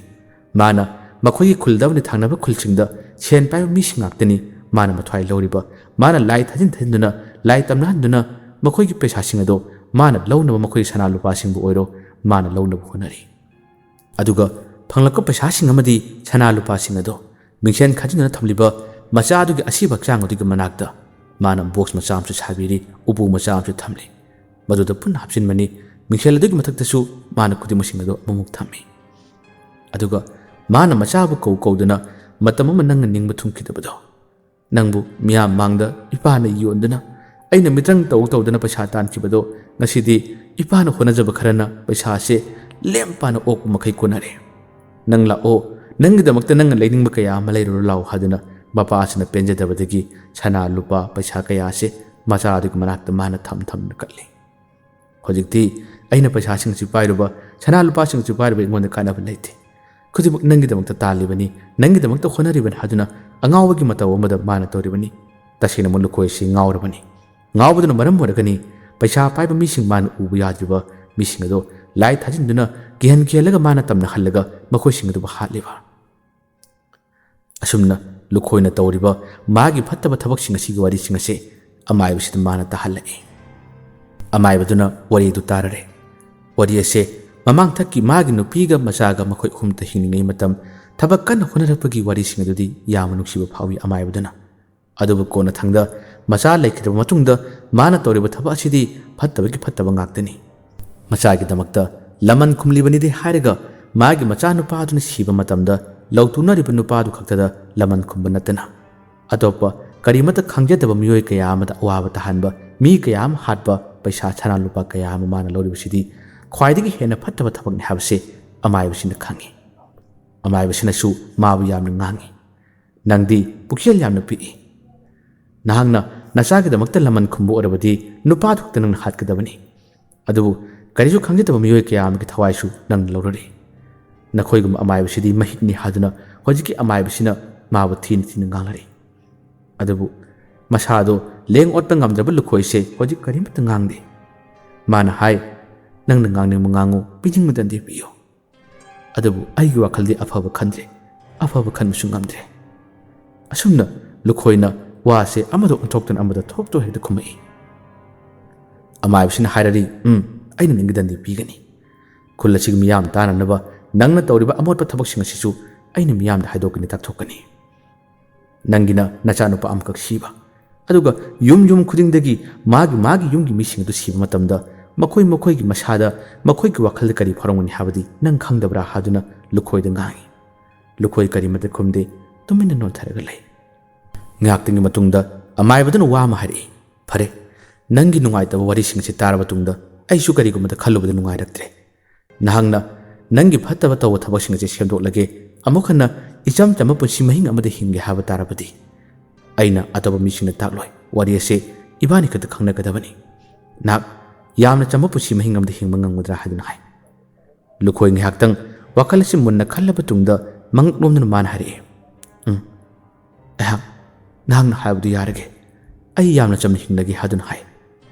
ꯃꯥꯅ ꯃꯈꯣꯏꯒꯤ ꯈꯨꯜꯗ ꯑꯃꯗꯤ ꯊꯪꯅꯕ ꯈꯨꯜꯁꯤꯡꯗ ꯁꯦꯟ ꯄꯥꯏꯕ ꯃꯤꯁꯤꯡ ꯉꯥꯛꯇꯅꯤ ꯃꯥꯅ ꯃꯊ꯭ꯋꯥꯏ ꯂꯧꯔꯤꯕ꯫ ꯃꯥꯅ ꯂꯥꯏ ꯊꯥꯖꯤꯟ ꯊꯥꯖꯤꯟꯗꯨꯅ, ꯂꯥꯏ ꯇꯝꯅꯍꯟꯗꯨꯅ ꯃꯈꯣꯏꯒꯤ ꯄꯩꯁꯥꯁꯤꯡ ꯑꯗꯣ ꯃꯥꯅ ꯂꯧꯅꯕ, ꯃꯈꯣꯏꯒꯤ ꯁꯅꯥ ꯂꯨꯄꯥꯁꯤꯡꯕꯨ ꯑꯣꯏꯔꯣ, ꯃꯥꯅ ꯂꯧꯅꯕ ꯍꯣꯠꯅꯔꯤ꯫ ꯑꯗꯨꯒ ꯐꯪꯂꯛꯄ ꯄꯩꯁꯥꯁꯤꯡ ꯑꯃꯗꯤ ꯁꯅꯥ ꯂꯨꯄꯥꯁꯤꯡ ꯑꯗꯣ ꯃꯤꯡꯁꯦꯜ ꯈꯥꯖꯤꯟꯗꯨꯅ ꯊꯝꯂꯤꯕ ꯃꯆꯥꯗꯨꯒꯤ ꯑꯁꯤꯕ ꯍꯛꯆꯥꯡ ꯑꯗꯨꯒꯤ ꯃꯅꯥꯛꯇ ꯃꯥꯅ ꯕꯣꯛꯁ ꯃꯆꯥ ꯑꯃꯁꯨ ꯁꯥꯕꯤꯔꯤ, ꯎꯄꯨ ꯃꯆꯥ ꯑꯃꯁꯨ ꯊꯝꯂꯤ꯫ ꯃꯗꯨꯗ ꯄꯨꯟꯅ ꯍꯥꯞꯆꯤꯟꯕꯅꯤ꯫ ꯃꯤꯡꯁꯦꯜ ꯑꯗꯨꯒꯤ ꯃꯊꯛꯇꯁꯨ ꯃꯥꯅ ꯈꯨꯗꯤꯡꯃꯛꯁꯤꯡ ꯑꯗꯨ ꯑꯃꯨꯛ ꯊꯝꯃꯤ꯫ ꯑꯗꯨꯒ ꯃꯥꯅ ꯃꯆꯥꯕꯨ ꯀꯧ ꯀꯧꯗꯨꯅ ꯃꯇꯝ ꯑꯃ ꯅꯪꯅ ꯅꯤꯡꯕ ꯊꯨꯡꯈꯤꯗꯕꯗꯣ, ꯅꯪꯕꯨ ꯃꯤꯌꯥꯝ ꯃꯥꯡꯗ ꯏꯄꯥꯅ ꯌꯣꯟꯗꯨꯅ ꯑꯩꯅ ꯃꯤꯇ꯭ꯔꯪ ꯇꯧ ꯇꯧꯗꯅ ꯄꯩꯁꯥ ꯇꯥꯟꯈꯤꯕꯗꯣ ꯉꯁꯤꯗꯤ ꯏꯄꯥꯅ ꯍꯣꯠꯅꯖꯕ ꯈꯔꯅ ꯄꯩꯁꯥꯁꯦ ꯂꯦꯝ ꯄꯥꯅ ꯑꯣꯛꯄ ꯃꯈꯩ ꯀꯣꯟꯅꯔꯦ꯫ ꯅꯪ ꯂꯥꯛꯑꯣ, ꯅꯪꯒꯤꯗꯃꯛꯇ ꯅꯪꯅ ꯂꯩꯅꯤꯡꯕ ꯀꯌꯥ ꯑꯃ ꯂꯩꯔꯨꯔꯣ ꯂꯥꯛꯑꯣ ꯍꯥꯏꯗꯨꯅ ꯃꯄꯥꯁꯤꯅ ꯄꯦꯟꯖꯗꯕꯗꯒꯤ ꯁꯅꯥ ꯂꯨꯄꯥ ꯄꯩꯁꯥ ꯀꯌꯥꯁꯦ ꯃꯆꯥꯗꯨꯒꯤ ꯃꯅꯥꯛꯇ ꯃꯥꯅ ꯊꯝ ꯊꯝꯗꯨꯅ ꯀꯠꯂꯤ꯫ ꯍꯧꯖꯤꯛꯇꯤ ꯑꯩꯅ ꯄꯩꯁꯥꯁꯤꯡ ꯑꯁꯤ ꯄꯥꯏꯔꯨꯕ, ꯁꯅꯥ ꯂꯨꯄꯥꯁꯤꯡ ꯑꯁꯤ ꯄꯥꯏꯔꯨꯕ ꯑꯩꯉꯣꯟꯗ ꯀꯥꯟꯅꯕ ꯂꯩꯇꯦ꯫ ꯈꯨꯗꯤꯡꯃꯛ ꯅꯪꯒꯤꯗꯃꯛꯇ ꯇꯥꯜꯂꯤꯕꯅꯤ, ꯅꯪꯒꯤꯗꯃꯛꯇ ꯍꯣꯠꯅꯔꯤꯕꯅꯤ ꯍꯥꯏꯗꯨꯅ ꯑꯉꯥꯎꯕꯒꯤ ꯃꯇꯧ ꯑꯃꯗ ꯃꯥꯅ ꯇꯧꯔꯤꯕꯅꯤ꯫ ꯇꯁꯦꯡꯅꯃꯛ ꯂꯨꯈꯣꯏ ꯑꯁꯤ ꯉꯥꯎꯔꯕꯅꯤ꯫ ꯉꯥꯎꯕꯗꯨꯅ ꯃꯔꯝ ꯑꯣꯏꯔꯒꯅꯤ ꯄꯩꯁꯥ ꯄꯥꯏꯕ ꯃꯤꯁꯤꯡ ꯃꯥꯅ ꯎꯕ ꯌꯥꯗ꯭ꯔꯤꯕ ꯃꯤꯁꯤꯡ ꯑꯗꯣ ꯂꯥꯏ ꯊꯥꯖꯤꯟꯗꯨꯅ ꯀꯤꯍꯟ ꯀꯤꯍꯜꯂꯒ ꯃꯥꯅ ꯇꯝꯅꯍꯜꯂꯒ ꯃꯈꯣꯏꯁꯤꯡ ꯑꯗꯨꯕꯨ ꯍꯥꯠꯂꯤꯕ꯫ ꯑꯁꯨꯝꯅ ꯂꯨꯈꯣꯏꯅ ꯇꯧꯔꯤꯕ ꯃꯥꯒꯤ ꯐꯠꯇꯕ ꯊꯕꯛꯁꯤꯡ ꯑꯁꯤꯒꯤ ꯋꯥꯔꯤꯁꯤꯡ ꯑꯁꯤ ꯑꯃꯥꯏꯕꯁꯤꯗ ꯃꯥꯅ ꯇꯥꯍꯜꯂꯛꯏ꯫ ꯑꯃꯥꯏꯕꯗꯨꯅ ꯋꯥꯔꯤ ꯑꯗꯨ ꯇꯥꯔꯔꯦ꯫ ꯋꯥꯔꯤ ꯑꯁꯦ ꯃꯃꯥꯡꯊꯛꯀꯤ ꯃꯥꯒꯤ ꯅꯨꯄꯤꯒ ꯃꯆꯥꯒ ꯃꯈꯣꯏ ꯑꯍꯨꯝꯇ ꯍꯤꯡꯂꯤꯉꯩ ꯃꯇꯝ ꯊꯕꯛ ꯀꯟꯅ ꯍꯣꯠꯅꯔꯛꯄꯒꯤ ꯋꯥꯔꯤꯁꯤꯡ ꯑꯗꯨꯗꯤ ꯌꯥꯝꯅ ꯅꯨꯡꯁꯤꯕ ꯐꯥꯎꯏ ꯑꯃꯥꯏꯕꯗꯨꯅ꯫ ꯑꯗꯨꯕꯨ ꯀꯣꯟꯅꯊꯪꯗ ꯃꯆꯥ ꯂꯩꯈꯤꯗ꯭ꯔꯕ ꯃꯇꯨꯡꯗ ꯃꯥꯅ ꯇꯧꯔꯤꯕ ꯊꯕꯛ ꯑꯁꯤꯗꯤ ꯐꯠꯇꯕꯒꯤ ꯐꯠꯇꯕ ꯉꯥꯛꯇꯅꯤ꯫ ꯃꯆꯥꯒꯤꯗꯃꯛꯇ ꯂꯃꯟ ꯈꯨꯝꯂꯤꯕꯅꯤꯗꯤ ꯍꯥꯏꯔꯒ ꯃꯥꯒꯤ ꯃꯆꯥꯅꯨꯄꯥ ꯑꯗꯨꯅ ꯁꯤꯕ ꯃꯇꯝꯗ ꯂꯧꯇꯨꯅꯔꯤꯕ ꯅꯨꯄꯥꯗꯨ ꯈꯛꯇꯗ ꯂꯃꯟ ꯈꯨꯝꯕ ꯅꯠꯇꯅ ꯑꯇꯣꯞꯄ ꯀꯔꯤꯃꯠꯇ ꯈꯪꯖꯗꯕ ꯃꯤꯑꯣꯏ ꯀꯌꯥ ꯑꯃꯗ ꯑꯋꯥꯕ ꯇꯥꯍꯟꯕ, ꯃꯤ ꯀꯌꯥ ꯑꯃ ꯍꯥꯠꯄ, ꯄꯩꯁꯥ ꯁꯅꯥ ꯂꯨꯄꯥ ꯀꯌꯥ ꯑꯃ ꯃꯥꯅ ꯂꯧꯔꯤꯕꯁꯤꯗꯤ ꯈ꯭ꯋꯥꯏꯗꯒꯤ ꯍꯦꯟꯅ ꯐꯠꯇꯕ ꯊꯕꯛꯅꯤ ꯍꯥꯏꯕꯁꯤ ꯑꯃꯥꯏꯕꯁꯤꯅ ꯈꯪꯏ꯫ ꯑꯃꯥꯏꯕꯁꯤꯅꯁꯨ ꯃꯥꯕꯨ ꯌꯥꯝꯅ ꯉꯥꯡꯏ꯫ "ꯅꯪꯗꯤ ꯄꯨꯛꯆꯦꯜ ꯌꯥꯝꯅ ꯄꯤꯛꯏ꯫ ꯅꯍꯥꯛꯅ ꯅꯆꯥꯒꯤꯗꯃꯛꯇ ꯂꯃꯟ ꯈꯨꯝꯕ ꯑꯣꯏꯔꯕꯗꯤ ꯅꯨꯄꯥꯗꯨ ꯈꯛꯇ ꯅꯪꯅ ꯍꯥꯠꯀꯗꯕꯅꯤ꯫ ꯑꯗꯨꯕꯨ ꯀꯔꯤꯁꯨ ꯈꯪꯖꯗꯕ ꯃꯤꯑꯣꯏ ꯀꯌꯥ ꯑꯃꯒꯤ ꯊꯋꯥꯏꯁꯨ ꯅꯪꯅ ꯂꯧꯔꯔꯤ꯫ ꯅꯈꯣꯏꯒꯨꯝꯕ ꯑꯃꯥꯏꯕꯁꯤꯗꯤ ꯃꯍꯤꯛꯅꯤ" ꯍꯥꯏꯗꯨꯅ ꯍꯧꯖꯤꯛꯀꯤ ꯑꯃꯥꯏꯕꯁꯤꯅ ꯃꯥꯕꯨ ꯊꯤꯅ ꯊꯤꯅ ꯉꯥꯡꯂꯔꯤ꯫ ꯑꯗꯨꯕꯨ ꯃꯁꯥꯗꯣ ꯂꯦꯡ ꯑꯣꯠꯄ ꯉꯝꯗ꯭ꯔꯕ ꯂꯨꯈꯣꯏꯁꯦ ꯍꯧꯖꯤꯛ ꯀꯔꯤꯃꯠꯇ ꯉꯥꯡꯗꯦ꯫ ꯃꯥꯅ ꯍꯥꯏ, "ꯅꯪꯅ ꯉꯥꯡꯅꯤꯡꯕ ꯉꯥꯡꯉꯨ, ꯄꯤꯅꯤꯡꯕꯗꯗꯤ ꯄꯤꯌꯨ꯫ ꯑꯗꯨꯕꯨ ꯑꯩꯒꯤ ꯋꯥꯈꯜꯗꯤ ꯑꯐꯕ ꯈꯟꯗ꯭ꯔꯦ, ꯑꯐꯕ ꯈꯟꯕꯁꯨ ꯉꯝꯗ꯭ꯔꯦ"꯫ ꯑꯁꯨꯝꯅ ꯂꯨꯈꯣꯏꯅ ꯋꯥꯁꯦ ꯑꯃꯗ ꯑꯣꯟꯊꯣꯛꯇꯨꯅ ꯑꯃꯗ ꯊꯣꯛꯇꯣ ꯍꯦꯛꯇ ꯈꯨꯝꯃꯛꯏ꯫ ꯑꯃꯥꯏꯕꯁꯤꯅ ꯍꯥꯏꯔꯔꯤ, "ꯎꯝ, ꯑꯩꯅ ꯅꯪꯒꯤ ꯗꯟꯗꯤ ꯄꯤꯒꯅꯤ꯫ ꯈꯨꯜ ꯑꯁꯤꯒꯤ ꯃꯤꯌꯥꯝ ꯇꯥꯅꯅꯕ ꯅꯪꯅ ꯇꯧꯔꯤꯕ ꯑꯃꯣꯠꯄ ꯊꯕꯛꯁꯤꯡ ꯑꯁꯤꯁꯨ ꯑꯩꯅ ꯃꯤꯌꯥꯝꯗ ꯍꯥꯏꯗꯣꯛꯀꯅꯤ, ꯇꯥꯛꯊꯣꯛꯀꯅꯤ꯫ ꯅꯪꯒꯤꯅ ꯅꯆꯥꯅꯨꯄꯥ ꯑꯃꯈꯛ ꯁꯤꯕ, ꯑꯗꯨꯒ ꯌꯨꯝ ꯌꯨꯝ ꯈꯨꯗꯤꯡꯗꯒꯤ ꯃꯥꯒꯤ ꯃꯥꯒꯤ ꯌꯨꯝꯒꯤ ꯃꯤꯁꯤꯡ ꯑꯗꯨ ꯁꯤꯕ ꯃꯇꯝꯗ ꯃꯈꯣꯏ ꯃꯈꯣꯏꯒꯤ ꯃꯁꯥꯗ, ꯃꯈꯣꯏꯒꯤ ꯋꯥꯈꯜꯗ ꯀꯔꯤ ꯐꯥꯎꯔꯝꯒꯅꯤ ꯍꯥꯏꯕꯗꯤ ꯅꯪ ꯈꯪꯗꯕ꯭ꯔꯥ ꯍꯥꯏꯗꯨꯅ ꯂꯨꯈꯣꯏꯗ ꯉꯥꯡꯏ꯫ ꯂꯨꯈꯣꯏ ꯀꯔꯤꯃꯠꯇ ꯈꯨꯝꯗꯦ, ꯇꯨꯃꯤꯟꯅ ꯅꯣꯟꯊꯔꯒ ꯂꯩ꯫ ꯉꯥꯏꯍꯥꯛꯇꯪꯒꯤ ꯃꯇꯨꯡꯗ ꯑꯃꯥꯏꯕꯗꯨꯅ ꯋꯥ ꯑꯃ ꯍꯥꯏꯔꯛꯏ, "ꯐꯔꯦ, ꯅꯪꯒꯤ ꯅꯨꯡꯉꯥꯏꯇꯕ ꯋꯥꯔꯤꯁꯤꯡ ꯑꯁꯤ ꯇꯥꯔꯕ ꯇꯨꯡꯗ ꯑꯩꯁꯨ ꯀꯔꯤꯒꯨꯝꯕꯗ ꯈꯜꯂꯨꯕꯗ ꯅꯨꯡꯉꯥꯏꯔꯛꯇ꯭ꯔꯦ꯫ ꯅꯍꯥꯛꯅ ꯅꯪꯒꯤ ꯐꯠꯇꯕ ꯇꯧꯕ ꯊꯕꯛꯁꯤꯡ ꯑꯁꯤ ꯁꯦꯝꯗꯣꯛꯂꯒꯦ, ꯑꯃꯨꯛ ꯍꯟꯅ ꯏꯆꯝ ꯆꯝꯕ ꯄꯨꯟꯁꯤ ꯃꯍꯤꯡ ꯑꯃꯗ ꯍꯤꯡꯒꯦ ꯍꯥꯏꯕ ꯇꯥꯔꯕꯗꯤ, ꯑꯩꯅ ꯑꯇꯣꯞꯄ ꯃꯤꯁꯤꯡꯅ ꯇꯥꯛꯂꯣꯏ꯫ ꯋꯥꯔꯤ ꯑꯁꯤ ꯏꯕꯥꯅꯤ ꯈꯛꯇ ꯈꯪꯅꯒꯗꯕꯅꯤ꯫ ꯅꯍꯥꯛ ꯌꯥꯝꯅ ꯆꯝꯕ ꯄꯨꯟꯁꯤ ꯃꯍꯤꯡ ꯑꯃꯗ ꯍꯤꯡꯕ ꯉꯝꯒꯗ꯭ꯔꯥ?" ꯍꯥꯏꯗꯨꯅ ꯍꯥꯏ꯫ ꯂꯨꯈꯣꯏ ꯉꯥꯏꯍꯥꯛꯇꯪ ꯋꯥꯈꯜ ꯑꯁꯤ ꯃꯨꯟꯅ ꯈꯜꯂꯕ ꯇꯨꯡꯗ ꯃꯉꯛ ꯂꯣꯝꯗꯨꯅ ꯃꯥꯅ ꯍꯥꯏꯔꯛꯏ, "ꯎꯝ, ꯑꯩꯍꯥꯛ ꯅꯍꯥꯛꯅ ꯍꯥꯏꯕꯗꯨ ꯌꯥꯔꯒꯦ꯫ ꯑꯩ ꯌꯥꯝꯅ ꯆꯝꯅ ꯍꯤꯡꯂꯒꯦ" ꯍꯥꯏꯗꯨꯅ ꯍꯥꯏ꯫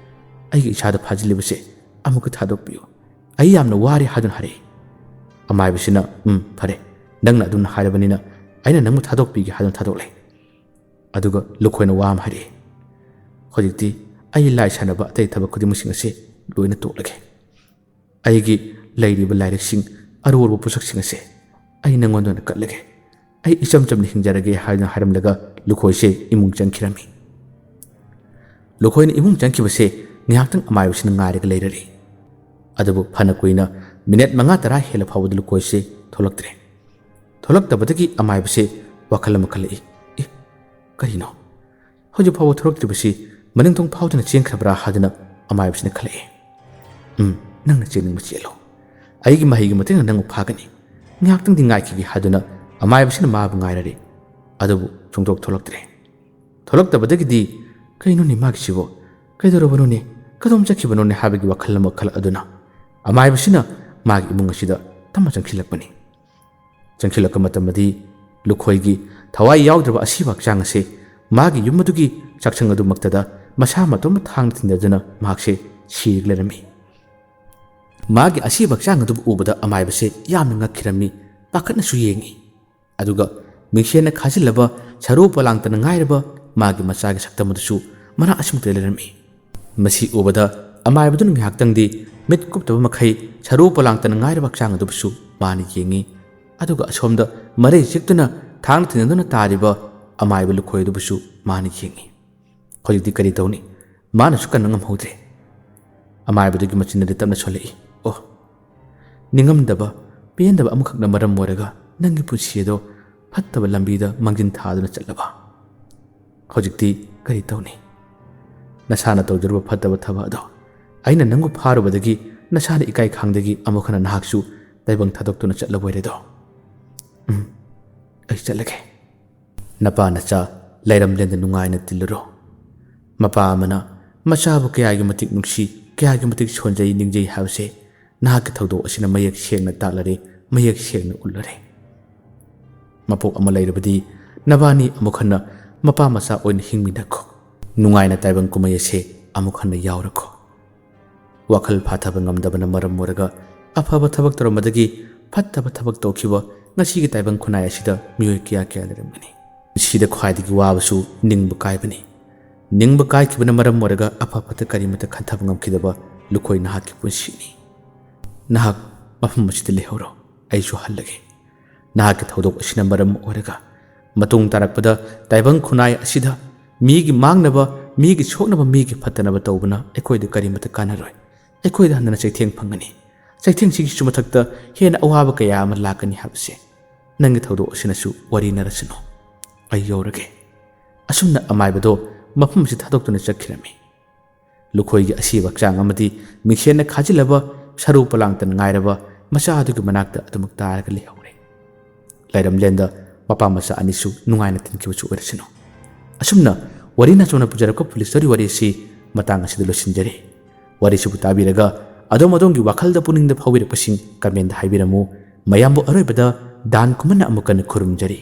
"ꯑꯩꯒꯤ ꯏꯁꯥꯗ ꯐꯥꯖꯤꯜꯂꯤꯕꯁꯦ ꯑꯃꯨꯛꯀ ꯊꯥꯗꯣꯛꯄꯤꯌꯨ꯫ ꯑꯩ ꯌꯥꯝꯅ ꯋꯥꯔꯦ" ꯍꯥꯏꯗꯨꯅ ꯍꯥꯏꯔꯛꯏ꯫ ꯑꯃꯥꯏꯕꯁꯤꯅ, "ꯎꯝ, ꯐꯔꯦ, ꯅꯪꯅ ꯑꯗꯨꯝꯅ ꯍꯥꯏꯔꯕꯅꯤꯅ ꯑꯩꯅ ꯅꯪꯕꯨ ꯊꯥꯗꯣꯛꯄꯤꯒꯦ" ꯍꯥꯏꯗꯨꯅ ꯊꯥꯗꯣꯛꯂꯦ꯫ ꯑꯗꯨꯒ ꯂꯨꯈꯣꯏꯅ ꯋꯥ ꯑꯃ ꯍꯥꯏꯔꯛꯏ, "ꯍꯧꯖꯤꯛꯇꯤ ꯑꯩ ꯂꯥꯏ ꯁꯥꯟꯅꯕ ꯑꯇꯩ ꯊꯕꯛ ꯈꯨꯗꯤꯡꯃꯛꯁꯤꯡ ꯑꯁꯤ ꯂꯣꯏꯅ ꯇꯣꯛꯂꯒꯦ꯫ ꯑꯩꯒꯤ ꯂꯩꯔꯤꯕ ꯂꯥꯏꯔꯤꯛꯁꯤꯡ, ꯑꯔꯨ ꯑꯔꯨꯕ ꯄꯣꯠꯁꯛꯁꯤꯡ ꯑꯁꯦ ꯑꯩ ꯅꯪꯉꯣꯟꯗ ꯑꯣꯏꯅ ꯀꯠꯂꯒꯦ꯫ ꯑꯩ ꯏꯆꯝ ꯆꯝꯅ ꯍꯤꯡꯖꯔꯒꯦ" ꯍꯥꯏꯗꯨꯅ ꯍꯥꯏꯔꯝꯂꯒ ꯂꯨꯈꯣꯏꯁꯦ ꯏꯃꯨꯡ ꯆꯪꯈꯤꯔꯝꯃꯤ꯫ ꯂꯨꯈꯣꯏꯅ ꯏꯃꯨꯡ ꯆꯪꯈꯤꯕꯁꯦ ꯉꯥꯏꯍꯥꯛꯇꯪ ꯑꯃꯥꯏꯕꯁꯤꯅ ꯉꯥꯏꯔꯒ ꯂꯩꯔꯔꯤ꯫ ꯑꯗꯨꯕꯨ ꯐꯅ ꯀꯨꯏꯅ, ꯃꯤꯅꯠ ꯃꯉꯥ ꯇꯔꯥ ꯍꯦꯜꯂ ꯐꯥꯎꯕꯗ ꯂꯨꯈꯣꯏꯁꯦ ꯊꯣꯛꯂꯛꯇ꯭ꯔꯦ꯫ ꯊꯣꯛꯂꯛꯇꯕꯗꯒꯤ ꯑꯃꯥꯏꯕꯁꯦ ꯋꯥꯈꯜ ꯑꯃ ꯈꯜꯂꯛꯏ, "ꯑꯦ, ꯀꯔꯤꯅꯣ? ꯍꯧꯖꯤꯛ ꯐꯥꯎꯕ ꯊꯣꯛꯂꯛꯇ꯭ꯔꯤꯕꯁꯤ ꯃꯅꯤꯡꯊꯣꯡ ꯐꯥꯎꯗꯨꯅ ꯆꯦꯟꯈ꯭ꯔꯕ꯭ꯔꯥ?" ꯍꯥꯏꯗꯨꯅ ꯑꯃꯥꯏꯕꯁꯤꯅ ꯈꯜꯂꯛꯏ꯫ "ꯎꯝ, ꯅꯪꯅ ꯆꯦꯟꯅꯤꯡꯕ ꯆꯦꯜꯂꯣ꯫ ꯑꯩꯒꯤ ꯃꯍꯩꯒꯤ ꯃꯇꯦꯡꯅ ꯅꯪꯕꯨ ꯐꯥꯒꯅꯤ꯫ ꯉꯥꯏꯍꯥꯛꯇꯪꯗꯤ ꯉꯥꯏꯈꯤꯒꯦ" ꯍꯥꯏꯗꯨꯅ ꯑꯃꯥꯏꯕꯁꯤꯅ ꯃꯥꯕꯨ ꯉꯥꯏꯔꯔꯤ꯫ ꯑꯗꯨꯕꯨ ꯁꯨꯡꯊꯣꯛ ꯊꯣꯛꯂꯛꯇ꯭ꯔꯦ꯫ ꯊꯣꯛꯂꯛꯇꯕꯗꯒꯤꯗꯤ, "ꯀꯩꯅꯣꯅꯦ ꯃꯥꯒꯤꯁꯤꯕꯣ? ꯀꯩꯗꯧꯔꯕꯅꯣꯅꯦ? ꯀꯗꯣꯝ ꯆꯠꯈꯤꯕꯅꯣꯅꯦ?" ꯍꯥꯏꯕꯒꯤ ꯋꯥꯈꯜ ꯑꯃ ꯈꯜꯂꯛꯑꯗꯨꯅ ꯑꯃꯥꯏꯕꯁꯤꯅ ꯃꯥꯒꯤ ꯏꯃꯨꯡ ꯑꯁꯤꯗ ꯇꯞꯅ ꯆꯪꯁꯤꯜꯂꯛꯄꯅꯤ꯫ ꯆꯪꯁꯤꯜꯂꯛꯄ ꯃꯇꯝꯗꯗꯤ ꯂꯨꯈꯣꯏꯒꯤ ꯊꯋꯥꯏ ꯌꯥꯎꯗ꯭ꯔꯕ ꯑꯁꯤꯕ ꯍꯛꯆꯥꯡ ꯑꯁꯦ ꯃꯥꯒꯤ ꯌꯨꯝ ꯑꯗꯨꯒꯤ ꯆꯥꯛꯁꯪ ꯑꯗꯨꯃꯛꯇꯗ ꯃꯁꯥ ꯃꯇꯣꯝꯇ ꯊꯥꯡꯅ ꯊꯤꯟꯗꯗꯨꯅ ꯃꯍꯥꯛꯁꯦ ꯁꯤꯔꯒ ꯂꯩꯔꯝꯃꯤ꯫ ꯃꯥꯒꯤ ꯑꯁꯤꯕ ꯍꯛꯆꯥꯡ ꯑꯗꯨꯕꯨ ꯎꯕꯗ ꯑꯃꯥꯏꯕꯁꯦ ꯌꯥꯝꯅ ꯉꯛꯈꯤꯔꯝꯃꯤ, ꯄꯥꯈꯠꯅꯁꯨ ꯌꯦꯡꯉꯤ꯫ ꯑꯗꯨꯒ ꯃꯤꯡꯁꯦꯟꯅ ꯈꯥꯖꯤꯜꯂꯕ ꯁꯔꯨ ꯄꯣꯂꯥꯡꯇꯅ ꯉꯥꯏꯔꯕ ꯃꯥꯒꯤ ꯃꯆꯥꯒꯤ ꯁꯛꯇꯝ ꯑꯗꯨꯁꯨ ꯃꯅꯥ ꯑꯁꯤꯃꯛꯇ ꯂꯩꯔꯝꯃꯤ꯫ ꯃꯁꯤ ꯎꯕꯗ ꯑꯃꯥꯏꯕꯗꯨꯅ ꯉꯥꯏꯍꯥꯛꯇꯪꯗꯤ ꯃꯤꯠ ꯀꯨꯞꯇꯕ ꯃꯈꯩ ꯁꯔꯨ ꯄꯣꯂꯥꯡꯇꯅ ꯉꯥꯏꯔꯕ ꯍꯛꯆꯥꯡ ꯑꯗꯨꯕꯨꯁꯨ ꯃꯥꯅ ꯌꯦꯡꯉꯤ꯫ ꯑꯗꯨꯒ ꯑꯁꯣꯝꯗ ꯃꯔꯩ ꯆꯤꯛꯇꯨꯅ ꯊꯥꯡꯅ ꯊꯤꯟꯅꯗꯨꯅ ꯇꯥꯔꯤꯕ ꯑꯃꯥꯏꯕ ꯂꯨꯈꯣꯏ ꯑꯗꯨꯕꯨꯁꯨ ꯃꯥꯅ ꯌꯦꯡꯉꯤ꯫ ꯍꯧꯖꯤꯛꯇꯤ ꯀꯔꯤ ꯇꯧꯅꯤ? ꯃꯥꯅꯁꯨ ꯀꯟꯕ ꯉꯝꯍꯧꯗ꯭ꯔꯦ꯫ ꯑꯃꯥꯏꯕꯗꯨꯒꯤ ꯃꯆꯤꯟ ꯑꯗꯨ ꯇꯞꯅ ꯁꯣꯜꯂꯛꯏ꯫ "ꯑꯣ, ꯅꯤꯡꯉꯝꯗꯕ, ꯄꯦꯟꯗꯕ ꯑꯃꯈꯛꯅ ꯃꯔꯝ ꯑꯣꯏꯔꯒ ꯅꯪꯒꯤ ꯄꯨꯟꯁꯤ ꯑꯗꯣ ꯐꯠꯇꯕ ꯂꯝꯕꯤꯗ ꯃꯥꯡꯖꯤꯟ ꯊꯥꯗꯨꯅ ꯆꯠꯂꯕ? ꯍꯧꯖꯤꯛꯇꯤ ꯀꯔꯤ ꯇꯧꯅꯤ? ꯅꯁꯥꯅ ꯇꯧꯖꯔꯨꯕ ꯐꯠꯇꯕ ꯊꯕꯛ ꯑꯗꯣ ꯑꯩꯅ ꯅꯪꯕꯨ ꯐꯥꯔꯨꯕꯗꯒꯤ ꯅꯁꯥꯅ ꯏꯀꯥꯏ ꯈꯪꯗꯒꯤ ꯑꯃꯨꯛ ꯍꯟꯅ ꯅꯍꯥꯛꯁꯨ ꯇꯥꯏꯕꯪ ꯊꯥꯗꯣꯛꯇꯨꯅ ꯆꯠꯂꯕꯣꯏꯔꯦꯗꯣ꯫ ꯎꯝ, ꯑꯩ ꯆꯠꯂꯒꯦ꯫ ꯅꯄꯥ ꯅꯆꯥ ꯂꯩꯔꯝꯂꯦꯟꯗ ꯅꯨꯡꯉꯥꯏꯅ ꯇꯤꯜꯂꯨꯔꯣ꯫ ꯃꯄꯥ ꯑꯃꯅ ꯃꯆꯥꯕꯨ ꯀꯌꯥꯒꯤ ꯃꯇꯤꯛ ꯅꯨꯡꯁꯤ, ꯀꯌꯥꯒꯤ ꯃꯇꯤꯛ ꯁꯣꯟꯖꯩ, ꯅꯤꯡꯖꯩ ꯍꯥꯏꯕꯁꯦ ꯅꯍꯥꯛꯀꯤ ꯊꯧꯗꯣꯛ ꯑꯁꯤꯅ ꯃꯌꯦꯛ ꯁꯦꯡꯅ ꯇꯥꯛꯂꯔꯦ, ꯃꯌꯦꯛ ꯁꯦꯡꯅ ꯎꯠꯂꯔꯦ꯫ ꯃꯄꯣꯛ ꯑꯃ ꯂꯩꯔꯕꯗꯤ ꯅꯕꯥꯅꯤ ꯑꯃꯨꯛ ꯍꯟꯅ ꯃꯄꯥ ꯃꯆꯥ ꯑꯣꯏꯅ ꯍꯤꯡꯃꯤꯟꯅꯈꯣ꯫ ꯅꯨꯡꯉꯥꯏꯅ ꯇꯥꯏꯕꯪ ꯀꯨꯝꯍꯩ ꯑꯁꯦ ꯑꯃꯨꯛ ꯍꯟꯅ ꯌꯥꯎꯔꯈꯣ꯫ ꯋꯥꯈꯜ ꯐꯥꯊꯕ ꯉꯝꯗꯕꯅ ꯃꯔꯝ ꯑꯣꯏꯔꯒ ꯑꯐꯕ ꯊꯕꯛ ꯇꯧꯔꯝꯕꯗꯒꯤ ꯐꯠꯇꯕ ꯊꯕꯛ ꯇꯧꯈꯤꯕ ꯉꯁꯤꯒꯤ ꯇꯥꯏꯕꯪ ꯈꯨꯟꯅꯥꯏ ꯑꯁꯤꯗ ꯃꯤꯑꯣꯏ ꯀꯌꯥ ꯀꯌꯥ ꯂꯩꯔꯝꯒꯅꯤ꯫ ꯄꯨꯟꯁꯤꯗ ꯈ꯭ꯋꯥꯏꯗꯒꯤ ꯋꯥꯕꯁꯨ ꯅꯤꯡꯕ ꯀꯥꯏꯕꯅꯤ꯫ ꯅꯤꯡꯕ ꯀꯥꯏꯈꯤꯕꯅ ꯃꯔꯝ ꯑꯣꯏꯔꯒ ꯑꯐ ꯐꯠꯇ ꯀꯔꯤꯃꯠꯇ ꯈꯟꯊꯕ ꯉꯝꯈꯤꯗꯕ ꯂꯨꯈꯣꯏ ꯅꯍꯥꯛꯀꯤ ꯄꯨꯟꯁꯤꯅꯤ꯫ ꯅꯍꯥꯛ ꯃꯐꯝ ꯑꯁꯤꯗ ꯂꯩꯍꯧꯔꯣ, ꯑꯩꯁꯨ ꯍꯜꯂꯒꯦ꯫ ꯅꯍꯥꯛꯀꯤ ꯊꯧꯗꯣꯛ ꯑꯁꯤꯅ ꯃꯔꯝ ꯑꯣꯏꯔꯒ ꯃꯇꯨꯡ ꯇꯥꯔꯛꯄꯗ ꯇꯥꯏꯕꯪ ꯈꯨꯟꯅꯥꯏ ꯑꯁꯤꯗ ꯃꯤꯒꯤ ꯃꯥꯡꯅꯕ, ꯃꯤꯒꯤ ꯁꯣꯛꯅꯕ, ꯃꯤꯒꯤ ꯐꯠꯇꯅꯕ ꯇꯧꯕꯅ ꯑꯩꯈꯣꯏꯗ ꯀꯔꯤꯃꯠꯇ ꯀꯥꯟꯅꯔꯣꯏ꯫ ꯑꯩꯈꯣꯏꯗ ꯍꯟꯗꯅ ꯆꯩꯊꯦꯡ ꯐꯪꯒꯅꯤ꯫ ꯆꯩꯊꯦꯡꯁꯤꯒꯤꯁꯨ ꯃꯊꯛꯇ ꯍꯦꯟꯅ ꯑꯋꯥꯕ ꯀꯌꯥ ꯑꯃ ꯂꯥꯛꯀꯅꯤ ꯍꯥꯏꯕꯁꯦ ꯅꯪꯒꯤ ꯊꯧꯗꯣꯛ ꯑꯁꯤꯅꯁꯨ ꯋꯥꯔꯤꯅꯔꯁꯅꯨ꯫ ꯑꯩ ꯌꯧꯔꯒꯦ꯫" ꯑꯁꯨꯝꯅ ꯑꯃꯥꯏꯕꯗꯣ ꯃꯐꯝ ꯑꯁꯤ ꯊꯥꯗꯣꯛꯇꯨꯅ ꯆꯠꯈꯤꯔꯝꯃꯤ꯫ ꯂꯨꯈꯣꯏꯒꯤ ꯑꯁꯤꯕ ꯍꯛꯆꯥꯡ ꯑꯃꯗꯤ ꯃꯤꯡꯁꯦꯟꯅ ꯈꯥꯖꯤꯜꯂꯕ ꯁꯔꯨ ꯄꯣꯂꯥꯡꯇ ꯉꯥꯏꯔꯕ ꯃꯆꯥ ꯑꯗꯨꯒꯤ ꯃꯅꯥꯛꯇ ꯑꯗꯨꯃꯛ ꯇꯥꯔꯒ ꯂꯩꯍꯧꯔꯦ꯫ ꯂꯩꯔꯝꯂꯦꯟꯗ ꯃꯄꯥ ꯃꯆꯥ ꯑꯅꯤꯁꯨ ꯅꯨꯡꯉꯥꯏꯅ ꯇꯤꯟꯈꯤꯕꯁꯨ ꯑꯣꯏꯔꯁꯅꯨ꯫ ꯑꯁꯨꯝꯅ ꯋꯥꯔꯤ ꯅꯥꯆꯣꯝꯅ ꯄꯨꯖꯔꯛꯄ ꯐꯨꯂꯤꯁ ꯁ꯭ꯇꯣꯔꯤ ꯋꯥꯔꯤ ꯑꯁꯤ ꯃꯇꯥꯡ ꯑꯁꯤꯗ ꯂꯣꯏꯁꯤꯟꯖꯔꯦ꯫ ꯋꯥꯔꯤꯁꯤꯕꯨ ꯇꯥꯕꯤꯔꯒ ꯑꯗꯣꯝ ꯑꯗꯣꯝꯒꯤ ꯋꯥꯈꯜꯗ ꯄꯨꯛꯅꯤꯡꯗ ꯐꯥꯎꯕꯤꯔꯛꯄꯁꯤꯡ ꯀꯃꯦꯟꯗ ꯍꯥꯏꯕꯤꯔꯝꯃꯨ꯫ ꯃꯌꯥꯝꯕꯨ ꯑꯔꯣꯏꯕꯗ ꯗꯥꯟ ꯀꯨꯝꯍꯟꯅ ꯑꯃꯨꯛ ꯀꯟꯅ ꯈꯨꯔꯨꯝꯖꯔꯤ꯫